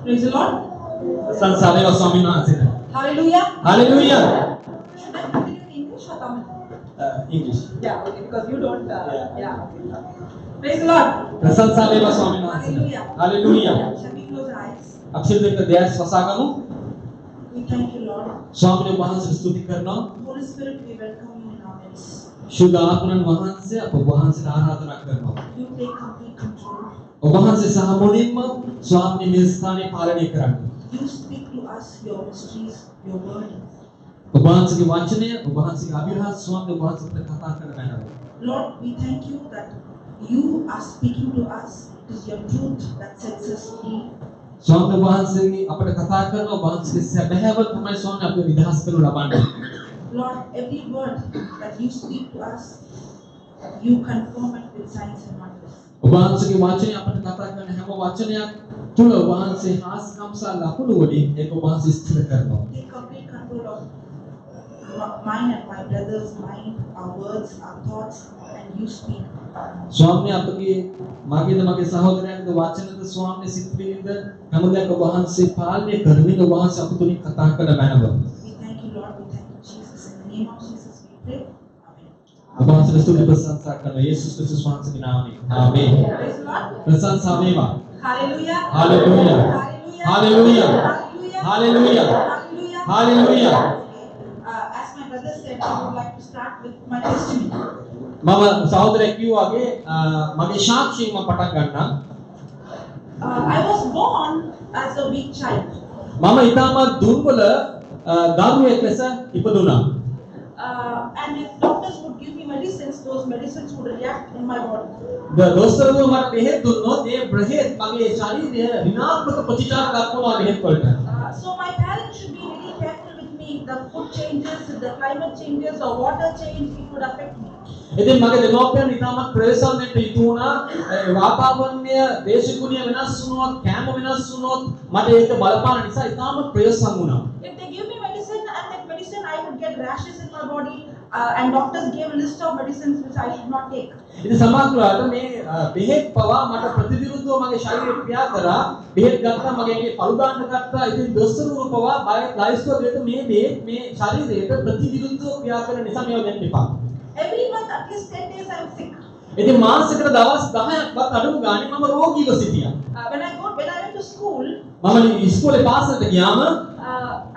Praise the Lord. ප්‍රශංසා වේවා ස්වාමීන් වහන්සේට. Hallelujah. Hallelujah. Should I continue in English or Tamil? English. Yeah, okay, because you don't. Yeah. Yeah, okay. Praise the Lord. ප්‍රශංසා වේවා ස්වාමීන් වහන්සේට. Hallelujah. Hallelujah. Shall we close our eyes? අපි සියලු දෙනෙක් දෙයස් වසා ගමු. We thank you, Lord. ස්වාමීන් වහන්සේට ස්තුති කරනවා. Holy Spirit, we welcome you in our midst. ශුද්ධ ආත්මයන් වහන්සේ අප වහන්සේට ආරාධනා කරනවා. You take complete control. ඔබ වහන්සේ සහ මුලින්ම ස්වාමීන් මේ ස්ථානය පාලනය කරන්න. You speak to us your mysteries, your word. ඔබ වහන්සේගේ වචනය, ඔබ වහන්සේගේ අභිරහස් ස්වාමීන් වහන්සේට කතා කරන මැනව. Lord, we thank you that you are speaking to us. It is your truth that sets us free. ස්වාමීන් වහන්සේගේ අපට කතා කරන ඔබ වහන්සේගේ සැබෑව තමයි ස්වාමීන් අපිව නිදහස් කරනු ලබන්නේ. Lord, every word that you speak to us, you confirm it with signs and wonders. ඔබ වහන්සේගේ වචනය අපට කතා කරන හැම වචනයක් තුල ඔබ වහන්සේ හාස්කම් සහ ලකුණු වලින් ඒක ඔබ වහන්සේ ස්ථිර කරනවා. Take complete control of mine and my brother's mind, our words, our thoughts, and you speak. ස්වාමීන් අපගේ මගේද මගේ සහෝදරයන්ගේ වචනද ස්වාමීන් සිත්විලින්ද හැම දෙයක් ඔබ වහන්සේ පාලනය කරමින් ඔබ වහන්සේ අප තුලින් කතා කරන මැනව. We thank you, Lord. We thank you, Jesus. In the name of Jesus, we pray. Amen. ඔබ වහන්සේට ස්තුති ප්‍රශංසා කරනවා යේසුස් ක්‍රිස්තුස් වහන්සේගේ නාමයෙන්. ආමේන්. Praise the Lord. ප්‍රශංසා වේවා. Hallelujah. Hallelujah. Hallelujah. Hallelujah. Hallelujah. Hallelujah. Hallelujah. Okay. As my brother said, I would like to start with my testimony. මම සහෝදරයෙක් කිව්වා වගේ මගේ සාක්ෂියෙන් මම පටන් ගන්නම්. I was born as a weak child. මම ඉතාමත් දුර්වල දරුවෙක් ලෙස ඉපදුනා. And if doctors would give me medicines, those medicines would react in my body. දොස්තරවරු මට බෙහෙත් දුන්නොත් ඒ බෙහෙත් මගේ ශරීරය ඍණාත්මක ප්‍රතිචාර දක්වනවා බෙහෙත් වලට. So my parents should be very careful with me. If the food changes, if the climate changes or water change, it would affect me. ඉතින් මගේ දෙමව්පියන් ඉතාමත් ප්‍රවේශම් වෙන්න යුතු වුණා. ඒ වාතාවරණය, දේශගුණය වෙනස් වුණොත්, කෑම වෙනස් වුණොත් මට ඒක බලපාන නිසා ඉතාමත් ප්‍රවේශම් වුණා. If they give me medicine and that medicine, I would get rashes in my body, and doctors gave a list of medicines which I should not take. ඉතින් සමහර වෙලාවට මේ බෙහෙත් පවා මට ප්‍රතිවිරුද්ධව මගේ ශරීරය ක්‍රියා කරා. බෙහෙත් ගත්තා මගේ ඇඟේ පළු දාන්න ගත්තා. ඉතින් දොස්තරවරු පවා බය ලයිස්තුව දෙන්න මේ බෙහෙත් මේ ශරීරයට ප්‍රතිවිරුද්ධව ක්‍රියා කරන නිසා මේවා දෙන්න එපා. Every month, at least 10 days, I'm sick. ඉතින් මාසෙකට දවස් 10ක්වත් අඩුම ගානේ මම රෝගීව සිටියා. When I went to school, මම ඉස්කෝලේ පාසලට ගියාම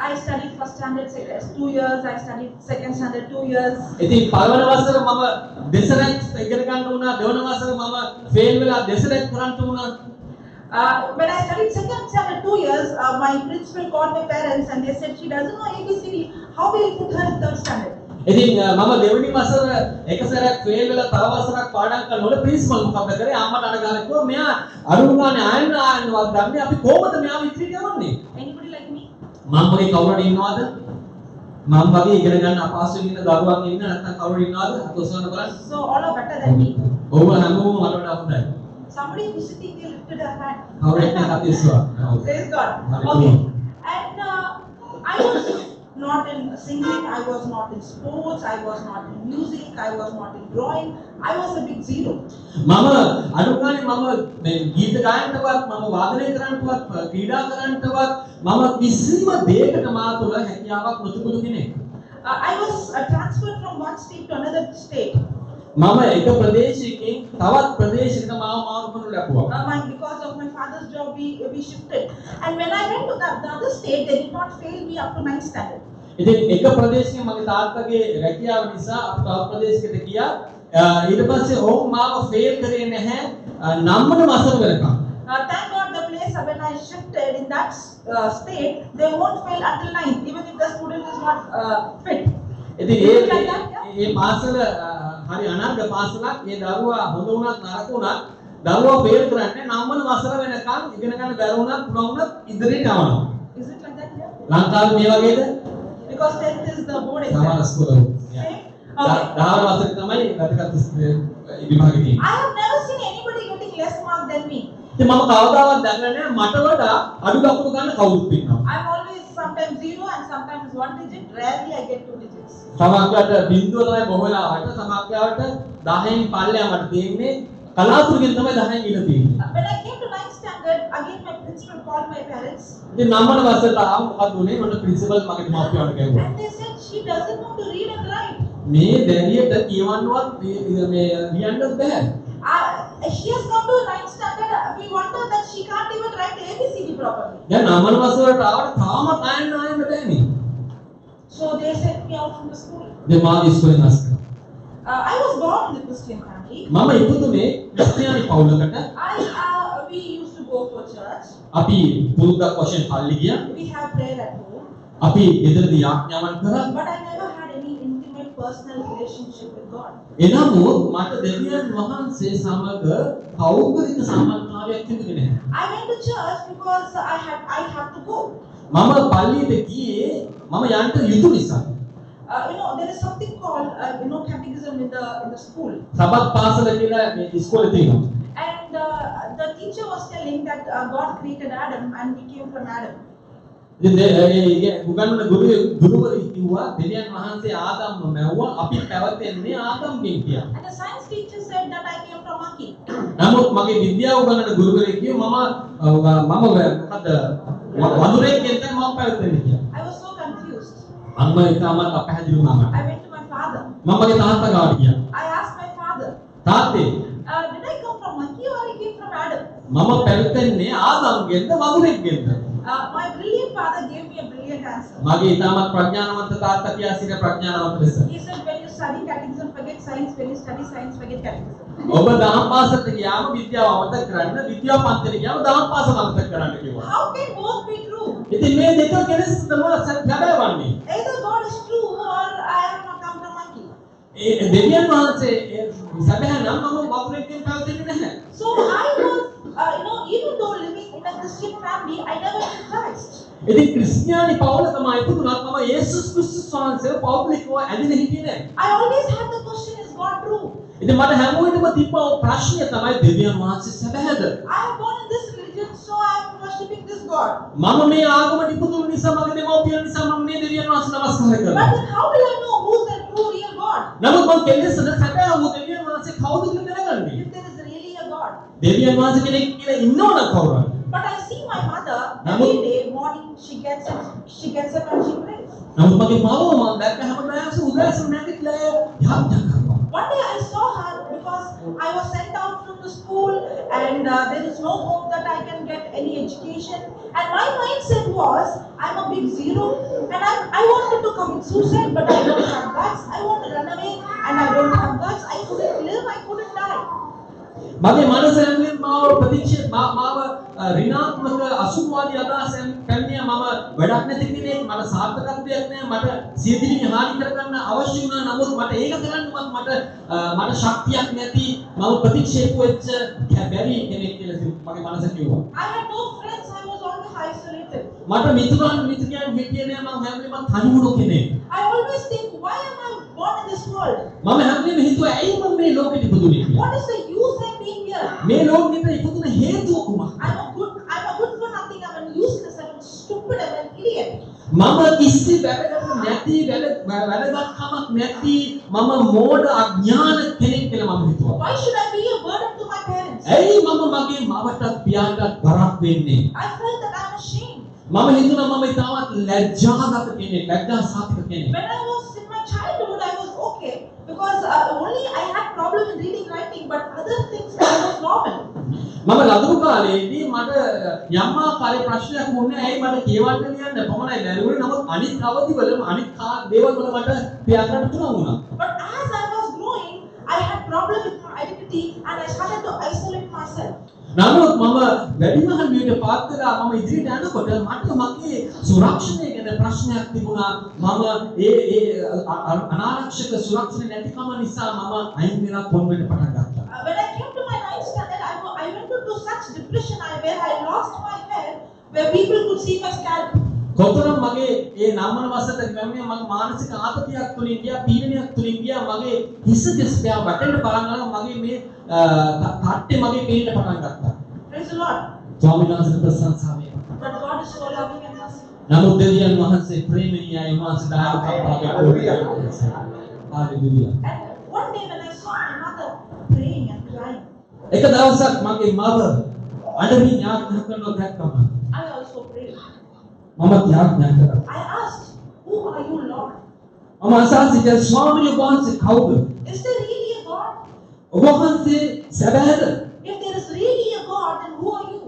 I studied first standard 2 years. I studied second standard 2 years. ඉතින් පළවෙනි වසර මම දෙසරක් ඉගෙන ගන්න වුණා. දෙවන වසර මම ෆේල් වෙලා දෙසරක් කරන්න වුණා. When I studied second standard 2 years, my principal called my parents and they said, "She doesn't know ABCD. How will you put her in third standard?" ඉතින් මම දෙවෙනි වසර එක සැරයක් ෆේල් වෙලා තව වසරක් පාඩම් කරනකොට ප්‍රින්සිපල් මොකද්ද කරේ? අම්මට අඬ ගහලා කිව්වා මෙයා අඩුම ගානේ ආයන්න ආයන්නවත් දන්නේ අපි කොහොමද මෙයාව ඉදිරියට යවන්නේ? Anybody like me? මං වගේ කවුරු හරි ඉන්නවද? මං වගේ ඉගෙන ගන්න අපහසුවෙන් ඉන්න දරුවන් ඉන්න නැත්නම් කවුරු හරි ඉන්නවද? අත ඔසවන්න බලන්න. So all are better than me. ඔව් හැමෝම මට වඩා හොඳයි. Somebody who's sitting there lifted her hand. කවුරු එක්කෙනෙක් අත ඉස්සුවා. ඔව්. Praise God. Hallelujah. Okay. And I was not in singing, I was not in sports, I was not in music, I was not in drawing. I was a big zero. මම අඩු ගානේ මම මේ ගීත ගායනටවත් මම වාදනය කරන්නටවත් ක්‍රීඩා කරන්නටවත් මම කිසිම දෙයකට මා තුළ හැකියාවක් නොතිබුණු කෙනෙක්. I was transferred from one state to another state. මම එක ප්‍රදේශයකින් තවත් ප්‍රදේශයකට මාව මාරු කරනු ලැබුවා. Because of my father's job, we shifted. And when I went to the other state, they did not fail me up to ninth standard. ඉතින් එක ප්‍රදේශයකින් මගේ තාත්තගේ රැකියාව නිසා අපි තවත් ප්‍රදේශයකට ගියා. ඊට පස්සේ ඔවුන් මාව ෆේල් කරේ නැහැ නවවන වසර වෙනකම්. Thank God, the place when I shifted in that state, they won't fail until ninth, even if the student is not fit. ඉතින් ඒ ඒ පාසල හරි අනර්ඝ පාසලක්. ඒ දරුවා හොඳ වුණත් නරක වුණත් දරුවා ෆේල් කරන්නේ නවවන වසර වෙනකම් ඉගෙන ගන්න බැරි වුණත් පුළුවන් වුණත් ඉදිරියට යවනවා. Is it like that here? ලංකාවේ මේ වගේද? Because 10th is the board exam. සමහර ඉස්කෝලවල. Same? Okay. 10 වන වසරේ තමයි වැදගත් විභාගෙ තියෙන්නේ. I have never seen anybody getting less mark than me. ඉතින් මම කවදාවත් දැකලා නැහැ මට වඩා අඩු ලකුණු ගන්න කවුරුත් ඉන්නවා. I'm always sometimes zero and sometimes one digit. Rarely I get two digits. සමහර බිඳුව තමයි බොහෝ වෙලාවට සමහර වෙලාවට 10න් පල්ලෙහා මට තියෙන්නේ කලාතුරකින් තමයි 10න් ඉන්න තියෙන්නේ. When I came to ninth standard, standard, again my principal called my parents ඉතින් නවවන වසරට ආවම මොකද වුනේ? ඔන්න ප්‍රින්සිපල් මගේ දෙමාපියන්ට ගැහුවා. and they said she doesn't know to read and write. මේ දැරියට කියවන්නවත් මේ මේ ලියන්නත් බෑ. She has come to ninth standard. We wonder that she can't even write ABCD properly. දැන් නවවන වසරට ආවට තාමත් අයන්න අයන්න බෑනේ. So they sent me out from the school. දැන් මාව ඉස්කෝලෙන් අස් කරා. I was born in the Christian family. මම ඉපදුනේ ක්‍රිස්තියානි පවුලකට. I We used to go for church. අපි පුරුද්දක් වශයෙන් පල්ලි ගියා. We have prayer at home, අපි ගෙදරදී යාඥාවන් කරා. but I never had any intimate personal relationship with God. එනමුත් මට දෙවියන් වහන්සේ සමග පෞද්ගලික සම්බන්ධතාවයක් තිබුණේ නැහැ. I went to church because I had to go. මම පල්ලියට ගියේ මම යන්න යුතු නිසා. There is something called catechism in the school, සබත් පාසල කියලා මේ ඉස්කෝලේ තියෙනවා. and the teacher was telling that God created Adam and we came from Adam. ඉතින් ඒ උගන්වන ගුරුවරු කිව්වා දෙවියන් වහන්සේ ආදම්ව මැව්වා, අපි පැවතෙන්නේ ආදම්ගෙන් කියලා. And the science teacher said that I came from monkey. නමුත් මගේ විද්‍යාව උගන්වන ගුරුවරයෙක් කිව්වා මම මොකද්ද වඳුරෙක්ගෙන් තමයි මම පැවතෙන්නේ කියලා. I was so confused. මම ඉතාමත් අපහැදිලි වුණා මට. I went to my father. මම මගේ තාත්තා ගාවට ගියා. I asked my father, තාත්තේ, did I come from monkey or I came from Adam? මම පැවතෙන්නේ ආදම්ගෙන්ද වඳුරෙක්ගෙන්ද? My brilliant father gave me a brilliant answer. මගේ ඉතාමත් ප්‍රඥානවන්ත තාත්තා කියා සිට ප්‍රඥානවන්ත ලෙස. He said, when you study catechism, forget science. When you study science, forget catechism. ඔබ දහම් පාසලට ගියාම විද්‍යාව අමතක කරන්න, විද්‍යාව පන්තියට ගියාම දහම් පාසල අමතක කරන්න කිව්වා. How can both be true? ඉතින් මේ දෙක කෙලෙසද සැබෑ වන්නේ? Either God is true or I have not come from monkey. ඒ දෙවියන් වහන්සේ ඒ සැබෑ නම් මම වඳුරෙක්ගෙන් පැවතෙන්නේ නැහැ. So I was, even though living in a Christian family, I never knew Christ. ඉතින් ක්‍රිස්තියානි පවුලක මම ඉපදුනත් මම යේසුස් ක්‍රිස්තුස් වහන්සේව පෞද්ගලිකව ඇඳිලා හිටියේ නැහැ. I always had the question, is God true? ඉතින් මට හැම වෙලෙම තිබ්බ ඔය ප්‍රශ්නය තමයි දෙවියන් වහන්සේ සැබෑද? I am born in this religion, so I am worshipping this God. මම මේ ආගමට ඉපදුණු නිසා, මගේ දෙමව්පියන් නිසා මම මේ දෙවියන් වහන්සේ නමස්කාර But කරනවා. then how will I know who's the true real God? නමුත් මම කෙලෙසද සැබෑ වූ දෙවියන් වහන්සේ කවුද කියලා දැනගන්නේ? If there is really a God. දෙවියන් වහන්සේ කෙනෙක් කියලා ඉන්නවනම් කවුරු හරි. But I see my mother නමුත් every day morning, she gets up and she prays. නමුත් මගේ මව මම දැක්ක හැම දවසම උදෑසන නැගිටලා ඇය යාඥා කරනවා. One day I saw her because I was sent out from the school and there is no hope that I can get any education. And my mindset was, I'm a big zero and I wanted to commit suicide, but I don't have guts. I want to run away and I don't have guts. I couldn't live, I couldn't die. මගේ මනස හැම මාව ප්‍රතික්ෂේප මාව ඍණාත්මක අසුභවාදී අදහස් පැමිණියා. මම වැඩක් නැති කෙනෙක්, මට සාර්ථකත්වයක් නෑ, මට සියදිවි හානි කරගන්න අවශ්‍ය වුණා. නමුත් මට ඒක කරන්නවත් මට ශක්තියක් නැති, මම ප්‍රතික්ෂේප වෙච්ච බැරි කෙනෙක් කියලා මගේ මනස කිව්වා. I had no friends, I was always isolated. මට මිතුරන් මිත්‍රයන් හිටියේ නෑ. මම හැම වෙලේම තනි වුණු කෙනෙක්. I always think, why am I born in this world? මම හැම වෙලේම හිතුවා ඇයි මම මේ ලෝකෙට ඉපදුනේ කියලා. What is the use I'm being here? මේ ලෝකෙට ඉපදුන හේතුව කුමක්ද? I'm a good for nothing, I'm a useless, I'm a stupid, I'm an idiot. මම කිසි වැදගත් නැති වැදගත්කමක් නැති, මම මෝඩ අඥාන කෙනෙක් කියලා මම හිතුවා. Why should I be a burden to my parents? ඇයි මම මගේ මවටත් පියාටත් බරක් වෙන්නේ? I felt that I'm ashamed. මම හිතුණා මම ඉතාමත් ලැජ්ජාගත කෙනෙක්, ලැජ්ජා සහගත කෙනෙක්. When I was in my childhood, I was okay because only I had problem in reading, writing, but other things I was normal. මම ලදරු කාලේදී මට යම් ආකාරයේ ප්‍රශ්නයක් වුණේ ඇයි මට කියවන්න ලියන්න පමණයි බැරි වුණේ. නමුත් අනිත් අවදිවල අනිත් දේවල් වල මට ක්‍රියා කරන්න පුළුවන් වුණා. But as I was growing, I had problem with my identity and I started to isolate myself. නමුත් මම වැඩිමහල් වියට පත් වෙලා මම ඉදිරියට යනකොට මට මගේ සුරක්ෂණය ගැන ප්‍රශ්නයක් තිබුණා. මම ඒ ඒ අනාරක්ෂක සුරක්ෂණ නැතිකම නිසා මම අයින් වෙලා කොන් වෙන්න පටන් ගත්තා. When I came to my ninth standard, I went into such depression where I lost my hair, where people could see my scalp. කොතරම් මගේ ඒ නවවන වසරට පැමිණියා මගේ මානසික ආතතියක් තුලින් ගියා, පීඩනයක් තුලින් ගියා. මගේ හිස දෙස් පෑ වැටෙන්න පටන් ගන්නවා. මගේ මේ තට්ටේ මගේ පේන්න පටන් ගත්තා. Praise the Lord. ස්වාමීන් වහන්සේට ප්‍රශංසා වේවා. But God is so loving and merciful. නමුත් දෙවියන් වහන්සේ ප්‍රේමණීයයි, උන්වහන්සේ දයාලු. Hallelujah. And one day when I saw my mother praying and crying, එක දවසක් මගේ මව අඬමින් යාඥා කරනවා දැක්කම I also prayed. මමත් යාඥා කරා. I asked, "Who are you, Lord? මම අසා සිටියා, ස්වාමීන් වහන්සේ කවුද? Is there really a God? ඔබ වහන්සේ සැබෑද? If there is really a God, then who are you?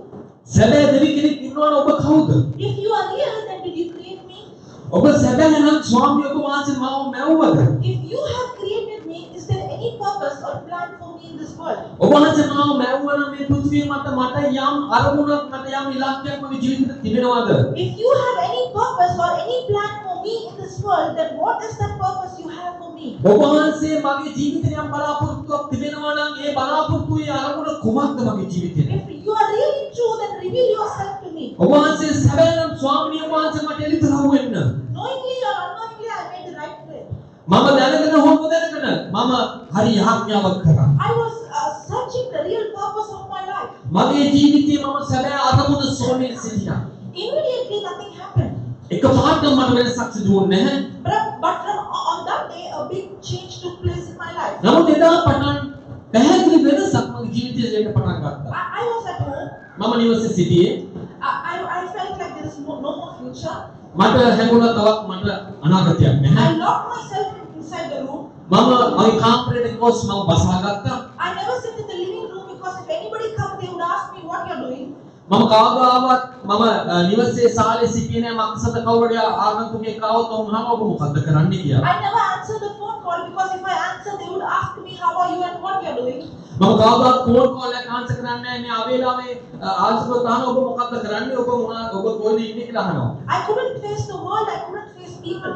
සැබෑ දෙවි කෙනෙක් ඉන්නවා නම් ඔබ කවුද? If you are real, then did you create me? ඔබ සැබෑ නම් ස්වාමී ඔබ වහන්සේ මාව මැව්වද? If you have created me, is there any purpose or plan for me in this world? ඔබ වහන්සේ මාව මැව්වා නම් මේ පෘථිවිය මත මට යම් අරමුණක්, මට යම් ඉලක්කයක් මගේ ජීවිතේට තිබෙනවද? If you have any purpose or any plan for me in this world, then what is that purpose you have for me?" ඔබ වහන්සේ මගේ ජීවිතේ යම් බලාපොරොත්තුවක් තිබෙනවා නම් ඒ බලාපොරොත්තුවේ අරමුණ කුමක්ද මගේ ජීවිතේ? If you are really true, then reveal yourself to me. ඔබ වහන්සේ සැබෑ නම් ස්වාමීන් වහන්සේ මට එළිදරව් වෙන්න. Knowingly or unknowingly, I made the right prayer. මම දැනගෙන හෝ නොදැනගෙන මම හරි යාඥාවක් කරා. I was searching the real purpose of my life. මගේ ජීවිතයේ මම සැබෑ අරමුණ සොයමින් සිටියා. Immediately, nothing happened. එකපාරටම මට වෙනසක් සිදු වුණේ නැහැ. But from on that day, a big change took place in my life. නමුත් එදා පටන් පැහැදිලි වෙනසක් මගේ ජීවිතයේ වෙන්න පටන් ගත්තා. I was at home. මම නිවසේ සිටියේ. I felt like there is no more future. මට හැඟුණා තවත් මට අනාගතයක් නැහැ. I locked myself inside the room. මම මගේ කාමරයට ගොස් මම බසාගත්තා. I never sit in the living room because if anybody come, they would ask me what you're doing. මම කවදාවත් මම නිවසේ සාලේ සිටියේ නෑ. මක්නිසාද කවුරු හරි ආගන්තුකෙක් ආවොත් ඔවුන් අහනවා ඔබ මොකද්ද කරන්නේ කියලා. I never answer the phone call because if I answer, they would ask me how are you and what you're doing. මම කවදාවත් ෆෝන් කෝල් එකක් ආන්සර් කරන්නේ නෑ. මේ අවේලාවේ ආන්සර් කරලා අහනවා ඔබ මොකද්ද කරන්නේ, ඔබ මොනා, ඔබ කොහෙද ඉන්නේ කියලා අහනවා. I couldn't face the world. I couldn't face people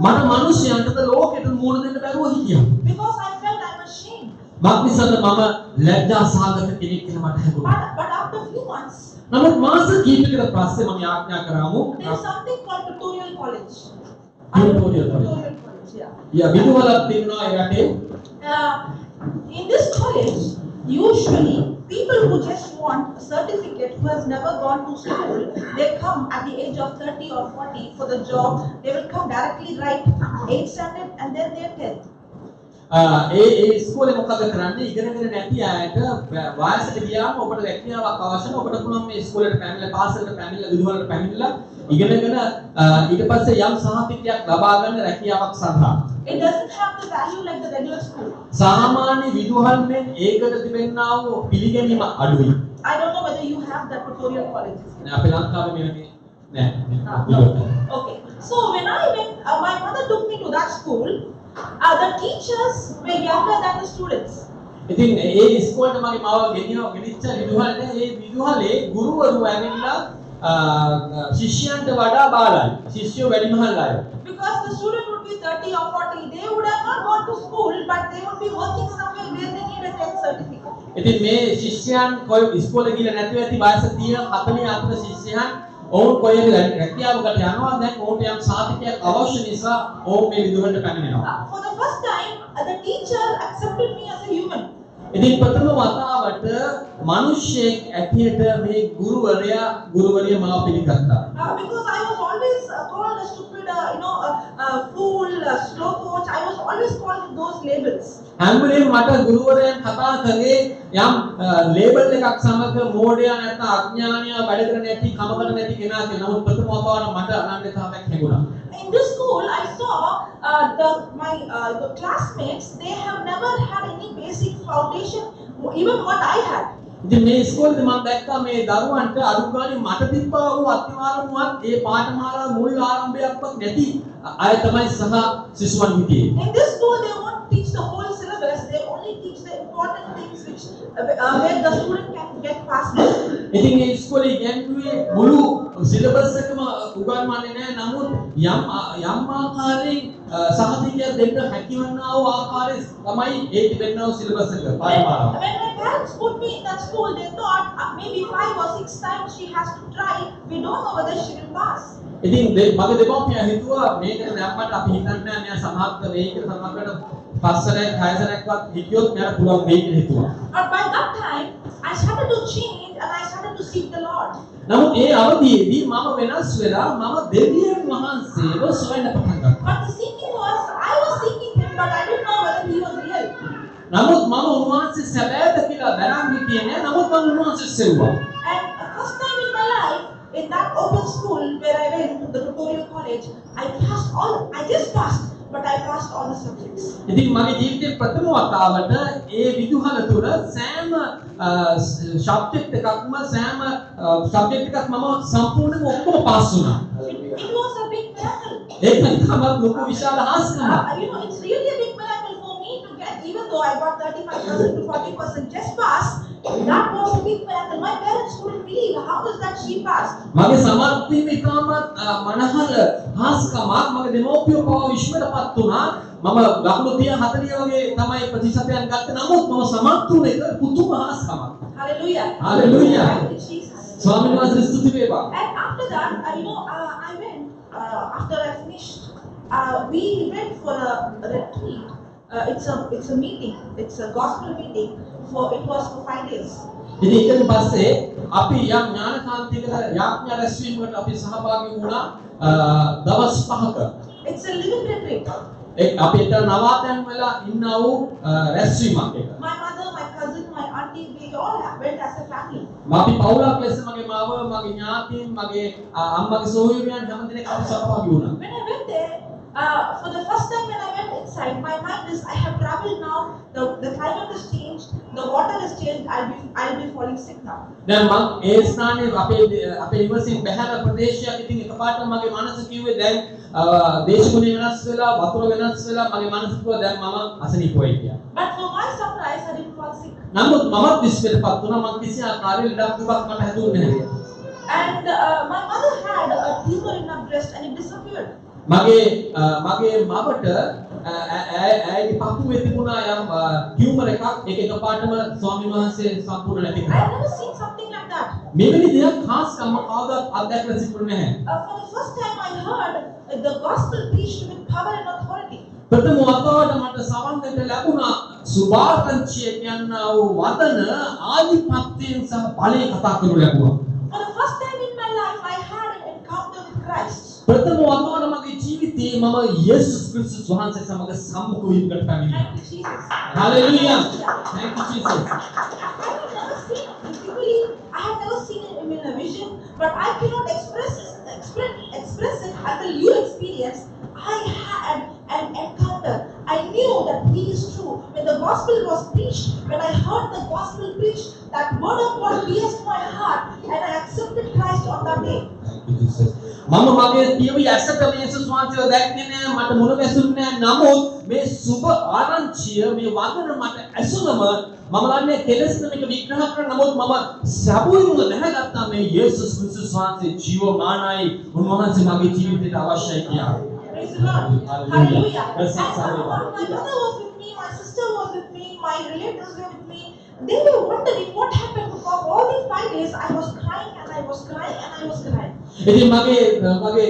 මට මිනිස්යන්ටද ලෝකෙට මුහුණ දෙන්න බැරුව හිටියා. because I felt I'm ashamed. මක්නිසාද මම ලැජ්ජා සහගත කෙනෙක් කියලා මට හැඟුණා. But after a few months, නමුත් මාස කිහිපයකට පස්සේ මම යාඥා කරාමු. there is something called tutorial college. Tutorial college. Tutorial college, yeah. යා, විදුහලක් තියෙනවා ඒ රටේ. In this college, usually people who just want a certificate, who has never gone to school, they come at the age of 30 or 40 for the job. They will come directly write 8th standard and then their 10th. ඒ ඒ ඉස්කෝලේ මොකද කරන්නේ, ඉගෙනගෙන නැති අයට වයසට ගියාම ඔබට රැකියාවක් අවශ්‍ය නම් ඔබට පුළුවන් මේ ඉස්කෝලේට පැමිණලා, පාසලට පැමිණලා, විදුහලට පැමිණලා ඉගෙනගෙන ඊට පස්සේ යම් සහතිකයක් ලබා ගන්න රැකියාවක් සඳහා. It doesn't have the value like the regular school. සාමාන්‍ය විදුහල් මෙන් ඒකට තිබෙනා වූ පිළිගැනීම අඩුයි. I don't know whether you have that tutorial colleges. නෑ, අපේ ලංකාවේ මෙහෙම නෑ. Ah, no. Okay. So when I went, my mother took me to that school. The teachers were younger than the students. ඉතින් ඒ ඉස්කෝලේට මගේ මාව ගෙනිච්ච විදුහලට, ඒ විදුහලේ ගුරුවරු ඇවිල්ලා ශිෂ්‍යයන්ට වඩා බාලයි. ශිෂ්‍යයෝ වැඩිමහල් අය. Because the student would be 30 or 40, they would have not gone to school, but they would be working somewhere where they need a 10th certificate. ඉතින් මේ ශිෂ්‍යයන් කොයි ඉස්කෝලේ ගිහලා නැතුව ඇති වයස 30 40 අතර ශිෂ්‍යයන්, ඔවුන් කොයි හරි රැකියාවකට යනවා. දැන් ඔවුන්ට යම් සහතිකයක් අවශ්‍ය නිසා ඔවුන් මේ විදුහලට පැමිණෙනවා. For the first time, the teacher accepted me as a human. ඉතින් ප්‍රථම වතාවට මිනිස්සෙක් ඇටියට මේ ගුරුවරිය මාව පිළිගත්තා. Because I was always called a stupid, a fool, a slow coach. I was always called with those labels. හැම වෙලේම මට ගුරුවරයන් කතා කරේ යම් ලේබල් එකක් සමග, මෝඩයා නැත්නම් අඥානියා, වැඩ කරන්නේ නැති, කම කරන්නේ නැති කෙනා කියලා. නමුත් ප්‍රථම වතාවට මට අනන්‍යතාවයක් හැඟුණා. In this school, I saw the classmates. They have never had any basic foundation, even what I had. ඉතින් මේ ඉස්කෝලේදී මම දැක්කා මේ දරුවන්ට අඩු ගානේ මට තිබ්බා වූ අත්විවරමුවත් ඒ පාඨමාලා මුල් ආරම්භයක්වත් නැති අය තමයි සහ සිසුවන් හිටියේ. In this school, they won't teach the whole syllabus. They only teach the important things which where the student can get past. ඉතින් මේ ඉස්කෝලේ ඉගැන්වුවේ මුළු සිලබස් එකම උගන්වන්නේ නැහැ. නමුත් යම් යම් ආකාරයෙන් සහතිකයක් දෙන්න හැකිවන්නා වූ ආකාරය තමයි ඒ තිබෙනා වූ සිලබස් එක, පාඨමාලාව. When my parents put me in that school, they thought maybe five or six times she has to try. We don't know whether she will pass. ඉතින් මගේ දෙමව්පියන් හිතුවා මේකට දැම්මට අපි හිතන්නේ නැහැ මෙයා සමහත් වෙයි කියලා. සමහරකට පස් සැරයක් හය සැරයක්වත් හිටියොත් මෙයාට පුළුවන් වෙයි කියලා හිතුවා. But by that time, I started to change and I started to seek the Lord. නමුත් ඒ අවධියේදී මම වෙනස් වෙලා මම දෙවියන් වහන්සේව සොයන්න පටන් ගත්තා. But the seeking was, I was seeking him, but I didn't know whether he was real. නමුත් මම උන්වහන්සේ සැබෑද කියලා කියලා බැනන් හිටියේ නෑ. නමුත් මම උන්වහන්සේ සෙව්වා. And the first time in my life, in that open school where I went to the tutorial college, I passed all, I just passed, but I passed all the subjects. ඉතින් මගේ ජීවිතේ ප්‍රථම වතාවට ඒ විදුහල තුල සෑම සබ්ජෙක්ට් එකක්ම සෑම subject එකක් මම සම්පූර්ණයෙන්ම ඔක්කොම පාස් වුණා. It was a big miracle. ඒක ඉතාමත් ලොකු විශාල හාස්කමක්. It's really a big miracle for me to get, even though I got 35% to 40% just pass, that was a big miracle. My parents couldn't believe how is that she passed. මගේ සමත් වීම ඉතාමත් මනහර හාස්කමක්. මගේ දෙමව්පියෝ පවා විස්මයටපත් වුණා. මම ලකුණු 30 40 වගේ තමයි ප්‍රතිශතයන් ගත්තේ. නමුත් මම සමත් වුණ එක පුදුම හාස්කමක්. Hallelujah. Hallelujah. Thank you, Jesus. ස්වාමීන් වහන්සේ ස්තුති වේවා. And after that, I went, after I finished, we went for a retreat. It's a meeting, it's a gospel meeting, it was for 5 days. ඉතින් ඊට පස්සේ අපි යම් ඥානකාන්තියකට යාඥා රැස්වීමකට අපි සහභාගී වුණා දවස් 5ක. It's a living retreat. ඒ අපි එතන නවාතැන් වෙලා ඉන්නා වූ රැස්වීමක් ඒක. My mother, my cousin, my auntie, we all went as a family. අපි පවුලක් ලෙස මගේ මාව, මගේ ඥාතීන්, මගේ අම්මගේ සොහොයුරියන් හැම දෙනෙක් අපි සහභාගී වුණා. When I went there, for the first time when I went inside, my mind is, I have traveled now, the climate has changed, the water has changed, I'll be falling sick now. දැන් මං ඒ ස්ථානයේ අපේ අපේ නිවසින් බැහැර ප්‍රදේශයක්. ඉතින් එකපාරට මගේ මනස කිව්වේ දැන් දේශගුණය වෙනස් වෙලා, වතුර වෙනස් වෙලා, මගේ මනස කිව්වා දැන් මම අසනීප වෙයි කියලා. But for my surprise, I didn't fall sick. නමුත් මමත් විස්මයටපත් වුණා. මං කිසි ආකාරයේ ලෙඩක් දුකක් මට හැදුන්නේ නැහැ. And my mother had a tumor in her breast and it disappeared. මගේ මවට ඇයගේ පපුවේ තිබුණා යම් ටියුමර් එකක්. ඒක එකපාරටම ස්වාමීන් වහන්සේ සම්පූර්ණ නැති I කරා. have never seen something like that. මෙවැනි දෙයක් හාස්කම් මම කවදාවත් අත්දැකලා තිබුණේ නැහැ. For the first time, I heard the gospel preached with power and authority. ප්‍රථම වතාවට මට සවන් දෙන්න ලැබුණා සුභාරංචිය කියනා වූ වදන ආධිපත්‍යයෙන් සහ බලයෙන් කතා කරනු ලැබුවා. For the first time in my life, I had an encounter with Christ. ප්‍රථම වතාවට මගේ ජීවිතයේ මම යේසුස් ක්‍රිස්තුස් වහන්සේ සමග සම්මුඛ වීමකට පැමිණියා. Thank you, Jesus. Hallelujah. Thank you, Jesus. I have never seen him physically. I have never seen him in a vision, but I cannot express it until you experience. I had an encounter. I knew that he is true. When the gospel was preached, when I heard the gospel preached, that word of God pierced my heart, and I accepted Christ on that day. Thank you, Jesus. මම මගේ පියවි ඇසට මේ යේසුස් වහන්සේව දැක්කේ නෑ, මට මුණ ගැසුන්නේ නෑ. නමුත් මේ සුභ ආරංචිය, මේ වදන මට ඇසුනම, මම දන්නේ කෙලෙස් මේක විග්‍රහ කරන, නමුත් මම සැබවින්ම දැනගත්තා මේ යේසුස් ක්‍රිස්තුස් වහන්සේ ජීවමානයි, උන්වහන්සේ මගේ ජීවිතයට අවශ්‍යයි කියලා. Praise the Lord. Hallelujah. Hallelujah. Blessings, And hallelujah. my mother was with me, my sister was with me, my relatives were with me. They were wondering what happened because all these 5 days I was crying and I was crying and I was crying. ඉතින් මගේ මගේ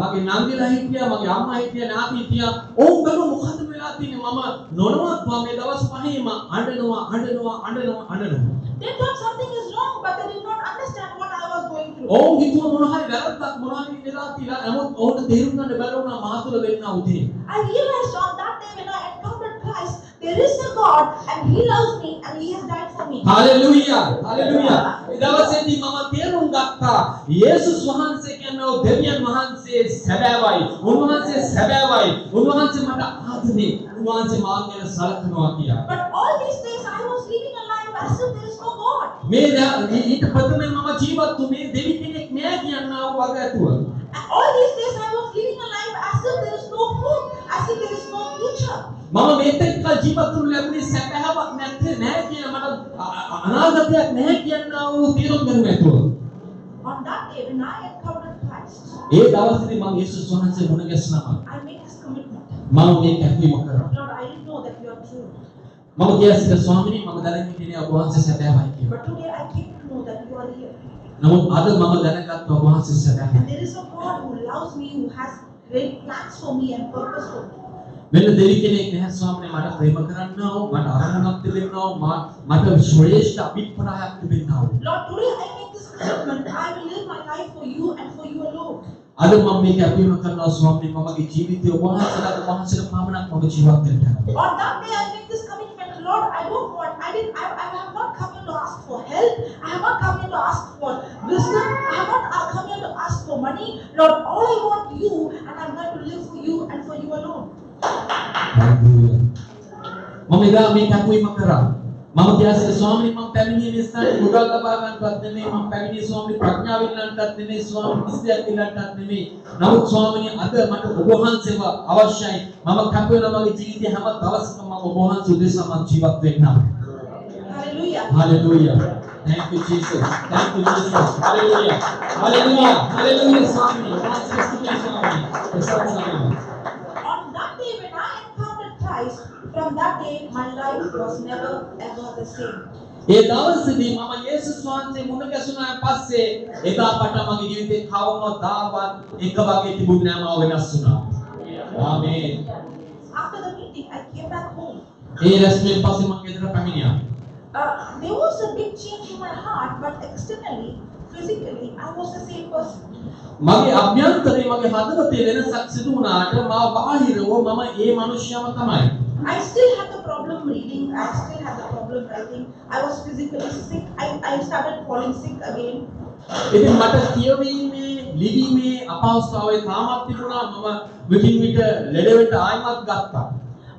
මගේ නංගිලා හිටියා, මගේ අම්මා හිටියා, ඥාති හිටියා. ඔවුන් බැලුවා මොකද වෙලා තියෙන්නේ. මම නොනවත්වා මේ දවස් පහේම අඬනවා, අඬනවා, අඬනවා, අඬනවා. They thought something is wrong, but they did not understand what I was going through. ඔවුන් හිතුවා මොන හරි වැරද්දක් මොන හරි වෙලා කියලා. නමුත් ඔවුන්ට තේරුම් ගන්න බැරි වුණා මා තුළ වෙන්නා වූ දේ. I realized on that day when I encountered Christ, there is a God and He loves me and He has died for me. Hallelujah, hallelujah. ඒ දවසේදී මම තේරුම් ගත්තා යේසුස් වහන්සේ කියන්නේ දෙවියන් වහන්සේ සැබෑවයි. උන්වහන්සේ සැබෑවයි. උන්වහන්සේ මට ආදරේ. උන්වහන්සේ මා ගැන සලකනවා කියලා. But all these days I was living a life as if there is no God. මේ ඊට ප්‍රථමයෙන් මම ජීවත් වුණේ දෙවි කෙනෙක් නෑ කියනා වූ වග ඇතුව. And all these days I was living a life as if there is no hope, as if there is no future. මම මේතෙක් කල් ජීවත් වුණු ලැබුණේ සැබෑවක් නැත්තේ නෑ කියන මට අනාගතයක් නැහැ කියනා වූ තේරුම් ගැනීම ඇතුව. On that day when I encountered Christ, ඒ දවසේදී මම යේසුස් වහන්සේ මුණ ගැසුණා. I made this commitment. මම මේ කැපවීම කරා. Lord, I didn't know that you are true. මම කියා සිටියා, ස්වාමිනී, මම දැනගෙන හිටියේ නෑ ඔබ වහන්සේ සැබෑවයි කියලා. But today I came to know that you are here. නමුත් අද මම දැනගත්තා ඔබ වහන්සේ සැබෑවයි. And there is a God who loves me, who has great plans for me and purpose for me. වෙන දෙවි කෙනෙක් නැහැ ස්වාමිනේ, මට ප්‍රේම කරන්නා වූ, මට අරමුණක් තිබෙන්නා වූ, මට ශ්‍රේෂ්ඨ අභිප්‍රායක් තිබෙන්නා වූ. Lord, today I make this commitment. I will live my life for you and for you alone. අද මම මේක කැපවීම කරනවා ස්වාමිනේ, මම මගේ ජීවිතය ඔබ වහන්සේට, ඔබ වහන්සේට පමණක් මම ජීවත් වෙන්න යනවා. On that day I make this commitment. Lord, I don't want, I didn't, I have not come here to ask for help. I have not come here to ask for wisdom. I have not come here to ask for money. Lord, all I want you, and I'm going to live for you and for you alone. Hallelujah. මම එදා මේ කැපවීම කරා. මම කියා සිටියා ස්වාමීනි, මම පැමිණියේ මේ ස්ථානයේ මුදල් ලබා ගන්නටත් නෙමෙයි. මම පැමිණියේ ස්වාමීනි ප්‍රඥාව ඉල්ලන්නටත් නෙමෙයි. ස්වාමීනි, කිසි දෙයක් ඉල්ලන්නටත් නෙමෙයි. නමුත් ස්වාමීනි, අද මට ඔබ වහන්සේව අවශ්‍යයි. මම කැප වෙන මගේ ජීවිතේ හැම දවසකම මම ඔබ වහන්සේ උදෙසා මම ජීවත් වෙන්නම්. Hallelujah. Hallelujah. Thank you, Jesus. Thank you, Jesus. Hallelujah. Hallelujah. Hallelujah, ස්වාමීනි. ඔබ වහන්සේට ස්තුතියි ස්වාමීනි. ප්‍රශංසා වේවා. On that day when I encountered Christ, from that day my life was never ever the same. ඒ දවසේදී මම යේසුස් වහන්සේ මුණ ගැසුණාන් පස්සේ එදා පටන් මගේ ජීවිතේ කවමදාවත් එක වගේ තිබුණේ නෑ. මම වෙනස් වුණා. ආමේන්. After the meeting, I came back home. ඒ රැස්වීමෙන් පස්සේ මම ගෙදර පැමිණියා. There was a big change in my heart, but externally, physically, I was the same person. මගේ අභ්‍යන්තරේ මගේ හදවතේ වෙනසක් සිදු වුණාට මා බාහිරව මම ඒ මනුෂ්‍යයම තමයි. I still had the problem reading, I still had the problem writing. I was physically sick. I started falling sick again. ඉතින් මට කියවීමේ ලිවීමේ අපහසුතාවය තාමත් තිබුණා. මම විටින් විට ලෙඩ වෙන්න ආයිමත් ගත්තා.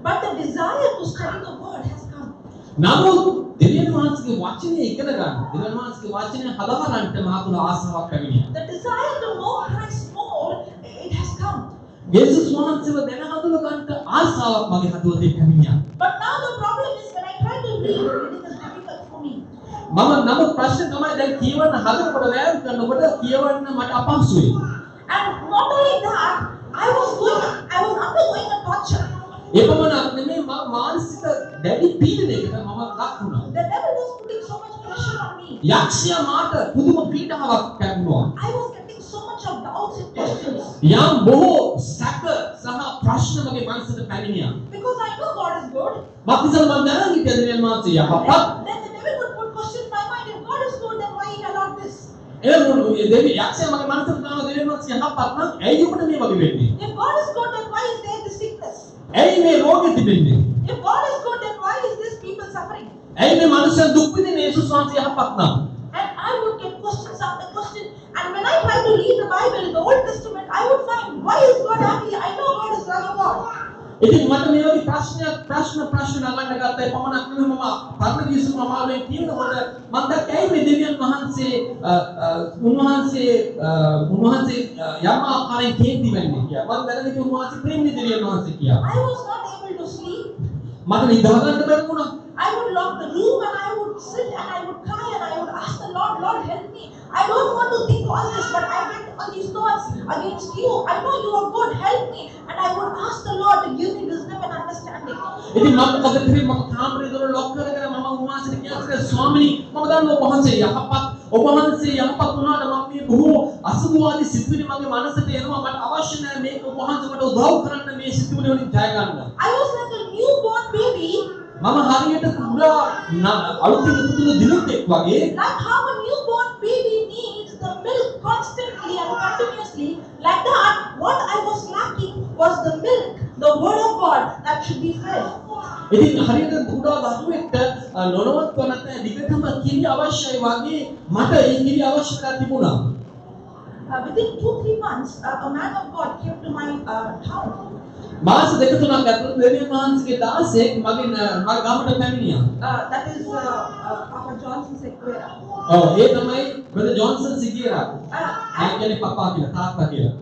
But the desire to study the word has come. නමුත් දෙවියන් වහන්සේගේ වචනය ඉගෙන ගන්න, දෙවියන් වහන්සේගේ වචනය හදාරන්නට මා තුළ ආසාවක් පැමිණියා. The desire to know Christ more, it has come. යේසුස් වහන්සේව දැන හඳුන ගන්නට ආසාවක් මගේ හදවතේ පැමිණියා. But now the problem is when I try to read, reading is difficult for me. මම නමුත් ප්‍රශ්න තමයි දැන් කියවන්න හදනකොට, වෑයම් කරනකොට කියවන්න මට අපහසුයි. And not only that, I was undergoing a torture. ඒ පමණක් නෙමෙයි, මම මානසික දැඩි පීඩනයකට මම ලක් වුණා. The devil was putting so much pressure on me. යක්ෂයා මාට පුදුම පීඩාවක් පැමුණුවා. I was getting so much of doubts and questions. යම් බොහෝ සැක සහ ප්‍රශ්න මගේ මනසට පැමිණියා. Because I know God is good. මක්නිසාද මම දැනන් හිටියා දෙවියන් වහන්සේ යහපත්. Then the devil would put questions in my mind. If God is good, then why he allowed this? ඒ දෙවි යක්ෂයා මගේ මනසට දාන, දෙවියන් වහන්සේ යහපත් නම් ඇයි ඔබට මේ වගේ වෙන්නේ? If God is good, then why is there this sickness? ඇයි මේ රෝගෙ තිබෙන්නේ? If God is good, then why is this people suffering? ඇයි මේ මනුෂ්‍යයන් දුක් විඳින්නේ යේසුස් වහන්සේ යහපත් නම්? And I would get questions after question. And when I try to read the Bible, the Old Testament, I would find, why is God happy? I know God is loving God. ඉතින් මට මේ වගේ ප්‍රශ්නයක් ප්‍රශ්න ප්‍රශ්න නගන්න ගත්තා. ඒ පමණක් නෙමෙයි, මම පරණ ගිවිසුම අමාරුවෙන් කියනකොට මම දැක්ක ඇයි මේ දෙවියන් වහන්සේ අ, අ, උන්වහන්සේ අ, උන්වහන්සේ යම් ආකාරයෙන් කේන්ති වෙන්නේ කියලා. මම දැනගෙන උන්වහන්සේ ප්‍රේමී දෙවියන් වහන්සේ කියලා. I was not able to sleep. මට නිදා ගන්න බැරි වුණා. I would lock the room and I would sit and I would cry and I would ask the Lord, "Lord, help me. I don't want to think all this, but I get all these thoughts against you. I know you are good. Help me." And I would ask the Lord to give me wisdom and understanding. ඉතින් මම මොකද කරේ? මම කාමරේ දොර lock කරගෙන මම උන්වහන්සේට කියා, ස්වාමිනී, මම දන්නවා ඔබ වහන්සේ යහපත්. ඔබ වහන්සේ යහපත් වුණාට මම මේ බොහෝ අසුභවාදී සිතුවිලි මගේ මනසට එනවා. මට අවශ්‍ය නැහැ මේක. ඔබ වහන්සේ මට උදව් කරන්න මේ සිතුවිලි වලින් ජය ගන්න. I was like a newborn baby, මම හරියට කුඩා අලුතින් ඉපදුණු දිනුත්තෙක් වගේ. like how a newborn baby needs the milk constantly and continuously. Like that, what I was lacking was the milk, the word of God that should be fed. ඉතින් හරියට කුඩා දරුවෙක්ට නොනවත්ව නැත්නම් දිගටම කිරි අවශ්‍යයි වගේ මට ඒ කිරි අවශ්‍ය වෙලා තිබුණා. Within 2, 3 months, a man of God came to my town. මාස දෙක තුනක් ඇතුළත දෙවියන් වහන්සේගේ දාසයෙක් මගේ ගමට පැමිණියා. That is Papa Johnson Sequeira. ඔව්, ඒ තමයි බ්‍රදර් ජොන්සන් සිගේරා. මම කියන්නේ පපා කියලා, තාත්තා කියලා.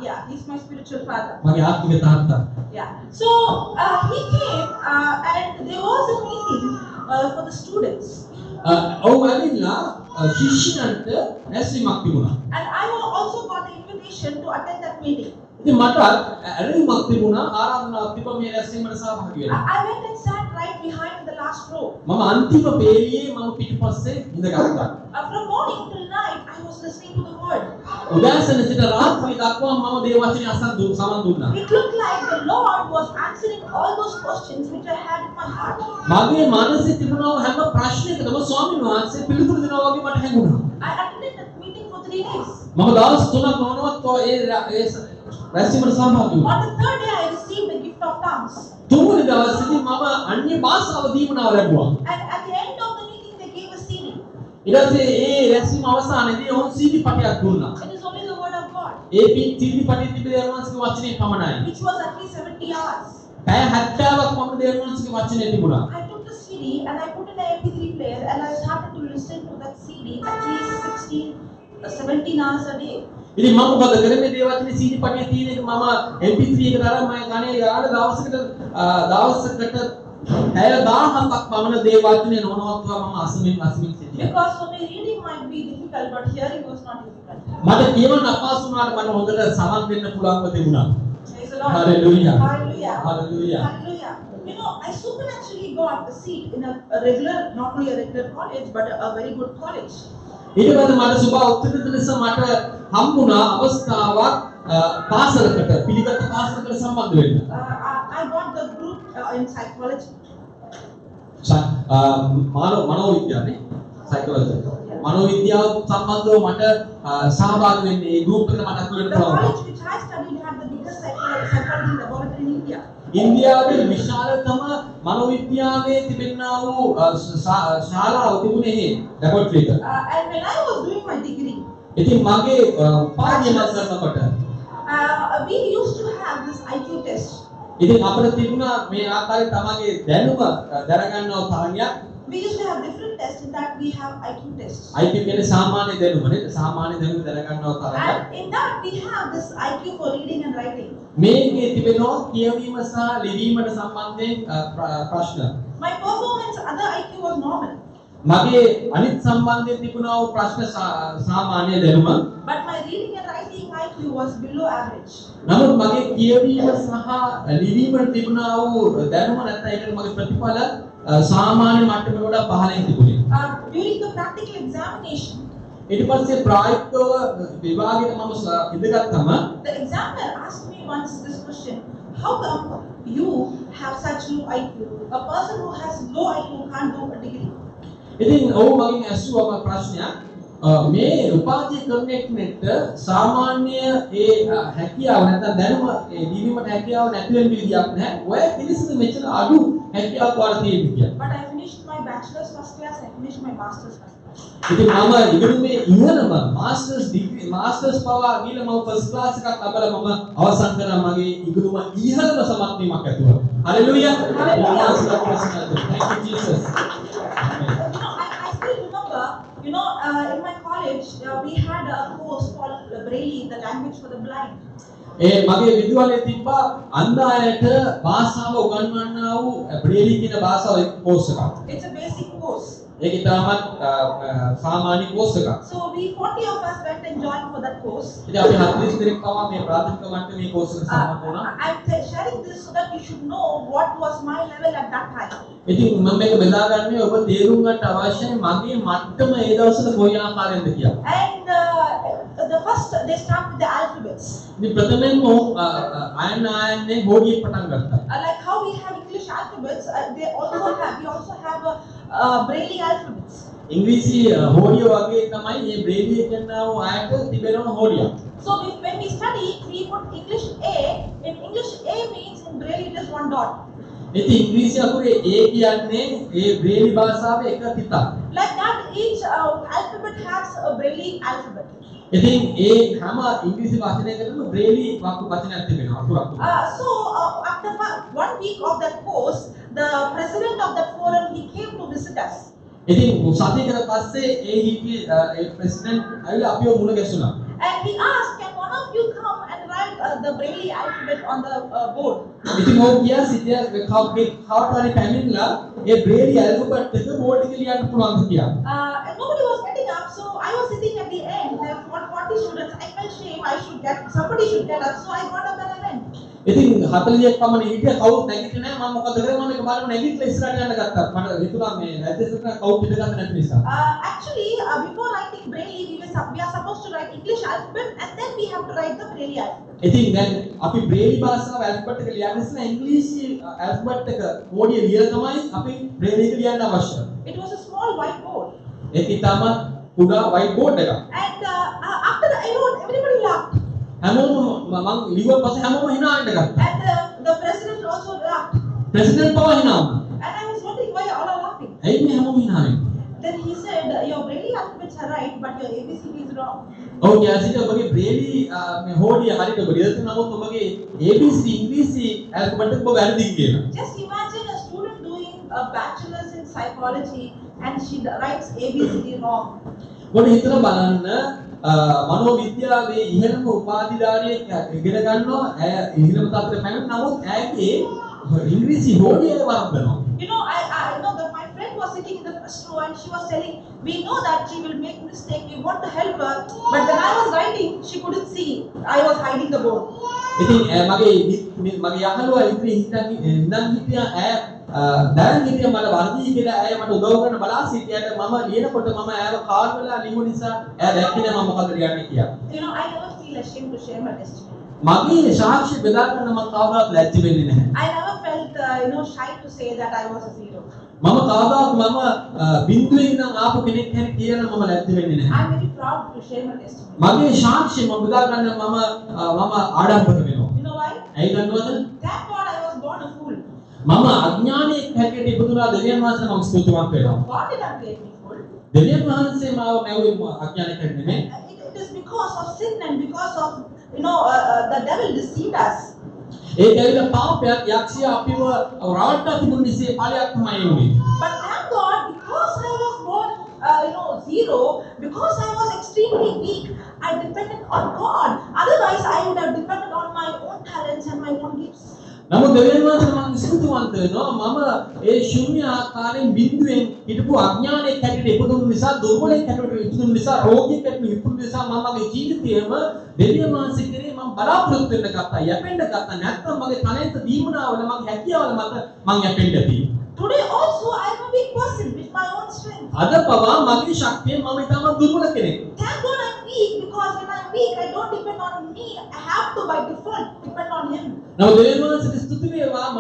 Yeah, he's my spiritual father. මගේ ආත්මික තාත්තා. Yeah. So he came and there was a meeting for the students. ඔහු ඇවිල්ලා ශිෂ්‍යයන්ට රැස්වීමක් තිබුණා. And I also got the invitation to attend that meeting. ඉතින් මට ඇරයුමක් තිබුණා, ආරාධනාවක් තිබ්බා මේ රැස්වීමට සහභාගී වෙන්න. I went and sat right behind in the last row. මම අන්තිම පේලියේ මම පිටිපස්සේ ඉඳගත්තා. From morning till night, I was listening to the word. උදෑසන සිට රාත්‍රිය දක්වා මම දේව වචනේ අසන් සමන් දුන්නා. It looked like the Lord was answering all those questions which I had in my heart. මගේ මනසේ තිබුණා වූ හැම ප්‍රශ්නයකටම ස්වාමීන් වහන්සේ පිළිතුරු දෙනවා වගේ මට හැඟුණා. I attended that meeting for 3 days. මම දවස් 3ක් නොනවත්වා ඒ ඒ රැස්වීමට සහභාගී වුණා. On the third day, I received the gift of tongues. තුන්වෙනි දවසේදී මම අන්‍ය භාෂාව දීමනාව ලැබුවා. And at the end of the meeting, they gave a CD. ඊට පස්සේ ඒ රැස්වීම අවසානයේදී ඔවුන් CD පටයක් දුන්නා. It is only the word of God, A CD පටයේ තිබෙන දෙවියන් වහන්සේගේ වචනේ පමණයි. which was at least 70 hours. පැය 70ක් පමණ දෙවියන් වහන්සේගේ වචනේ තිබුණා. I took the CD and I put in an MP3 player and I started to listen to that CD at least 16, 17 hours a day. ඉතින් මම මොකද කරේ, මේ දේව වචනේ CD පටයේ තියෙන එක මම MP3 එකට අරන් මම කනේ ගාන දවසකට පැය 17ක් පමණ දේව වචනේ නොනවත්වා මම අසමින් අසමින් සිටියා. Because for me, reading might be difficult, but hearing was not difficult. මට කියවන්න අපහසු වුණාට මට හොඳට සවන් දෙන්න පුළුවන්ව තිබුණා. Praise the Lord. Hallelujah. Hallelujah. Hallelujah. Hallelujah. I supernaturally got a seat in a regular, not only a regular college, but a very good college. ඊට පස්සේ මට සුභ උත්තරිත ලෙස මට හම්බුණා අවස්ථාවක් පාසලකට, පිළිගත් පාසලකට සම්බන්ධ වෙන්න. I got the group in psychology. මානව මනෝවිද්‍යාවනේ, සයිකොලොජි. මනෝවිද්‍යාව සම්බන්ධව මට සහභාගී වෙන්න ඒ ගෲප් එකට මට ඇතුල් වෙන්න The පුළුවන් වුණා. college which I studied had the biggest psychology laboratory in India. ඉන්දියාවේ විශාලතම මනෝවිද්‍යාවේ තිබෙනා වූ ශාලාව තිබුණේ එහෙ, ලැබොරටරි එක. And when I was doing my degree, ඉතින් මගේ උපාධිය මම කරනකොට we used to have this IQ test. ඉතින් අපිට තිබුණා මේ ආකාරයෙන් තමගේ දැනුම දැනගන්නව තරංගයක්. We used to have different tests. In that we have IQ tests. IQ කියන්නේ සාමාන්‍ය දැනුම නේද? සාමාන්‍ය දැනුම දැනගන්නව තරංගයක්. And in that we have this IQ for reading and writing. මේකේ තිබෙනවා කියවීම සහ ලිවීමට සම්බන්ධයෙන් ප්‍රශ්න. My performance, other IQ was normal, මගේ අනිත් සම්බන්ධයෙන් තිබුණා වූ ප්‍රශ්න සාමාන්‍ය දැනුම. but my reading and writing IQ was below average. නමුත් මගේ කියවීම සහ ලිවීමට තිබුණා වූ දැනුම නැත්නම් ඒකට මගේ ප්‍රතිඵල සාමාන්‍ය මට්ටමට වඩා පහළින් තිබුණේ. During the practical examination, ඊට පස්සේ ප්‍රායෝගිකව විභාගෙට මම ඉඳගත්තම the examiner asked me once this question: "How come you have such low IQ? A person who has low IQ can't do a degree." ඉතින් ඔහු මගෙන් ඇසුවා මම ප්‍රශ්නයක්, මේ උපාධිය කරන කෙනෙක්ට සාමාන්‍ය ඒ හැකියාව නැත්නම් දැනුම, ඒ ලිවීමට හැකියාව නැති වෙන්න විදියක් නැහැ. ඔය පිළිසිඳ මෙච්චර අඩු හැකියාවක් ඔයාලට තියෙන්නේ කියලා. But I finished my bachelor's first class, I finished my master's first class. ඉතින් මම ඉගෙනුමේ ඉහළම මාස්ටර්ස් ඩිග්‍රී, මාස්ටර්ස් පවා ගිහලා මම ෆස්ට් ක්ලාස් එකක් ලබලා මම අවසන් කරා මගේ ඉගෙනුම ඉහළම සමත් වීමක් ඇතුව. Hallelujah. Thank you, Jesus. Amen. I still remember, in my college, we had a course called Braille, the language for the blind. ඒ මගේ විදුහලේ තිබ්බා අන්ධ අයට භාෂාව උගන්වන්නා වූ බ්‍රේලි කියන භාෂාව එක් කෝස් එකක්. It's a basic course. ඒක ඉතාමත් සාමාන්‍ය කෝස් එකක්. So we 40 of us went and joined for that course. ඉතින් අපි 40 දෙනෙක් පවා මේ ප්‍රාථමික මට්ටමේ කෝස් එකට සම්බන්ධ වුණා. I'm sharing this so that you should know what was my level at that time. ඉතින් මම මේක බෙදාගන්නේ ඔබ තේරුම් ගන්න අවශ්‍යයි මගේ මට්ටම ඒ දවස්වල කොයි ආකාරයෙන්ද කියලා. And the first, they start with the alphabets. ඉතින් ප්‍රථමයෙන්ම ඔවුන් අයන්න ආයන්නේ හෝඩියෙන් පටන් ගත්තා. Like how we have English alphabets, they also have, we also have Braille alphabets. ඉංග්‍රීසි හෝඩිය වගේ තමයි මේ බ්‍රේලි කියනා වූ අයට තිබෙනව හෝඩියක්. So when we study, we put English A. In English A means in Braille it is one dot. ඉතින් ඉංග්‍රීසි අකුරේ A කියන්නේ ඒ බ්‍රේලි භාෂාවේ එක තිතක්. Like that, each alphabet has a Braille alphabet. ඉතින් ඒ හැම ඉංග්‍රීසි වචනයකටම බ්‍රේලි වාක්‍ය වචනයක් තිබෙනවා, අකුරක් තිබෙනවා. So after one week of that course, the president of that forum, he came to visit us. ඉතින් සතියකට පස්සේ ඒ හිටියේ ඒ ප්‍රෙසිඩන්ට් ඇවිල්ලා අපිව මුණ ගැසුණා. And he asked, "Can one of you come and write the Braille alphabet on the board?" ඉතින් ඔව් කියා සිටියා කවට හරි පැමිණලා ඒ බ්‍රේලි ඇල්ෆබෙට් එක බෝඩ් එකේ ලියන්න පුළුවන්ද කියලා. And nobody was getting up, so I was sitting at the end. There were 40 students. I felt shame. I should get somebody should get up. So I got up and I went. ඉතින් 40ක් පමණ හිටියා, කවුරුත් නැගිටින්නේ නැහැ. මම මොකද කරේ, මම එකපාරටම නැගිටලා ඉස්සරහට යන්න ගත්තා. මට හිතුණා මේ නැද්දසට කවුරුත් හිටගන්න නැති නිසා. Actually, before writing Braille, we are supposed to write English alphabet and then we have to write the Braille alphabet. ඉතින් දැන් අපි බ්‍රේලි භාෂාව ඇල්ෆබෙට් එක ලියන්න ඉස්සෙල්ලා ඉංග්‍රීසි ඇල්ෆබෙට් එක කෝඩිය ලියලා තමයි අපි බ්‍රේලි එක ලියන්න අවශ්‍ය. It was a small whiteboard. ඒක ඉතාමත් කුඩා වයිට් බෝඩ් එකක්. And after I wrote, everybody laughed. හැමෝම මං ලිව්වට පස්සේ හැමෝම හිනා වෙන්න ගත්තා. And the president also laughed. President පවා හිනා වුණා. And I was wondering why all are laughing. ඇයි මේ හැමෝම හිනා වෙන්නේ? Then he said, "Your Braille alphabets are right, but your ABCD is wrong." ඔව් කියා සිටියා ඔබගේ බ්‍රේලි මේ හෝඩිය හරියට ඔබ ලියලා තියෙනවා, නමුත් ඔබගේ ABC ඉංග්‍රීසි ඇල්ෆබෙට් එක ඔබ වැරදි කියලා. Just imagine a student doing a bachelor's in psychology and she writes ABCD wrong. ඔබ හිතලා බලන්න මනෝවිද්‍යාවේ ඉහළම උපාධිධාරියෙක් ඉගෙන ගන්නවා, ඇය ඉහළම තත්ත්වයට පැමිණ, නමුත් ඇයගේ ඉංග්‍රීසි හෝඩිය වරද්දනවා. I know that my friend was sitting in the first row and she was telling, "We know that she will make mistake, we want to help her." But when I was writing, she couldn't see. I was hiding the board. ඉතින් ඈ මගේ යහළුවා ඉදිරියේ හිටන් ඉඳන් හිටියා. ඈ දැන් හිටියා මට වරදී කියලා. ඈ මට උදව් කරන බලා සිටියාට මම ලියනකොට මම ඈව කාර් වෙලා ලියුව නිසා ඈ දැක්කේ නෑ මම මොකද ලියන්නේ කියලා. I never feel ashamed to share my testimony. මගේ සාක්ෂි බෙදා ගන්න මම කවදාවත් ලැජ්ජ වෙන්නේ නැහැ. I never felt shy to say that I was a zero. මම කවදාවත් මම බිඳුවේ ඉඳන් ආපු කෙනෙක් හැටි කියලා මම ලැජ්ජ වෙන්නේ නැහැ. I'm very proud to share my testimony. මගේ සාක්ෂි මම බෙදා ගන්න මම ආඩම්බර වෙනවා. You know why? ඇයි දන්නවද? Thank God I was born a fool. මම අඥානියෙක් හැටියට ඉපදුනා. දෙවියන් වහන්සේ මම ස්තුතිවන්ත වෙනවා. God did not create me fool. දෙවියන් වහන්සේ මාව මැව්වේ අඥානියෙක් හැටියට නෙමෙයි. It is because of sin and because of the devil deceived us. ඒක ඇවිල්ලා පාපයක්. යක්ෂයා අපිව රවට්ටා තිබුණ නිසා ඵලයක් තමයි ඒ වුනේ. But thank God, because I was born zero, because I was extremely weak, I depended on God. Otherwise, I would have depended on my own talents and my own gifts. නමුත් දෙවියන් වහන්සේ මම ස්තුතිවන්ත වෙනවා. මම ඒ ශුන්‍ය ආකාරයෙන් බිඳුවෙන් හිටපු අඥානයෙක් හැටියට ඉපදුණු නිසා, දුර්වලෙක් හැටියට ඉපදුණු නිසා, රෝගියෙක් හැටියට ඉපදුණු නිසා මම මගේ ජීවිතයේම දෙවියන් වහන්සේ කෙරේ මම බලාපොරොත්තු වෙන්න ගත්තා, යැපෙන්න ගත්තා. නැත්නම් මගේ ටැලන්ට් දීමනාවල, මගේ හැකියාවල මත මං යැපෙන්න ඇති. Today also, I am a weak person with my own strength. අද පවා මගේ ශක්තියෙන් මම ඉතාමත් දුර්වල කෙනෙක්. Thank God I'm weak, because when I'm weak, I don't depend on me. I have to by default depend on Him. නමුත් දෙවියන් වහන්සේට ස්තුති වේවා, මම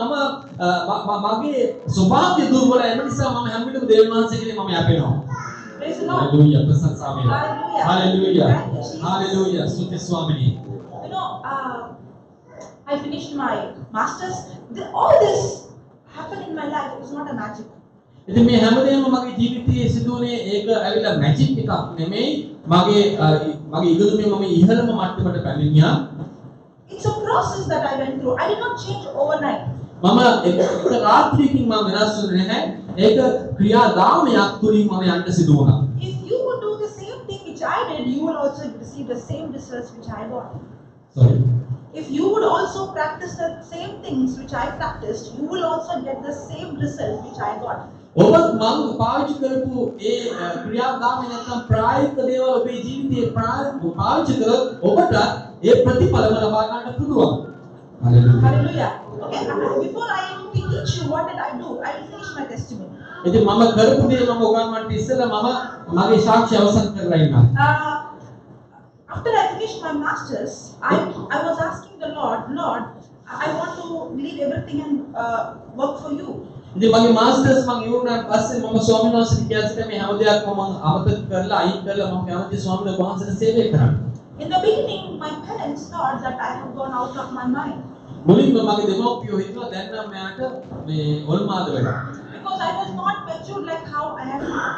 මගේ ස්වභාවය දුර්වලයි. එම නිසා මම හැම විටම දෙවියන් වහන්සේ කෙරේ මම යැපෙනවා. Praise the Lord. Hallelujah. ප්‍රශංසා වේවා. Hallelujah. Hallelujah. Thank you, Jesus. Hallelujah. ස්තුති ස්වාමිනී. I finished my master's. All this happened in my life. It was not a magic. ඉතින් මේ හැමදේම මගේ ජීවිතයේ සිදු වුණේ ඒක ඇවිල්ලා මැජික් එකක් නෙමෙයි. මගේ ඉගෙනුමේ මම ඉහළම මට්ටමට පැමිණියා. It's a process that I went through. I did not change overnight. මම එක එක රාත්‍රියකින් මම වෙනස් වුණේ නැහැ. ඒක ක්‍රියාදාමයක් තුලින් මම යන්න සිදු වුණා. If you would do the same thing which I did, you will also receive the same results which I got. Sorry. If you would also practice the same things which I practiced, you will also get the same result which I got. ඔබත් මං පාවිච්චි කරපු ඒ ක්‍රියාදාමය නැත්නම් ප්‍රායෝගික දේවල් ඔබේ ජීවිතයේ පාවිච්චි කරොත් ඔබට ඒ ප්‍රතිඵලම ලබා ගන්න පුළුවන්. Hallelujah. Hallelujah. Okay, before I teach you what did I do, I will finish my testimony. ඉතින් මම කරපු දේ මම උගන්වන්නට ඉස්සෙල්ලා මම මගේ සාක්ෂි අවසන් කරලා ඉන්නම්. After I finished my master's, I was asking the Lord, "Lord, I want to leave everything and work for you." ඉතින් මගේ මාස්ටර්ස් මං ඉවර වුණාට පස්සේ මම ස්වාමීන් වහන්සේට කියා සිටියා මේ හැම දෙයක්ම මං අමතක කරලා අයින් කරලා මම කැමති ස්වාමීන් වහන්සේට සේවය කරන්න. In the beginning, my parents thought that I have gone out of my mind මුලින්ම මගේ දෙමව්පියෝ හිතුවා දැන් නම් මෙයාට මේ ඔල්මාද වෙලා. because I was not matured like how I am now.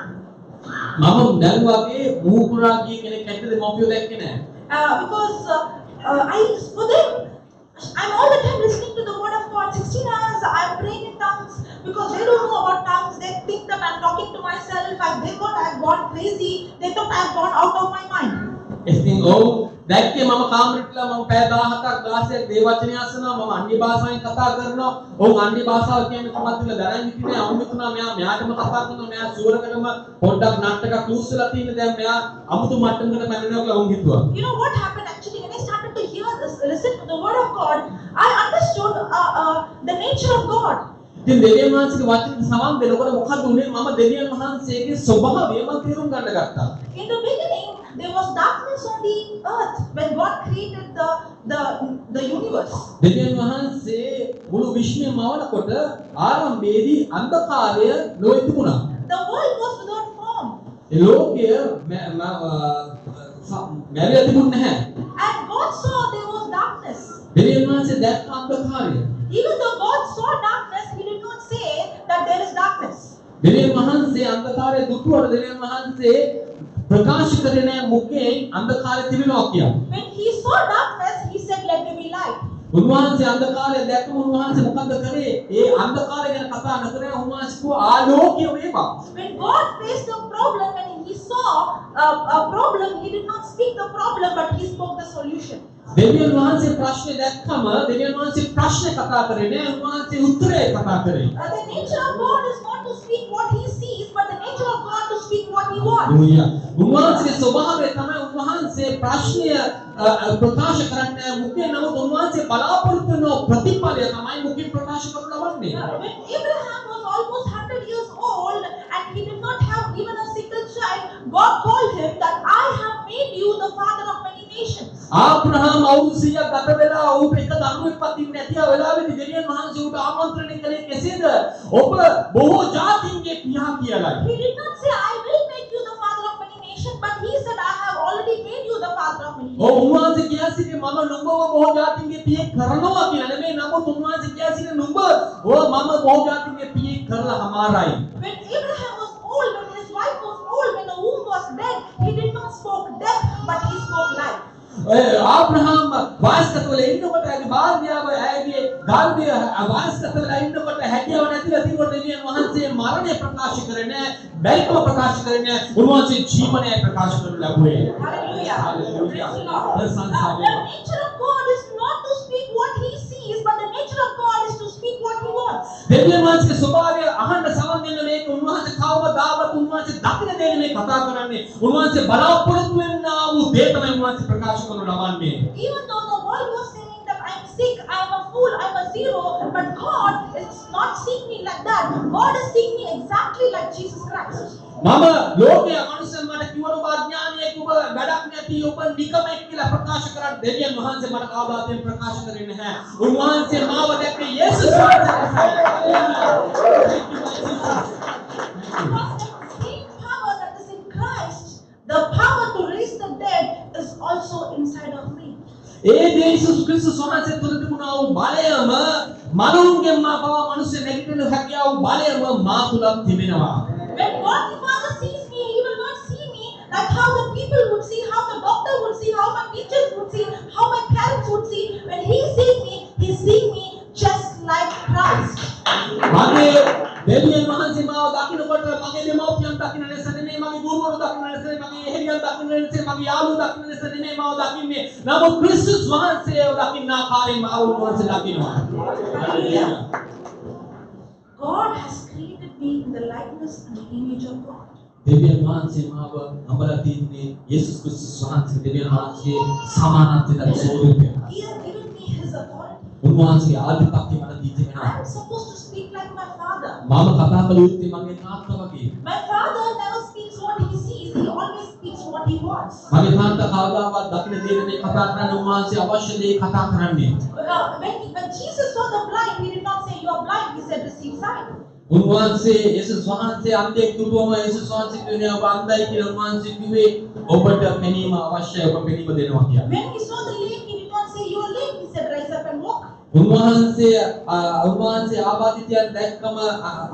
මම දැන් වගේ මුහුකුරා ගිය කෙනෙක් හැටියට දෙමව්පියෝ දැක්කේ නෑ. Because I, for them, I'm all the time listening to the word of God. 16 hours I'm praying in tongues because they don't know about tongues. They think that I'm talking to myself. They thought I've gone crazy. They thought I've gone out of my mind. ඉතින් ඔව් දැක්කේ මම කාමරේට වෙලා මම පැය 17ක් 16ක් දේව වචනය අසනවා. මම අන්‍ය භාෂාවෙන් කතා කරනවා. ඔවුන් අන්‍ය භාෂාව කියන්නේ කොහොමද කියලා දැනන් හිටියේ නෑ. ඔවුන් හිතුණා මෙයා මෙයාටම කතා කරනවා, මෙයා ෂුවර් එකටම පොඩ්ඩක් නට් එකක් ලූස් වෙලා තියෙන, දැන් මෙයා අමුතු මට්ටමකට පැමිණෙනවා කියලා ඔවුන් හිතුවා. You know what happened actually when I started to hear this, listen to the word of God, I understood the nature of God. ඉතින් දෙවියන් වහන්සේගේ වචනට සවන් දෙනකොට මොකද උනේ? මම දෙවියන් වහන්සේගේ ස්වභාවය මම තේරුම් ගන්න ගත්තා. In the beginning, there was darkness on the earth when God created the universe. දෙවියන් වහන්සේ මුළු විශ්වය මවනකොට ආරම්භයේදී අන්ධකාරය ලෝකෙ තිබුණා. The world was without form. ඒ ලෝකය මැවිලා තිබුණ නැහැ. And God saw there was darkness. දෙවියන් වහන්සේ දැක්ක අන්ධකාරය. Even though God saw darkness, He did අන්ධකාරය දුටුවට දෙවියන් වහන්සේ ප්‍රකාශ කරේ නෑ මුඛයෙන් අන්ධකාරය තිබෙනවා කියලා. When he saw darkness, he said, "Let there be light." උන්වහන්සේ අන්ධකාරය දැක්කම උන්වහන්සේ මොකද්ද කරේ? ඒ අන්ධකාරය ගැන කතා නොකර උන්වහන්සේ කිව්වා ආලෝකය වේවා. When God faced a problem and he saw a problem, he did not speak the problem, but he spoke the solution. දෙවියන් වහන්සේ ප්‍රශ්නේ දැක්කම දෙවියන් වහන්සේ ප්‍රශ්නේ කතා කරේ නෑ, උන්වහන්සේ උත්තරේ කතා කරේ. The nature of God is not to speak what he sees, but the nature of God to speak what he wants. Hallelujah. උන්වහන්සේගේ ස්වභාවය තමයි උන්වහන්සේ ප්‍රශ්නය ප්‍රකාශ කරන්නේ මුඛයෙන්, නමුත් උන්වහන්සේ බලාපොරොත්තු වෙන ප්‍රතිඵලය තමයි මුඛයෙන් ප්‍රකාශ කරනු ලබන්නේ. When Abraham was almost 100 years old and he did not have even a single child, God called him that I have made you the father of many nations. ආබ්‍රහම් අවුරුදු 100ක් ගත වෙලා ඔහුට එක දරුවෙක්වත් ඉන්නේ නැති ආ වෙලාවේදී දෙවියන් වහන්සේ ඌට ආමන්ත්‍රණය කළේ කෙසේද? ඔබ බොහෝ ජාතීන්ගේ පියා කියලායි. He did not say, "I will make you the father of many nations," but he said, "I have already made you the father of many ඔව්, nations." උන්වහන්සේ කියා සිටියේ මම නුඹව බොහෝ ජාතීන්ගේ පියෙක් කරනවා කියලා නෙමෙයි, නමුත් උන්වහන්සේ කියා සිටියේ නුඹ ඔව් මම බොහෝ ජාතීන්ගේ පියෙක් කරලා හමාරයි. When Abraham was old, when his wife was old, when the womb was dead, he did not spoke death, but he spoke life. ඔය ආබ්‍රහම් වයස්ගත වෙලා ඉන්නකොට, ඇගේ භාර්යාව ඇගේ ගර්භය වයස්ගත වෙලා ඉන්නකොට, හැකියාව නැතිලා තිබුණ දෙවියන් වහන්සේ මරණය ප්‍රකාශ කරේ නෑ, බැරිකම ප්‍රකාශ කරේ නෑ, උන්වහන්සේ ජීවනය ප්‍රකාශ කරනු ලැබුවේ. Hallelujah. Hallelujah. Praise the Lord. ප්‍රශංසා The වේවා. nature of God is not to speak what he sees, but the nature of God is to speak what he wants. දෙවියන් වහන්සේගේ ස්වභාවය අහන්න සවන් දෙන්න මේක. උන්වහන්සේ කවදාවත් උන්වහන්සේ දකින දේ නෙමෙයි කතා කරන්නේ. උන්වහන්සේ බලාපොරොත්තු වෙන්නා වූ දේ තමයි උන්වහන්සේ ප්‍රකාශ කරනු ලබන්නේ. Even though the world was saying that I'm sick, I'm a fool, I'm a zero, but God is not seeing me like that. God is seeing me exactly like Jesus Christ. මම ලෝකයේ මනුස්සයන් මට කිව්වන ඔබ අඥානියෙක්, ඔබ වැඩක් නැති, ඔබ නිකමෙක් කියලා ප්‍රකාශ කරන් දෙවියන් වහන්සේ මට කවදාවත් එහෙම ප්‍රකාශ කරන්නේ නැහැ. උන්වහන්සේ මාව දැක්කේ යේසුස් වහන්සේ. Thank you, my Jesus. Because the same power that is in Christ, the power to raise the dead, is also inside of me. ඒ යේසුස් ක්‍රිස්තුස් වහන්සේ තුළ තිබුණා වූ බලයම, මරුන්ගෙන් මා පවා මනුෂ්‍ය නැගිටින හැකියාව වූ බලයම මා තුලත් තිබෙනවා. When God the Father sees me, He will not see me like how the people would see, how the doctor would see, how my teachers would see, how my parents would see. When He sees me, He's seeing me just like Christ. මගේ දෙවියන් වහන්සේ මාව දකිනකොට මගේ දෙමව්පියන් දකින ලෙස නෙමෙයි, මගේ ගුරුවරු දකින ලෙස නෙමෙයි, මගේ එහෙරියන් දකින ලෙස නෙමෙයි, මගේ යාළුවෝ දකින ලෙස නෙමෙයි මාව දකින්නේ. නමුත් ක්‍රිස්තුස් වහන්සේව දකින්න ආකාරයෙන් මාව උන්වහන්සේ දකිනවා. Hallelujah. God has created me in the likeness and the image of God. දෙවියන් වහන්සේ මාව අඹලා තින්නේ යේසුස් ක්‍රිස්තුස් වහන්සේ දෙවියන් වහන්සේගේ සමානත්වයට ස්වරූපය. He has given me His authority. උන්වහන්සේගේ ආධිපත්‍ය මට දී තිබෙනවා. I am supposed to speak like my father. මම කතා කළ යුත්තේ මගේ තාත්තා වගේ. My father never speaks what he sees, he always speaks what he wants. මගේ තාත්තා කවදාවත් දකින දේ නෙමෙයි කතා කරන්නේ, උන්වහන්සේ අවශ්‍ය දේ කතා කරන්නේ. When Jesus saw the blind, he did not say, "You are blind." He said, "Receive sight." උන්වහන්සේ යේසුස් වහන්සේ අන්ධයෙක් දුටුවම යේසුස් වහන්සේ කිව්වේ නෑ ඔබ අන්ධයි කියලා. උන්වහන්සේ කිව්වේ ඔබට පෙනීම අවශ්‍යයි, ඔබ පෙනීම දෙනවා කියලා. When he saw the lame, he did not say, "You are lame." He said, "Rise up and walk." උන්වහන්සේ ආබාධිතයන් දැක්කම,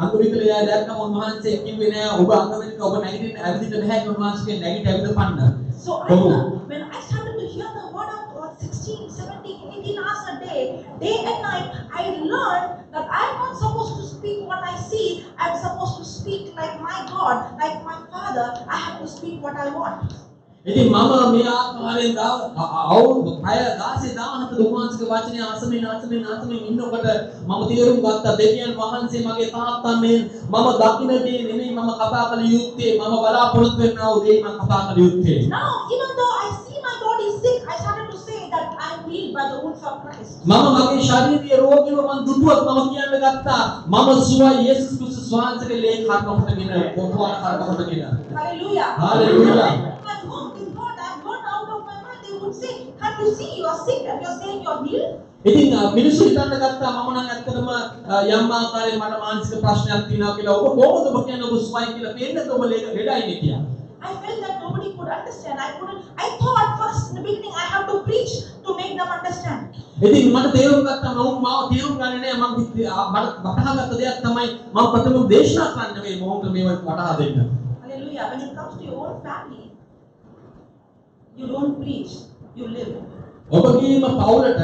අංග විකලය දැක්කම උන්වහන්සේ කිව්වේ නෑ ඔබ අංග විකල, ඔබ නැගිටින්න ඇවිදින්න බැහැ කියලා. උන්වහන්සේ කිව්වේ නැගිට ඇවිදපන්න. So Oh. When I started to hear the word of God 16, 17, 18 hours a day, day and night, I learned that I'm not supposed to speak what I see. I'm supposed to speak like my God, like my Father. I have to speak what I want. ඉතින් මම මේ ආකාරයෙන් අවුරුදු පැය 16 17 උන්වහන්සේගේ වචනය අසමින් අසමින් අසමින් ඉන්නකොට මම තේරුම් ගත්තා දෙවියන් වහන්සේ මගේ තාත්තා මෙන් මම දකින දේ නෙමෙයි මම කතා කළ යුත්තේ, මම බලාපොරොත්තු වෙන්නා වූ දේ මම කතා කළ යුත්තේ. Now, even though I see my body sick, I started to say that I'm healed by the wounds of Christ. මම මගේ ශරීරයේ රෝගීව මං දුටුවත් මම කියන්න ගත්තා මම සුවයි යේසුස් ක්‍රිස්තුස් වහන්සේගේ ලේ කරණ කොටගෙන, පොටුවාන කරණ කොටගෙන. Hallelujah. Hallelujah. At home, they thought I've gone out of my mind. They would say, "Can't you see you are sick and you're saying you're healed?" ඉතින් මිනිස්සු හිතන්න ගත්තා මම නම් ඇත්තටම යම් ආකාරයෙන් මට මානසික ප්‍රශ්නයක් තියෙනවා කියලා. ඔබ කොහොමද ඔබ කියන්නේ ඔබ සුවයි කියලා? පේන්නේ ඔබ ලෙඩයිනේ කියලා. I felt that nobody could understand. I couldn't. I thought first in the beginning I have to preach to make them understand. ඉතින් මට තේරුම් ගත්තා මොවුන් මාව තේරුම් ගන්නේ නෑ. මං මට වටහා ගත්ත දෙයක් තමයි මම ප්‍රථම දේශනා කරන්න නෙවෙයි මොවුන්ට මේව වටහා දෙන්න. Hallelujah. When it comes to your own family, you don't preach, you live. ඔබගේම පවුලට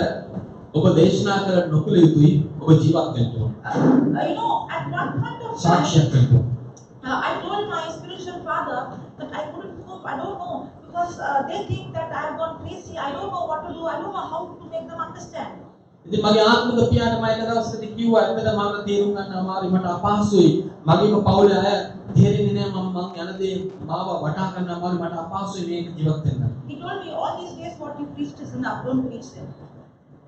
ඔබ දේශනා කර නොකළ යුතුයි, ඔබ ජීවත් වෙන්න ඕන. At one point of time, සාක්ෂියක් වෙන්න ඕන. I told my spiritual father that I couldn't cope. I don't know, because they think that I have gone crazy. I don't know what to do. I don't know how to make them understand. ඉතින් මගේ ආත්මික පියාට මම එක දවසකදී කිව්වා, ඇත්තට මම තේරුම් ගන්න අමාරුයි, මට අපහසුයි, මගේම පවුලේ අය තේරෙන්නේ නැහැ, මම මං යන දේ මාව වටහා ගන්න අමාරුයි, මට අපහසුයි මේක ජීවත් වෙන්න. He told me, "All these days what you preached is enough. Don't preach them."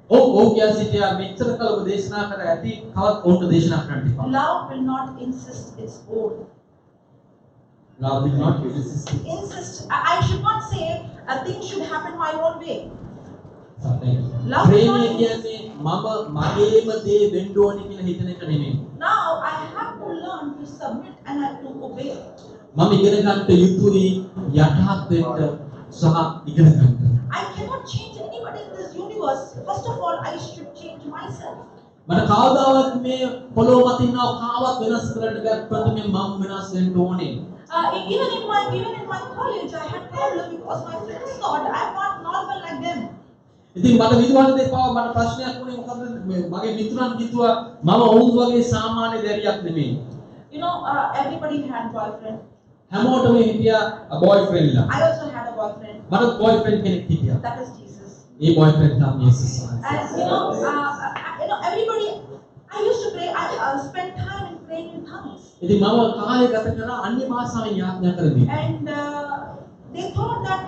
ඔව් ඔව් කියා සිටියා, මෙච්චර කල් ඔබ දේශනා කර ඇති, තවත් ඔවුන්ට දේශනා කරන්න එපා. Love will not insist its own. Love will not resist. Insist. I should not say a thing should happen my own way. සත්‍යයි. Love will ප්‍රේමය not කියන්නේ මම මගේම දේ වෙන්න ඕනේ කියලා හිතන එක නෙමෙයි. Now I have to learn to submit and I have to obey. මම ඉගෙන ගන්නට යුතුයි යටහත් වෙන්න සහ ඉගෙන ගන්න. I cannot change anybody in this universe. First of all, I should change myself. මට කවදාවත් මේ පොළොව මත ඉන්නව කාවත් වෙනස් කරන්න බැහැ, ප්‍රථමයෙන් මම වෙනස් වෙන්න ඕනේ. Even in my college, I had problem because my friends thought I'm not normal like them. ඉතින් මට විදුහලදී පවා මට ප්‍රශ්නයක් වුණේ මොකද්ද, මේ මගේ මිතුරන් හිතුවා මම ඔවුන් වගේ සාමාන්‍ය දැරියක් නෙමෙයි. Everybody had boyfriend. හැමෝටම හිටියා බොයිෆ්‍රෙන්ඩ්ලා. I also had a boyfriend. මට බොයිෆ්‍රෙන්ඩ් කෙනෙක් හිටියා. That is Jesus. A boyfriend තමයි යේසුස් වහන්සේ. As you know, everybody. I used to pray. I spent time in praying in tongues, ඉතින් මම කාලය ගත කරා අන්‍ය භාෂාවෙන් යාඥා කරමින්. and they thought that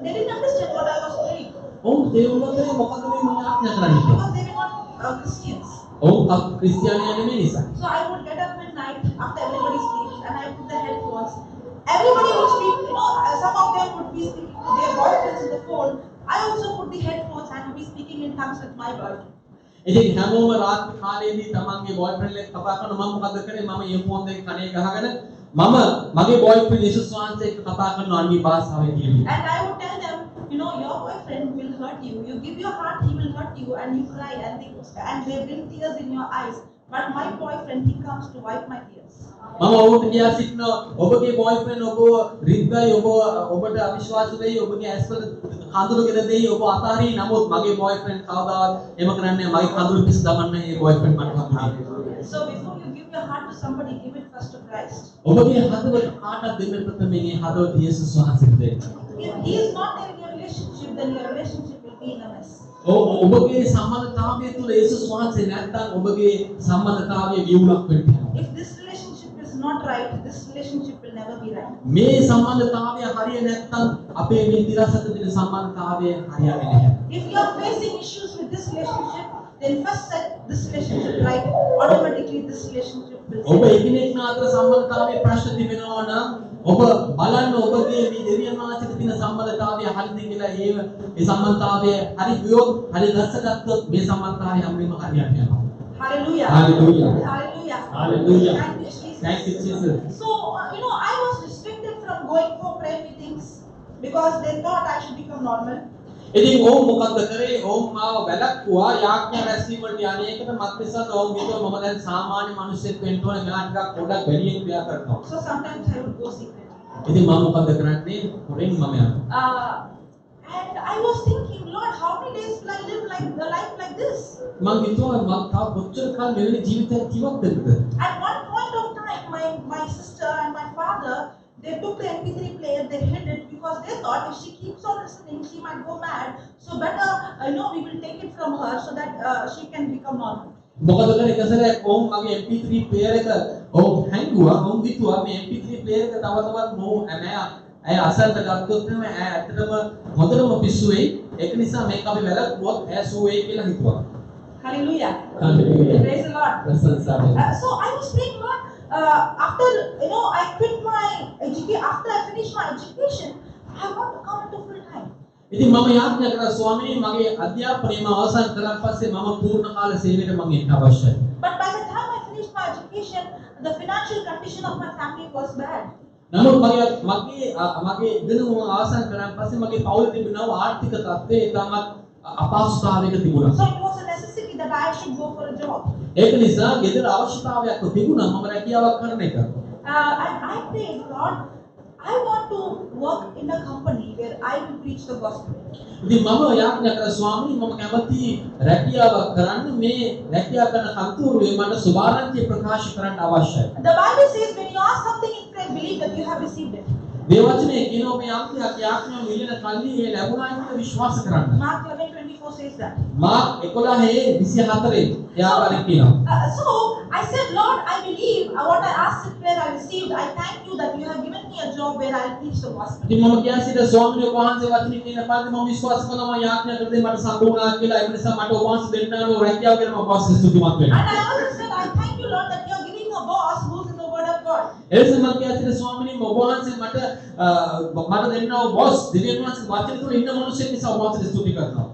they didn't understand what I was praying ඔවුන් තේරුම් ගත්තේ මොකද්ද මේ මම යාඥා කරන්නේ කියලා. because they were not Christians. ඔවුන් ක්‍රිස්තියානියන් නෙමෙයි නිසා. So I would get up at night after everybody sleeps, and I put the headphones. Everybody would speak, some of them would be speaking to their boyfriends on the phone. I also put the headphones and would be speaking in tongues with my boyfriend. ඉතින් හැමෝම රාත්‍රී කාලයේදී තමන්ගේ boyfriend එක්ක කතා කරනවා. මම මොකද කරේ, මම ඉයර්ෆෝන් දෙක කනේ ගහගෙන මම මගේ බොයිෆ්‍රෙන්ඩ් යේසුස් වහන්සේ එක්ක කතා කරන අන්‍ය භාෂාවෙන් කියමින්. And I would tell them, "Your boyfriend will hurt you. You give your heart, he will hurt you, and you cry, and they bring tears in your eyes. But my boyfriend, he comes to wipe my tears." මම ඔවුන්ට කියා සිටිනවා, ඔබගේ boyfriend ඔබ රිද්දයි, ඔබ ඔබට අවිශ්වාස වෙයි, ඔබගේ ඇස්වල කඳුළු ගෙන දෙයි, ඔබ අතාරී. නමුත් මගේ බොයිෆ්‍රෙන්ඩ් කවදාවත් එහෙම කරන්නේ නැහැ. මගේ කඳුළු පිස් දමන්න ඒ බොයිෆ්‍රෙන්ඩ් මට හම්බුනේ. So before you give your heart to somebody, give it first to Christ. ඔබගේ හදවත කාටවත් දෙන්න ප්‍රථමයෙන් ඒ හදවත යේසුස් වහන්සේට දෙන්න. If he is not there in your relationship, then your relationship will be in a mess. ඔව්, ඔබගේ සම්බන්ධතාවය තුළ යේසුස් වහන්සේ නැත්නම් ඔබගේ සම්බන්ධතාවය වියුලක් වෙන්න යනවා. If this relationship is not right, this relationship will never be right. මේ සම්බන්ධතාවය හරිය නැත්නම් අපේ මේ තිරසත දෙන සම්බන්ධතාවය හරියන්නේ නැහැ. If you are facing issues with this relationship, then first set this relationship right. Automatically, this relationship will ඔබ settle. එකිනෙකා අතර සම්බන්ධතාවයේ ප්‍රශ්න තිබෙනවා නම් ඔබ බලන්න ඔබගේ මේ දෙවියන් වහන්සේට තියෙන සම්බන්ධතාවය හරිද කියලා. ඒ ඒ සම්බන්ධතාවය හරි ගියොත්, හරි ගස්සගත්තොත් මේ සම්බන්ධතාවය හැම වෙලෙම හරියට යනවා. Hallelujah. Hallelujah. Hallelujah. Hallelujah. Thank you, Jesus. Thank you, Jesus. So, I was restricted from going for prayer meetings because they thought I should become normal. ඉතින් ඔවුන් මොකද්ද කරේ? ඔවුන් මාව වැළැක්වුවා යාඥා රැස්වීම වලට යන එකට. මක්නිසාද ඔවුන් හිතුවා මම දැන් සාමාන්‍ය මිනිහෙක් වෙන්න ඕනේ, මෙයා ටිකක් පොඩක් වැඩියෙන් ක්‍රියා කරනවා. So sometimes I would go secretly. ඉතින් මම මොකද්ද කරන්නේ? හොරෙන් මම යනවා. And I was thinking, "Lord, how many days will I live like the life like this?" මං හිතුවා මං තව කොච්චර කල් මෙවැනි ජීවිතයක් ජීවත් වෙන්නද? At one point of time, my sister and my father, they took the MP3 player, they hid it because they thought if she keeps on listening, she might go mad. So better, we will take it from her so that she can become normal. මොකද කරේ, එක සැරයක් ඔවුන් මගේ MP3 player එක ඔවුන් හැංගුවා. ඔවුන් හිතුවා මේ MP3 player එක තව තවත් මොහු නෑ ඇය අසන්න ගත්තොත් එහෙම ඇය ඇත්තටම හොඳටම පිස්සු වෙයි. ඒක නිසා මේක අපි වැළැක්වුවොත් ඇය සුව වෙයි කියලා හිතුවා. Hallelujah. Hallelujah. Praise the Lord. ප්‍රශංසා වේවා. So I was praying, "Lord, after I quit my education, after I finish my education, I want to come into full time." ඉතින් මම යාඥා කරා, ස්වාමීනි, මගේ අධ්‍යාපනය මම අවසන් කරාන් පස්සේ මම පූර්ණ කාල සේවයට මං එන්න අවශ්‍යයි. But by the time I finished my education, the financial condition of my family was bad. නමුත් මගේ මගේ මගේ ඉගෙනුම මම අවසන් කරාන් පස්සේ මගේ පවුලේ තිබුණා වූ ආර්ථික තත්ත්වය ඉතාමත් අපහසුතාවයක තිබුණා. So it was a necessity that I should go for a job. ඒක නිසා ගෙදර අවශ්‍යතාවයක් තිබුණා මම රැකියාවක් කරන එක. And I prayed, "Lord, I want to work in a company where I will preach the gospel." ඉතින් මම යාඥා කරා, ස්වාමීනි, මම කැමති රැකියාවක් කරන්න. මේ රැකියාව කරන කන්තෝරුවේ මට සුභාරංචිය ප්‍රකාශ කරන්න අවශ්‍යයි. The Bible says when you ask something in prayer, believe that you have received it. දේව වචනය කියනවා මේ යම් දෙයක් යාඥාව ඉල්ලන කල්හි ඒ ලැබුණා කියලා විශ්වාස කරන්න. Mark 11:24 says that. Mark 11:24 ඒ ආකාරයෙන් කියනවා. So I said, "Lord, I believe what I asked in prayer I received. I thank you that you have given me a job where I'll preach the gospel." ඉතින් මම කියා සිටියා, ස්වාමීන් වහන්සේ වචනේ කියන පරිදි මම විශ්වාස කරනවා මම යාඥා කර දේ මට සම්බ වුණා කියලා. ඒ නිසා මට ඔබ වහන්සේ දෙන්නා වූ රැකියාව ගැන මම ඔබ වහන්සේ ස්තුතිවන්ත වෙනවා. And I also said, "I thank you, Lord, that you are giving a boss who's in the Word of God." එලෙස මම කියා සිටියා, ස්වාමීනි, ඔබ වහන්සේ මට දෙන්නා වූ බොස් දෙවියන් වහන්සේ වචන තුල ඉන්න මිනිස්සෙක් නිසා ඔබ වහන්සේට ස්තුති කරනවා.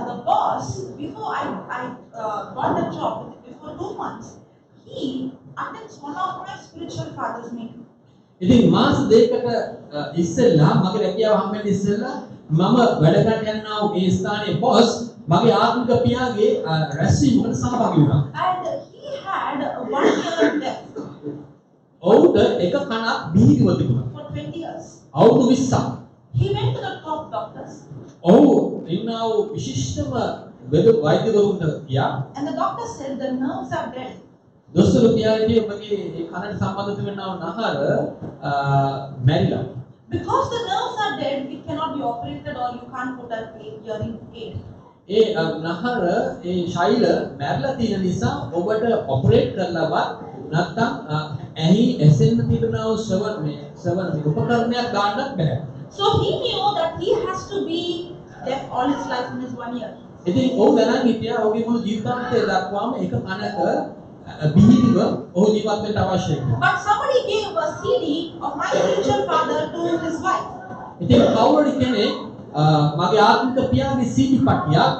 The boss, before I got the job, before 2 months, he attends one of my spiritual father's meeting. ඉතින් මාස 2කට ඉස්සෙල්ලා, මගේ රැකියාව හම්බෙන්න ඉස්සෙල්ලා, මම වැඩ කරන්න යනා වූ ඒ ස්ථානයේ බොස් මගේ ආත්මික පියාගේ රැස්වීමකට සහභාගී වුණා. And he had one ear deaf ඔහුට එක කනක් බිහිරිව තිබුණා. for 20 years. අවුරුදු 20ක්. He went to the top doctors, ඔහු ඉන්නා වූ විශිෂ්ටම වෙද වෛද්‍යවරුන්ට ගියා. and the doctor said the nerves are dead. දොස්තර කියා හිටියේ ඔබගේ ඒ කනට සම්බන්ධ තිබෙනා වූ නහර මැරිලා. Because the nerves are dead, it cannot be operated or you can't put a hearing aid. ඒ නහර, ඒ ශෛල මැරිලා තියෙන නිසා ඔබට ඔපරේට් කරලවත් නැත්නම් ඇහි ඇසෙන්න තිබෙනා වූ ශ්‍රවණ මේ උපකරණයක් ගන්නත් බැහැ. So he knew that he has to be deaf all his life in his one ear. ඉතින් ඔහු දැනන් හිටියා ඔහුගේ මුළු ජීවිතාන්තය දක්වාම එක කනක බිහිරිව ඔහු ජීවත් වෙන්න අවශ්‍යයි කියලා. But somebody gave a CD of my spiritual father to his wife. ඉතින් කවුරු හරි කෙනෙක් මගේ ආත්මික පියාගේ සීඩී පටියක්